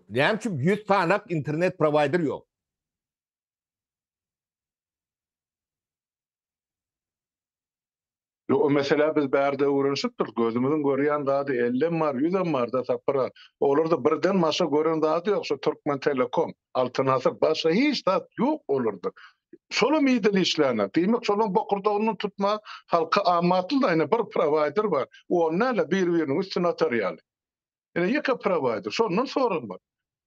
Näme üçin 100 sanak internet prowaýder ýok? Ýok, o meselä biz bärde öwrenişipdiris. Gözümiziň görýän zady ellem bar, ýüzem bar-da Sapar aga. Olarda birden başga gören zady ýok, şo Türkmentelekom, Altyn asyr, başga hiç zat ýok olarda. Şolam idil işlänok. Diýmek, şolaň bokurdagyndan tutma halka amatly-da, ine bir prowaýder bar. On däl-de, bir-biriniň üstüne atar ýaly. Ine ýeke prowaýder, şondan soralmaly.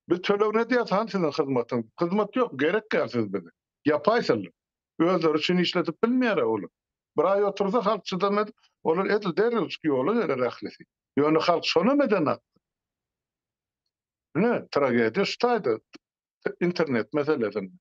Biz tölegini edýäs, hany siziň hyzmatyňyz? Hyzmat ýok, gerek däl siz bize. Ýapaýsynlar. Özleri üçin işledip bilmeýär-ä olar. Bir aý otursa halk çydam edip, olar edil derrewjik ýola geler ählisi. Ýöne halk şonam edenakdy. Ine, tragediýa şu taýda, internet meselesinde.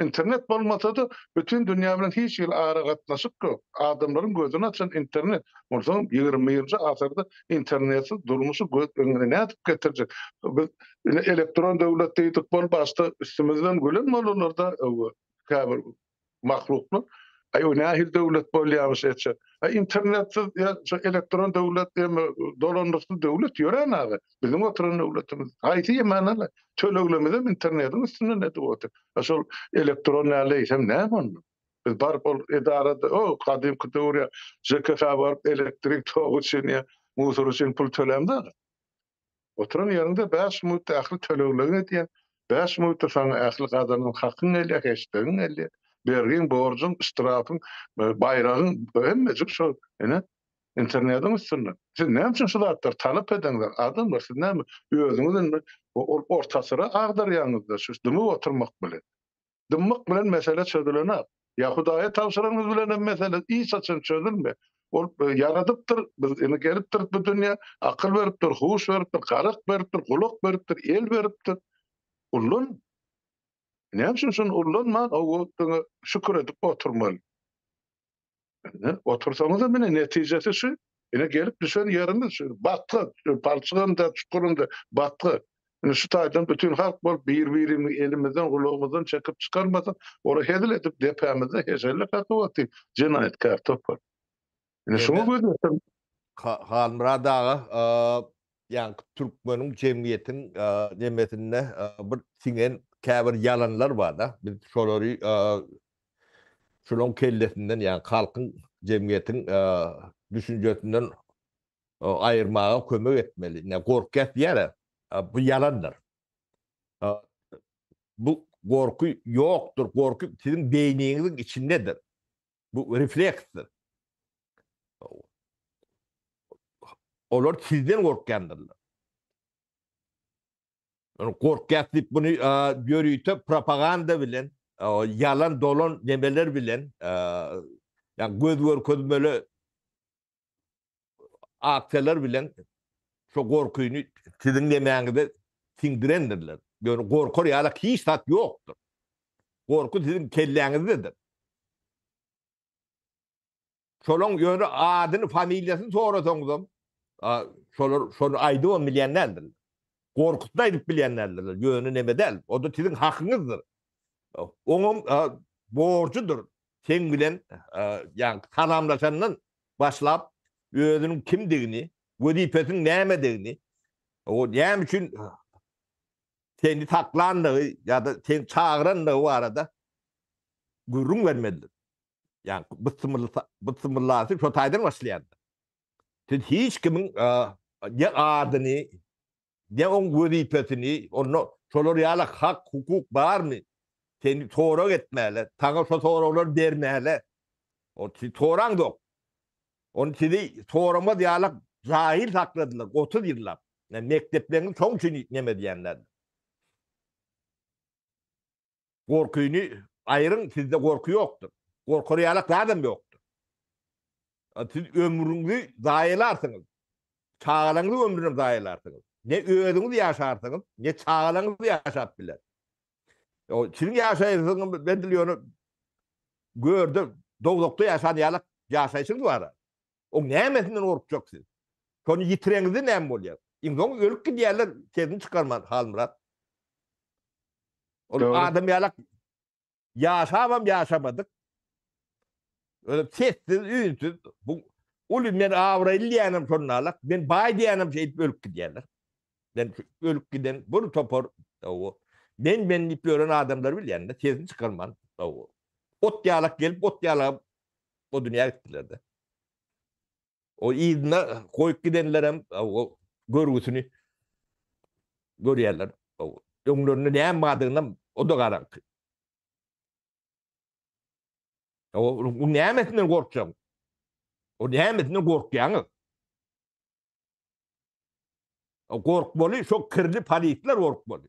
Internet bolmasa-da bütin dünýä bilen hiç hili aragatnaşyk ýok. Adamlaryň gözüni açan internet. Onsoňam 21-nji asyrda internetsiz durmuşy göz öňüne nädip getirjek? Biz ine elektron döwlet diýdik, bol başda üstümizden gülen bolarlar-da käbir mahluklar. Aý o nähili döwlet bolýarmyş eçe? Aý internetsiz ýa şu elektron döwlet ýa dolandyryşly döwlet ýörän aga. Biziň oturan döwletimiz. Haýsy ýemanaly? Töleglemizem internetiň üstünden edip otyr. A şol elektron näle eýsem näme onda? Biz baryp ol edarada, o gadymky döwür ýa ŽKH baryp elektrik togy üçin ýa musor üçin pul tölämzok. Oturan ýeriňde bäş minutda ähli tölegleriňi edýäň, bäş minutda saňa ähli gazanan hakyň gelýär, heşdegiň gelýär, bergiň, borjuň, ştrafyň, baýragyň hemmejik şol ine internetiň üstünde. Siz näme üçin şu zatlary talap edeňzok adamlar siz näme özüňiz indi ol orta asyra agdarýaňyzda şu dymyp oturmak bilen. Dymmak bilen mesele çözülenok. Ýa Hudaýa tabşyranyňyz bilenem mesele hiç haçan çözülmeýär. Ol ýaradypdyr, biz indi gelipdiris bu dünýä, akyl beripdir, huş beripdir, garak beripdir, gulak beripdir, el beripdir. Ullan. Näme üçin şuny ullanman, o diňe şükür edip oturmaly? Ine, otursaňyzam ine netijesi şu. Ine gelip düşen ýerimiz şu. Batga, palçygam da, çukuram da batga. Ine şu taýdan bütin halk bolup bir-birimizi elimizden, gulagymyzdan çekip çykarmasak, olar hezil edip depämizde heşelle kakyp otyr jenaýatkär topar. Ine şuňa göz ýetir. Halmyrat aga, ýaňky türkmeniň jemgyýetiň nemesinde bir siňen käbir ýalanlar bar-da. Biz şolary şolaryň kellesinden, ýagny halkyň, jemgyýetiň düşünjesinden aýyrmaga kömek etmeli. Ine, gorkýas diýýär-ä, bu ýalandyr. Bu gorky ýokdur, gorky siziň beýniňiziň içindedir. Bu refleksdir. Olar sizden gorkýandyrlar. Ýöne gorkýas diýip muny ýörite propaganda bilen, ýalan dolan nemeler bilen, ýagny göz görkezmeli aksiýalar bilen şo gorkyny siziň nemäňize siňdirendirler. Ýöne gorkar ýaly hiç zat ýokdur. Gorky siziň kelläňizdedir. Şolaň ýöne adyny, familiýasyny sorasaňyzam, şolar şony aýdybam bilýän däldirler. Gorkusyny aýdyp bilýän däldirler. Ýöne neme däl. O-da siziň hakyňyzdyr. Oňam borjudyr. Seň bilen ýagny salamlaşandan başlap özüniň kimdigini, wezipesiniň nämedigini, o näme üçin seni saklandygy ýa-da seni çagyrandygy barada gürrüň bermelidir. Ýagny bysmyllasy şo taýdan başlaýandyr. Siz hiç kimiň ne adyny, ne oň wezipesini, onda şolar ýaly hak, hukuk barmy? Seni sorag etmäle, saňa şo soraglary bermäle. O siz soraňzok. Ony sizi soramaz ýaly jahil sakladylar 30 ýyllap. Mekdepleriňizi şoň üçin neme edýänler. Gorkyny aýryň, sizde gorky ýokdur. Gorkar ýalak zadam ýokdur. Siz ömrüňizi zaýalarsyňyz. Çagalaryňyzyň ömrüni zaýalarsyňyz. Ne özüňiz ýaşarsyňyz, ne çagalaryňyz ýaşap biler. O siziň ýaşaýşyňyz edil ýöne görde dowzahda ýaşan ýalak ýaşaýşyňyz bar. Oň nämesinden gorkjak siz? Şony ýitireňizde näme bolýar? Iň soňy ölüp gidýärler, sesini çykarman Halmyrat. Ol adam ýalak ýaşabam ýaşamadyk. Öyle sessiz, ünsüz. Bu uly men abraýly diýýänem şonda alak, men baý diýýänem şeýdip ölüp gidýärler. Men ölüp giden bir topar o men men diýip ýören adamlary bilýän-de, sesini çykarman. Ot ýalak gelip, ot ýalak o dünýä gitdiler-de. O yzyna goýup gidenlerem o görgüsini görýärler. Öňlerinde näme bardygynam o-da garaňky. O nämesinden gorkjaň? O nämesinden gorkýaňyz? O gorkmaly, şo kirli polisler gorkmaly.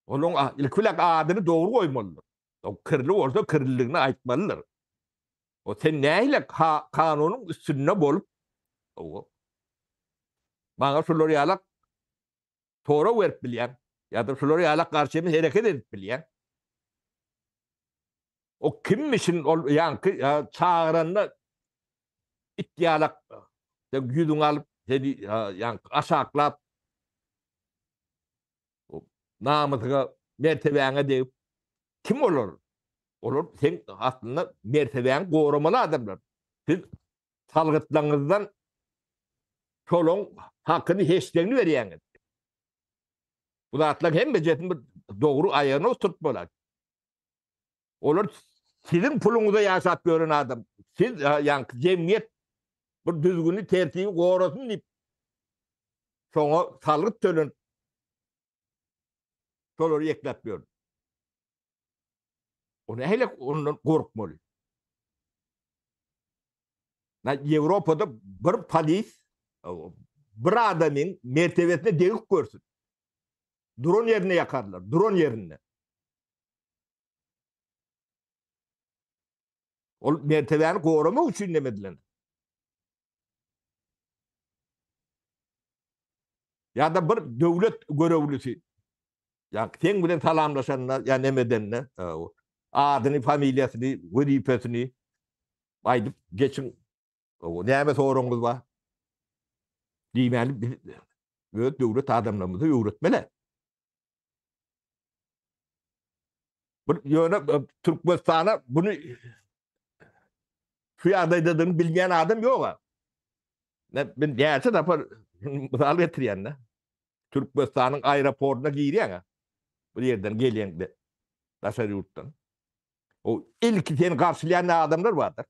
Onuň ilki bilen adyny dogry goýmalydyr. O kirli bolsa kirliligini aýtmalydyr. O sen nähili kanunyň üstünde bolup o maňa şular ýalak sorag berip bilýäň ýa-da şular ýalak garşymy hereket edip bilýäň. O kimmişin ol ýaňky çagyranda it ýalak sen ýüzüňi alyp seni ýaňky aşaklap namysyňa mertebäňe degip kim olar? Olar seň aslynda mertebäňi goramaly adamlar. Siz salgytlaryňyzdan şolaň hakyny heşdegini berýäňiz. Bu zatlaryň hemmejesini bir dogry aýagyna oturtmaly. Olar siziň puluňyza ýaşap ýören adam. Siz ýaňky jemgyýet bir düzgüni, tertibi gorasyn diýip şoňa salgyt tölenip şolary ýekläp ýör. O nähili ondan gorkmaly? Na Ýewropada bir polis bir adamyň mertebesine degip görsün. Duran ýerinde ýakarlar, duran ýerinde. Ol mertebäni goramak üçin neme edilen. Ýa-da bir döwlet görevlisi ýa seň bilen salamlaşanda ýa neme edende adyny, familiýasyny, wezipesini aýdyp geçiň. Näme soragyňyz bar? Diýmäli biz öz döwlet adamlarymyzy öwretmeli. Bir ýöne e, Türkmenistana bunu şu ýagdaýdadygyny bilmeýän adam ýok. Men men näçe sapar mysal getirýän-de. Türkmenistanyň aeroportuna girýäň. Bir ýerden gelýäňde daşary ýurtdan. O ilki seni garşylaýan adamlar bardyr.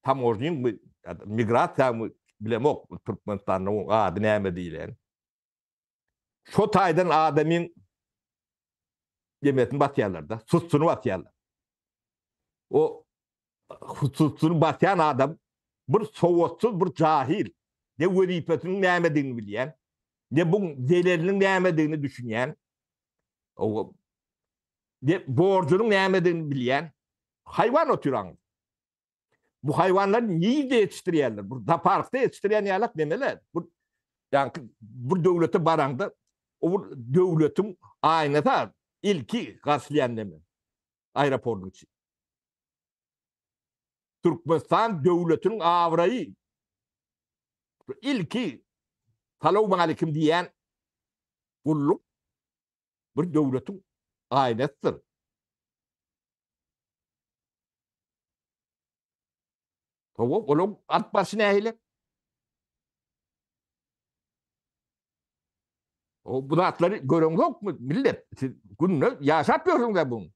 Tamožnyň migrasiýamy bilemok Türkmenistanda oň ady näme diýilýän. Şo taýdan adamyň demesini basýarlar-da, sustuny basýarlar. O sustuny basýan adam bir sowatsyz, bir jahil, ne wezipesiniň nämedigini bilýän, ne bu zeleliniň nämedigini düşünýän, o ne borjunyň nämedigini bilýän haýwan otyr aňyrda. Bu haýwanlary nirde ýetişdirýärler? Bu zooparkda ýetişdirýän ýalak nemeler? Bu ýaňky bir döwlete baraňda o bir döwletiň aýnasy ilki garşylaýan neme? Aeroportyň içi. Türkmenistan döwletiniň abraýy ilki salowmalikim diýýän gulluk bir döwletiň aýnasydyr. Hawa, olaň alyp barşy nähili? O bu zatlary göreňzokmy millet? Siz günde ýaşap ýörsüňiz bu.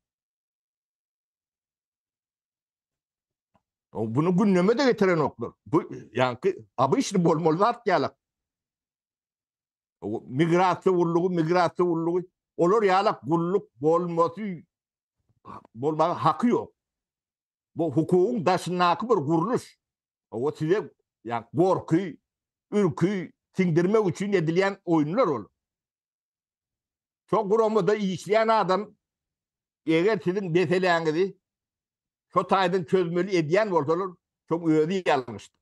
O bunu gündeme de getirenoklar. Bu ýaňky obyçny bolmaly zat ýalak. O migrasiýa gullugy, migrasiýa gullugy olar ýalak gulluk bolmasy bolmaga haky ýok. Bu hukugyň daşyndaky bir gurluş. O size ýa gorky, ürki siňdirmek üçin edilýän oýunlar ol. Şo guramada işleýän adam eger siziň meseläňizi şo taýdan çözmeli edýän bolsalar, şoň özi ýalňyşdyr.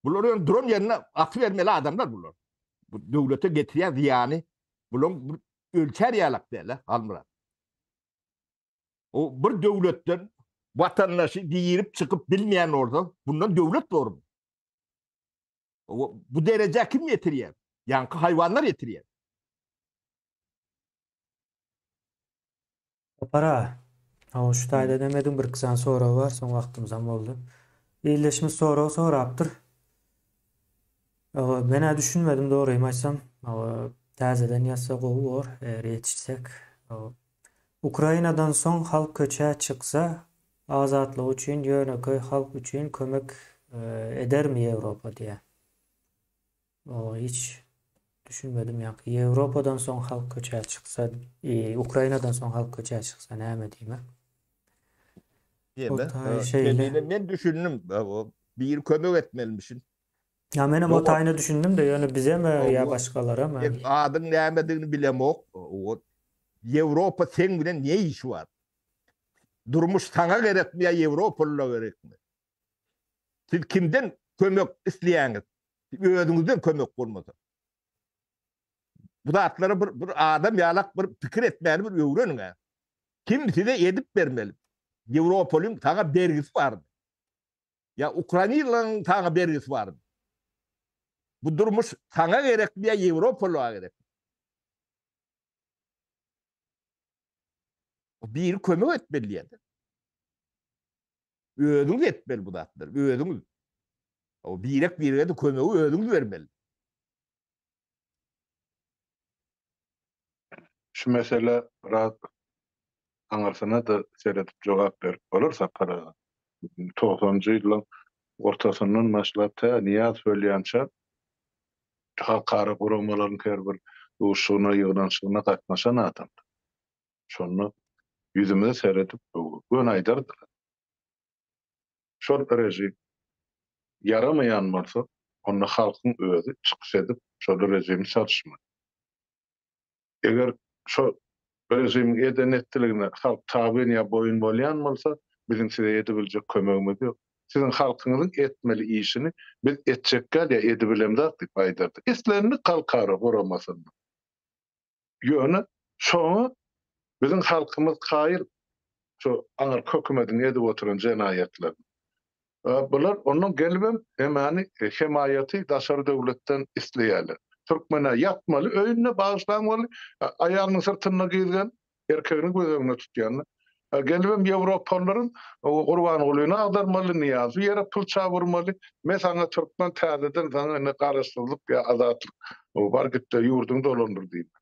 Bular ýöne duran ýerinde atybermeli adamlar bular. Bu döwlete getirýän zyýany bulaň bir ölçär ýalak däl, Halmyrat. O bir döwletden watandaşy girip çykyp bilmeýän bolsa, bundan döwlet bormy? O bu derejä kim ýetirýär? Ýaňky haýwanlar ýetirýär. Sapar aga, hawa şu taýda demediň bir iki sany sorag bar, soň wagtymyzam boldy. Ildeşimiz sorag sorapdyr. Hawa, men-ä düşünmedim dogrymy aýtsam. Hawa, täzeden ýazsa gowy bor, eger ýetişsek. Hawa. Ukrainadan soň halk köçä çyksa, azatlygy üçin ýönekeý halk üçin kömek edermi Ýewropa diýýär. Oňa hiç düşünmedim ýaňky Ýewropadan soň halk köçä çyksa, Ukrainadan soň halk köçä çyksa näme diýmek? Diýme. Şeýle. Men düşündim. Biri kömek etmelimişin. Ýa menem o taýyna düşündim-de, ýöne bizemi ýa başgalaramy? Seň adyň nämedigini bilemok. Ýewropa seň bilen ne işi bar? Durmuş saňa gerekmi ýa ýewropalylara gerekmi? Siz kimden kömek isleýäňiz? Özüňizden kömek bolmasa. Bu zatlara bir bir adam ýalak bir pikir etmäni bir öwreniň-ä. Kim size edip bermeli? Ýewropalyň saňa bergisi barmy? Ýa ukrainlaryň saňa bergisi barmy? Bu durmuş saňa gerekmi ýa ýewropalyga gerekmi? Biri kömek etmeli diýýär. Özüňiz etmeli bu zatlary, özüňiz. O birek birege de kömegi özüňiz bermeli. Şu mesele biraz aňyrsyna-da seredip jogap berip bolar Sapar aga. Togsanynjy ýyllaň ortasyndan başlap tä Nyýazow ölýänçä halkara guramalaryň her bir duşuşygyna, ýygnanyşygyna gatnaşan adamdy. Şonda ýüzümize seredip göni aýdardylar. Şol režim ýaramaýan bolsa, onda halkyň özi çykyş edip şol režimi çalyşmaly. Eger şo režimiň eden-etdiligine halk tabyn ýa boýun bolýan bolsa, biziň size edibiljek kömegimiz ýok. Siziň halkyňyzyň etmeli işini biz etjek däl ýa edibilemzok diýip aýdardy. Islendik halkara guramasynda. Ýöne şoňa biziň halkymyz kaýyl şu aňyrky hökümediň edip oturan jenaýatlaryna. Bular ondan gelibem hemany hemaýaty daşary döwletden isleýärler. Türkmen-ä ýatmaly öýünde bagyşlaň weli aýalynyň syrtynda gizgen, erkegini göz öňünde tutýanda. Gelibem ýewropalylaryň Gurbangulyny agdarmaly, Nyýazowy ýere pylça urmaly. Men saňa türkmen täzeden saňa indi garaşsyzlyk ýa azatlyk bar gitde ýurduňy dolandyr diýmek.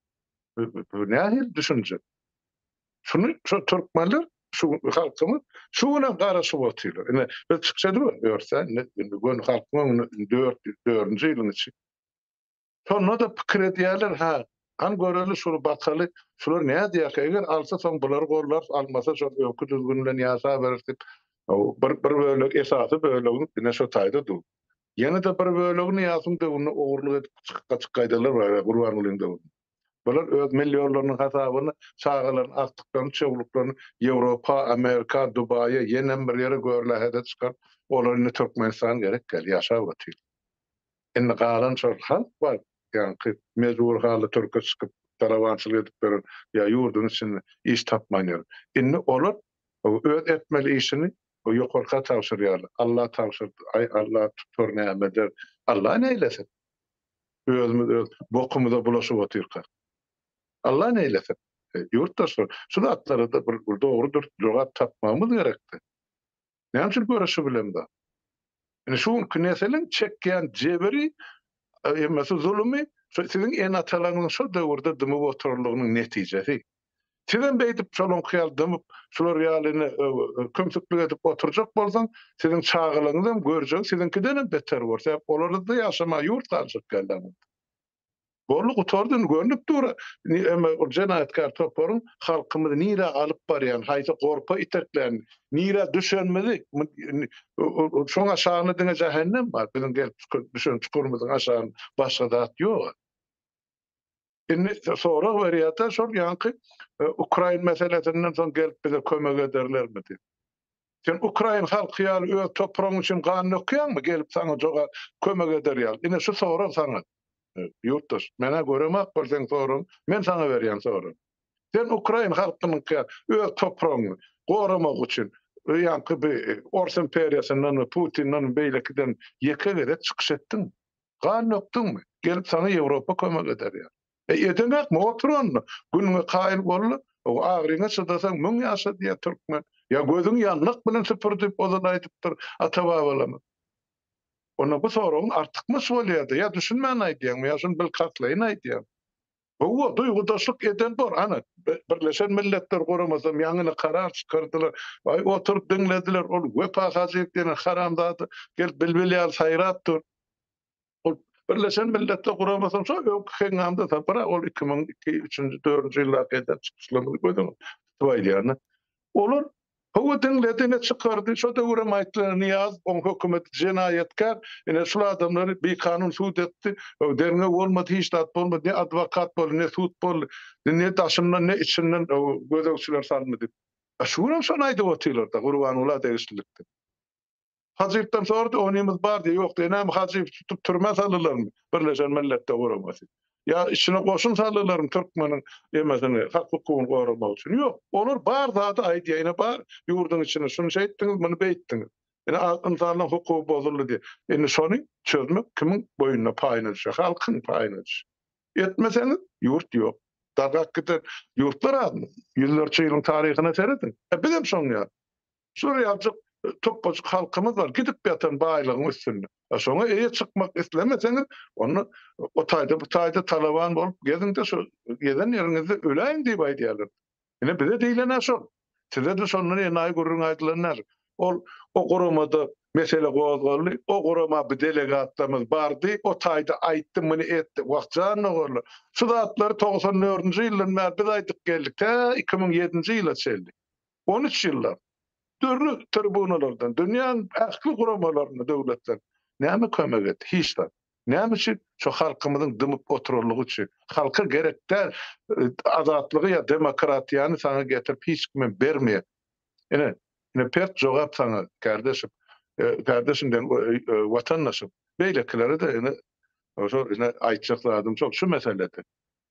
Bu nähili düşünje? Şuny şu türkmenler şu halkymyz şu günem garaşyp otyrlar. Ine biz çykyş edip ýörüs indi göni halkyň öňünde dört dördünji ýylyň içi. Şonda-da pikir edýärler, hä, hany göreli şuny bakaly, şular nädýärkä, eger alsa soň bulary gollarys, almasa şol öňki düzgün bilen ýaşaberis diýip, bir bir bölek esasy bölegini ine şo taýda dur. Ýene-de bir bölegini Nyýazowyň döwründe ogurlyk edip çykyp gaçyp gaýdanlar bar, Gurbangulyň döwründe. Bular öz millionlarynyň hasabyna çagalaryny, agtyklaryny, çowluklaryny Ýewropa, Amerika, Dubaýa, ýenem bir ýere görlähede çykaryp, olara indi Türkmenistan gerek däl, ýaşap otyr. Indi galan şol halk bar, ýaňky mejbur halda türke çykyp, talabançylyk edip ýören ýa ýurduň içinde iş tapman ýören. Indi olar öz etmeli işini ýokarka tabşyrýarlar. Alla tabşyrdy, aý Alla tutar näme eder. Alla neýlesin? Özümiz öz bokumyza bulaşyp otyrkak. Alla neýlesin? Ýurtdaşlar, şu zatlara-da bir dogry dürs jogap tapmagymyz gerekdi. Näme üçin göreşi bilemzok? Indi şu günki nesiliň çekýän jebiri, emmesi zulumy şu siziň ene-atalaryňyzyň şo döwürde dymyp oturanlygynyň netijesi. Sizem beýdip şolaňky ýaly dymyp, şular ýaly ine kümsüklik edip oturjak bolsaň, siziň çagalaryňyzam görjegi siziňkidenem beter bor. Sebäp olarda-da ýaşamaga ýurt galjak däl. Boldy gutardy indi görnüp dur eme ol jenaýatkär toparyň halkymyzy nirä alyp barýan haýsy gorpa itekläni nirä düşenimizi şoň aşagynda diňe jähennem bar biziň gelip düşen çukurymyzyň aşagynda başga zat ýok. Indi sorag berýärde şol ýaňky ukrain meselesinden soň gelip bize kömek ederlermi diýip. Sen ukrain halky ýaly öz topragyň üçin gan dökýäňmi gelip saňa jogap kömek eder ýaly. Ine şu sorag saňa. Ýurtdaş, men-ä göremok bol seň soragyň, men saňa berýän soragy. Sen ukrain halkynyňky ýaly öz topragyňy goramak üçin ýaňky bi ors imperiýasyndan we Putinden we beýlekiden ýeke gezek çykyş etdiňmi? Gan dökdüňmi? Gelip saňa Ýewropa kömek eder ýaly. E edeňakmy otur onda. Günüňe kaýyl boldy. O agryňa çydasaň müň ýaşa diýýär türkmen. Ýa gözüňi ýandak bilen süpür diýip ozal aýdypdyr ata-babalarymyz. Onda bu soragyň artykmaç bolýar-da. Ýa düşünmän aýdýaňmy, ýa şuny bilkastlaýyn aýdýaňmy? Hawa, duýgudaşlyk eden bor. Ana, Birleşen Milletler Guramasam ýaňy karar çykardylar. Aý, oturyp diňlediler. Ol Wepa Hajyýew diýen haramzada gelip bilbil ýaly saýrap dur. Ol Birleşen Milletler Guramasynyň şo öňki heňňamda sapar ol 2002, üçünji, dördünji ýyldaky eden çykyşlaryny göz öňünde tutup aýdýaryn. Olar hawa diňledi, ine çykardy. Şo döwürem aýtdylar, Nyýazow, oň hökümeti jenaýatkär, ine şul adamlary bikanun sud etdi. Derňew bolmady, hiç zat bolmady, ne adwokat boldy, ne sud boldy, ne daşyndan, ne içinden gözegçiler salyndy diýip. A şu günem şony aýdyp otyrlar-da Gurbangula degişlilikde. Hajypdan sordy, onymyz bar diýýär. Ýok diýýär. Näme Hajyby tutup türmä saldylarmy? Birleşen Milletler Guramasy. Ýa içine goşun saldylarmy türkmeniň emesini, hak-hukugyny goramak üçin? Ýok. Olar bar zady aýdýar. Ine bar ýurduň içinde şuny şeýtdiňiz, muny beýtdiňiz. Ine ynsanlaryň hukugy bozuldy diýip. Indi şony çözmek kimiň boýnuna paýyna düşýär? Halkyň paýyna düşýär. Etmeseňiz ýurt ýok. Dargap giden ýurtlar azmy? Ýüzlerçe ýylyň taryhyna serediň. E bizem şoň ýaly. Şular ýaljyk topbajyk halkymyz bar, gidip ýatan baýlygyň üstünde. A şoňa eýe çykmak islemeseňiz, onda o taýda bu taýda talaban bolup geziň-de şu gezen ýeriňizde öläýiň diýip aýdýarlar. Ine bize diýlen-ä şol. Size-de şondan enaýy gürrüň aýdylan däl. Ol o guramada mesele gozgaldy, o gurama bu delegatlarymyz bardy, o taýda aýtdy, muny etdi. Wah, jan doganlar, şu zatlary 94-nji ýyldan bäri biz aýdyp geldik, tä 2007-nji ýyla çenli. 13 ýyllap dürli tribunalardan, dünýäň ähli guramalarynda döwletler näme kömek etdi? Hiç zat. Näme üçin? Şu halkymyzyň dymyp oturanlygy üçin. Halka gerek däl azatlygy ýa demokratiýany saňa getirip hiç kimem bermeýär. Ine, ine pert jogap saňa kärdeşim. Kärdeşim diýen watandaşym. Beýlekilere-de ine şol ine aýtjak zadym şol şu meselede.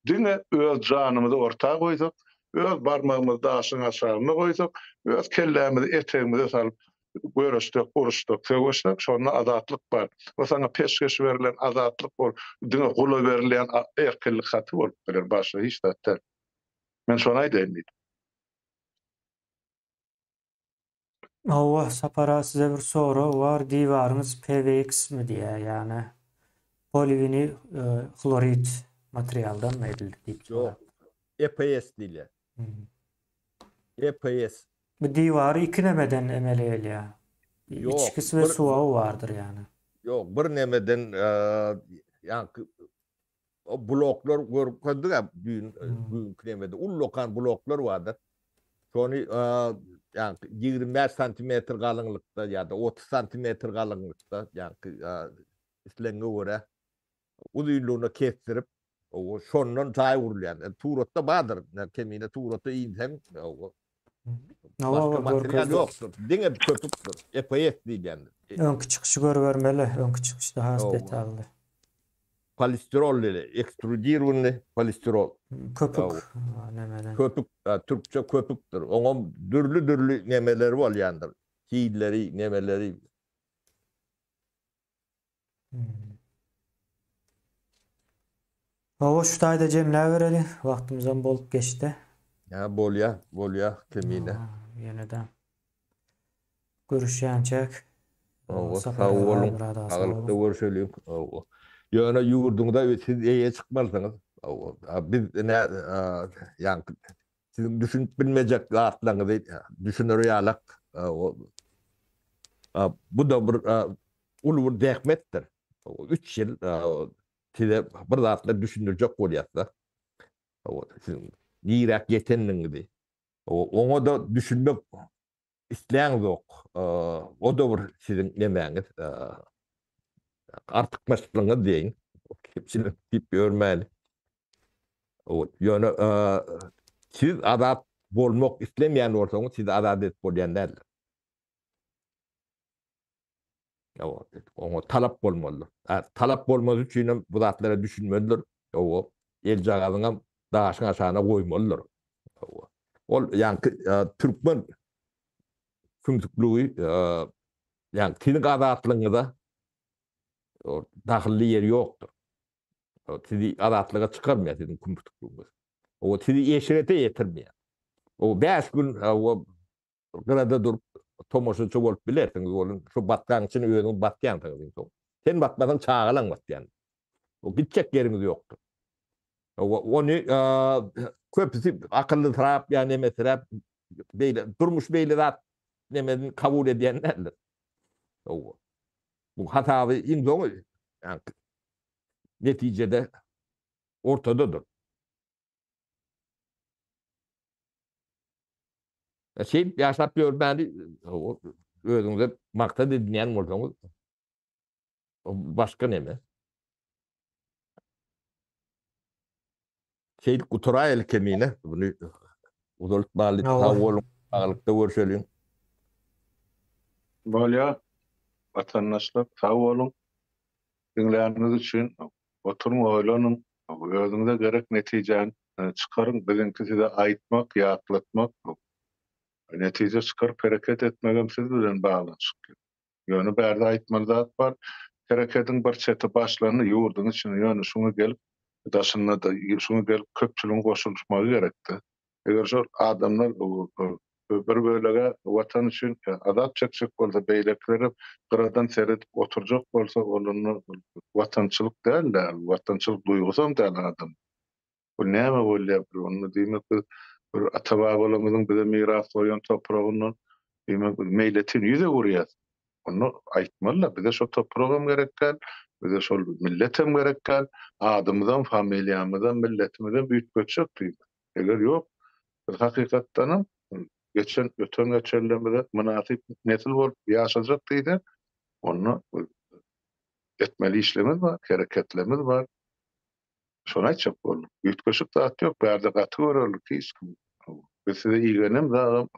Diňe öz janymyzy orta goýsak, öz barmagymyzy daşyň aşagyna goýsak, öz kellämizi etegimize salyp göreşsek, uruşsak, söweşsek, şonda azatlyk bar. O saňa peşgeş berlen azatlyk ol diňe gula berilýän erkinlik haty bolup biler, başga hiç zat däl. Men şony aýdaýyn diýdim. Hawa Sapar aga size bir sorag bar diwaryňyz PVX-mi diýýär ýagny poliwinil hlorid materialdanmy edildi diýip Ýok EPS diýilýär. EPS. Bu diwary iki nemeden emele gelýär. Içkisi we suwagy bardyr ýagny. Ýok bir nemeden ýaňky O bloklar görkezdik-ä düýn düýnki nemede ullakan bloklar bardyr. Şony ýaňky 25 santimetr galyňlykda ýa-da 30 santimetr galyňlykda ýaňky islegiňe görä uzynlygyna kesdirip, şondan jaý gurulýar. Suratda bardyr. Kemine surata inseň, Başga material ýokdur. Diňe köpükdir. EPS diýilýändir. Öňki çykyşy görübermeli. Öňki çykyşda has detally. Polistirol diýilýär. Ekstrudirowanyý polistirol. Köpük nemeden. Köpük, türkçe köpükdir. Oňam dürli-dürli nemeleri bolýandyr. Hilleri, nemeleri. Hawa şu taýda jemläbereli. Wagtymyzam bolup geçdi. Hä bolýa, bolýa Kemine. Ýene-de görüşýänçäk. Hawa, sag boluň. Saglykda görüşeliň. Hawa. Ýöne ýurduňyza siz eýe çykmalysyňyz. Hawa. Biz ine ýaňky siziň düşünip bilmejek zatlaryňyzy düşüner ýalak. Bu-da bir uly bir zähmetdir. Üç ýyl size bir zatlar düşündirjek bolýas-da. Siziň niräk ýetendigiňizi. Oňa-da düşünmek isläňzok. O-da bir siziň nemäňiz, artykmaçlygyňyz diýeýin. Kemçilik diýip ýörmäli. Ýöne siz azat bolmak islemeýän bolsaňyz, sizi azat edip bolýan däldir. Oňa talap bolmalydyr. Talap bolmasy üçin hem bu zatlara düşünmelidir. Hawa, eljagazyňam daşyň aşagyna goýmalydyr. Hawa. Ol ýaňky türkmen kümsükligi ýaňky siziň azatlygyňyza dahylly ýeri ýokdur. Sizi azatlyga çykarmaýar siziň kümsükligiňiz. Hawa, sizi eşrete ýetirmeýär. O 5 gün hawa Gyrada durup tomaşaçy bolup bilersiňiz welin şu batgaň içine özüňiz batýansyňyz iň soň. Sen batmasaň çagalaň batýan. O gitjek ýeriňiz ýokdur. Ony köpüsi akyllysyrap ýa nemesiräp beýle durmuş beýle zat nemesini kabul edýän däldir. Bu hasaby iň soňy netijede ortadadyr. Şeýdip ýaşap ýörmäni özüňize maksat edinýän bolsaňyz, başga neme? Şeýdip gutaraýaly Kemine. Muny uzaltmaly. Sag boluň. Saglykda görşeliň. Bolýar. Watandaşlar sag boluň. Diňläniňiz üçin oturyň oýlanyň. Özüňize gerek netijäni çykaryň. Biziňki size aýtmak, ýatlatmak. Netije çykaryp hereket etmegem siz bilen baglanyşykly. Ýöne bärde aýtmaly zat bar. Herekediň bir çeti başlandy ýurduň içinde, ýöne şuňa gelip daşynda-da şuňa gelip köpçüligiň goşulyşmagy gerekdi. Eger şol adamlar bir bölege watan üçin azap çekjek bolsa, beýlekilerem gyradan seredip oturjak bolsa, ol onda watançylyk däl-de, watançylyk duýgusam däl adam. Bu näme bolýar bir onda diýmek biz bir ata-babalarymyzyň bize miras goýan topragyndan diýmek biz meýletin ýüz öwürýäs. Onda aýtmaly-da bize şo topragam gerek däl, bize şol milletem gerek däl, adymyzam, familiýamyzam, milletimizem üýtgetjek diýmek. Eger ýok, biz hakykatdanam geçen öten geçenlerimize mynasyp nesil bolup ýaşajak diýsek, onda etmeli işlerimiz bar, hereketlerimiz bar. Şony aýtjak boldum. Üýtgeşik zat ýok, bärde gaty görerlik hiç kim. Biz size igenem zadam,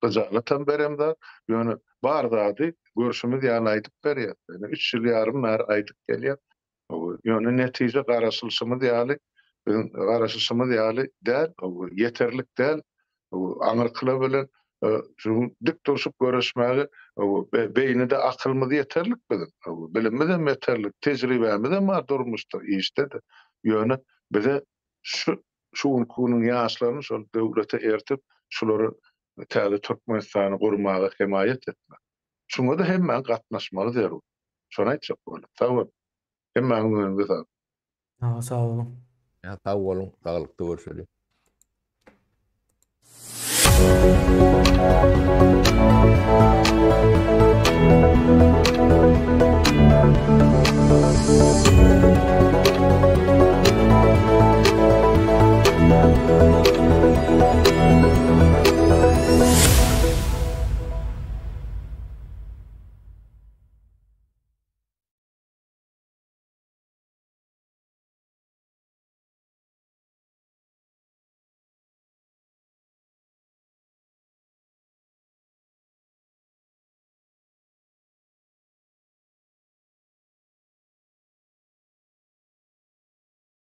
gyjalatam beremzok. Ýöne bar zady görşümiz ýaly aýdyp berýäs. Ýöne üç ýyl ýarym bäri aýdyp gelýäs. Ýöne netije garaşylyşymyz ýaly, biziň garaşyşymyz ýaly däl, ýeterlik däl. Aňyrkylar bilen şu gün dik durşup göreşmäge beýnide akylymyz ýeterlik biziň. Bilimimiz hem ýeterlik, tejribämiz hem bar durmuşda, işde-de. Ýöne bize şu şu günki günüň ýaşlaryny şol döwlete ertip, şulary täze Türkmenistany gurmaga hemaýat etmek. Şuňa-da hemmäň gatnaşmagy zerur. Şony aýtjak boldum. Sag boluň. Hemmäňiziň öňüňize saglyk. Sag boluň. Sag boluň. Saglykda görşeliň.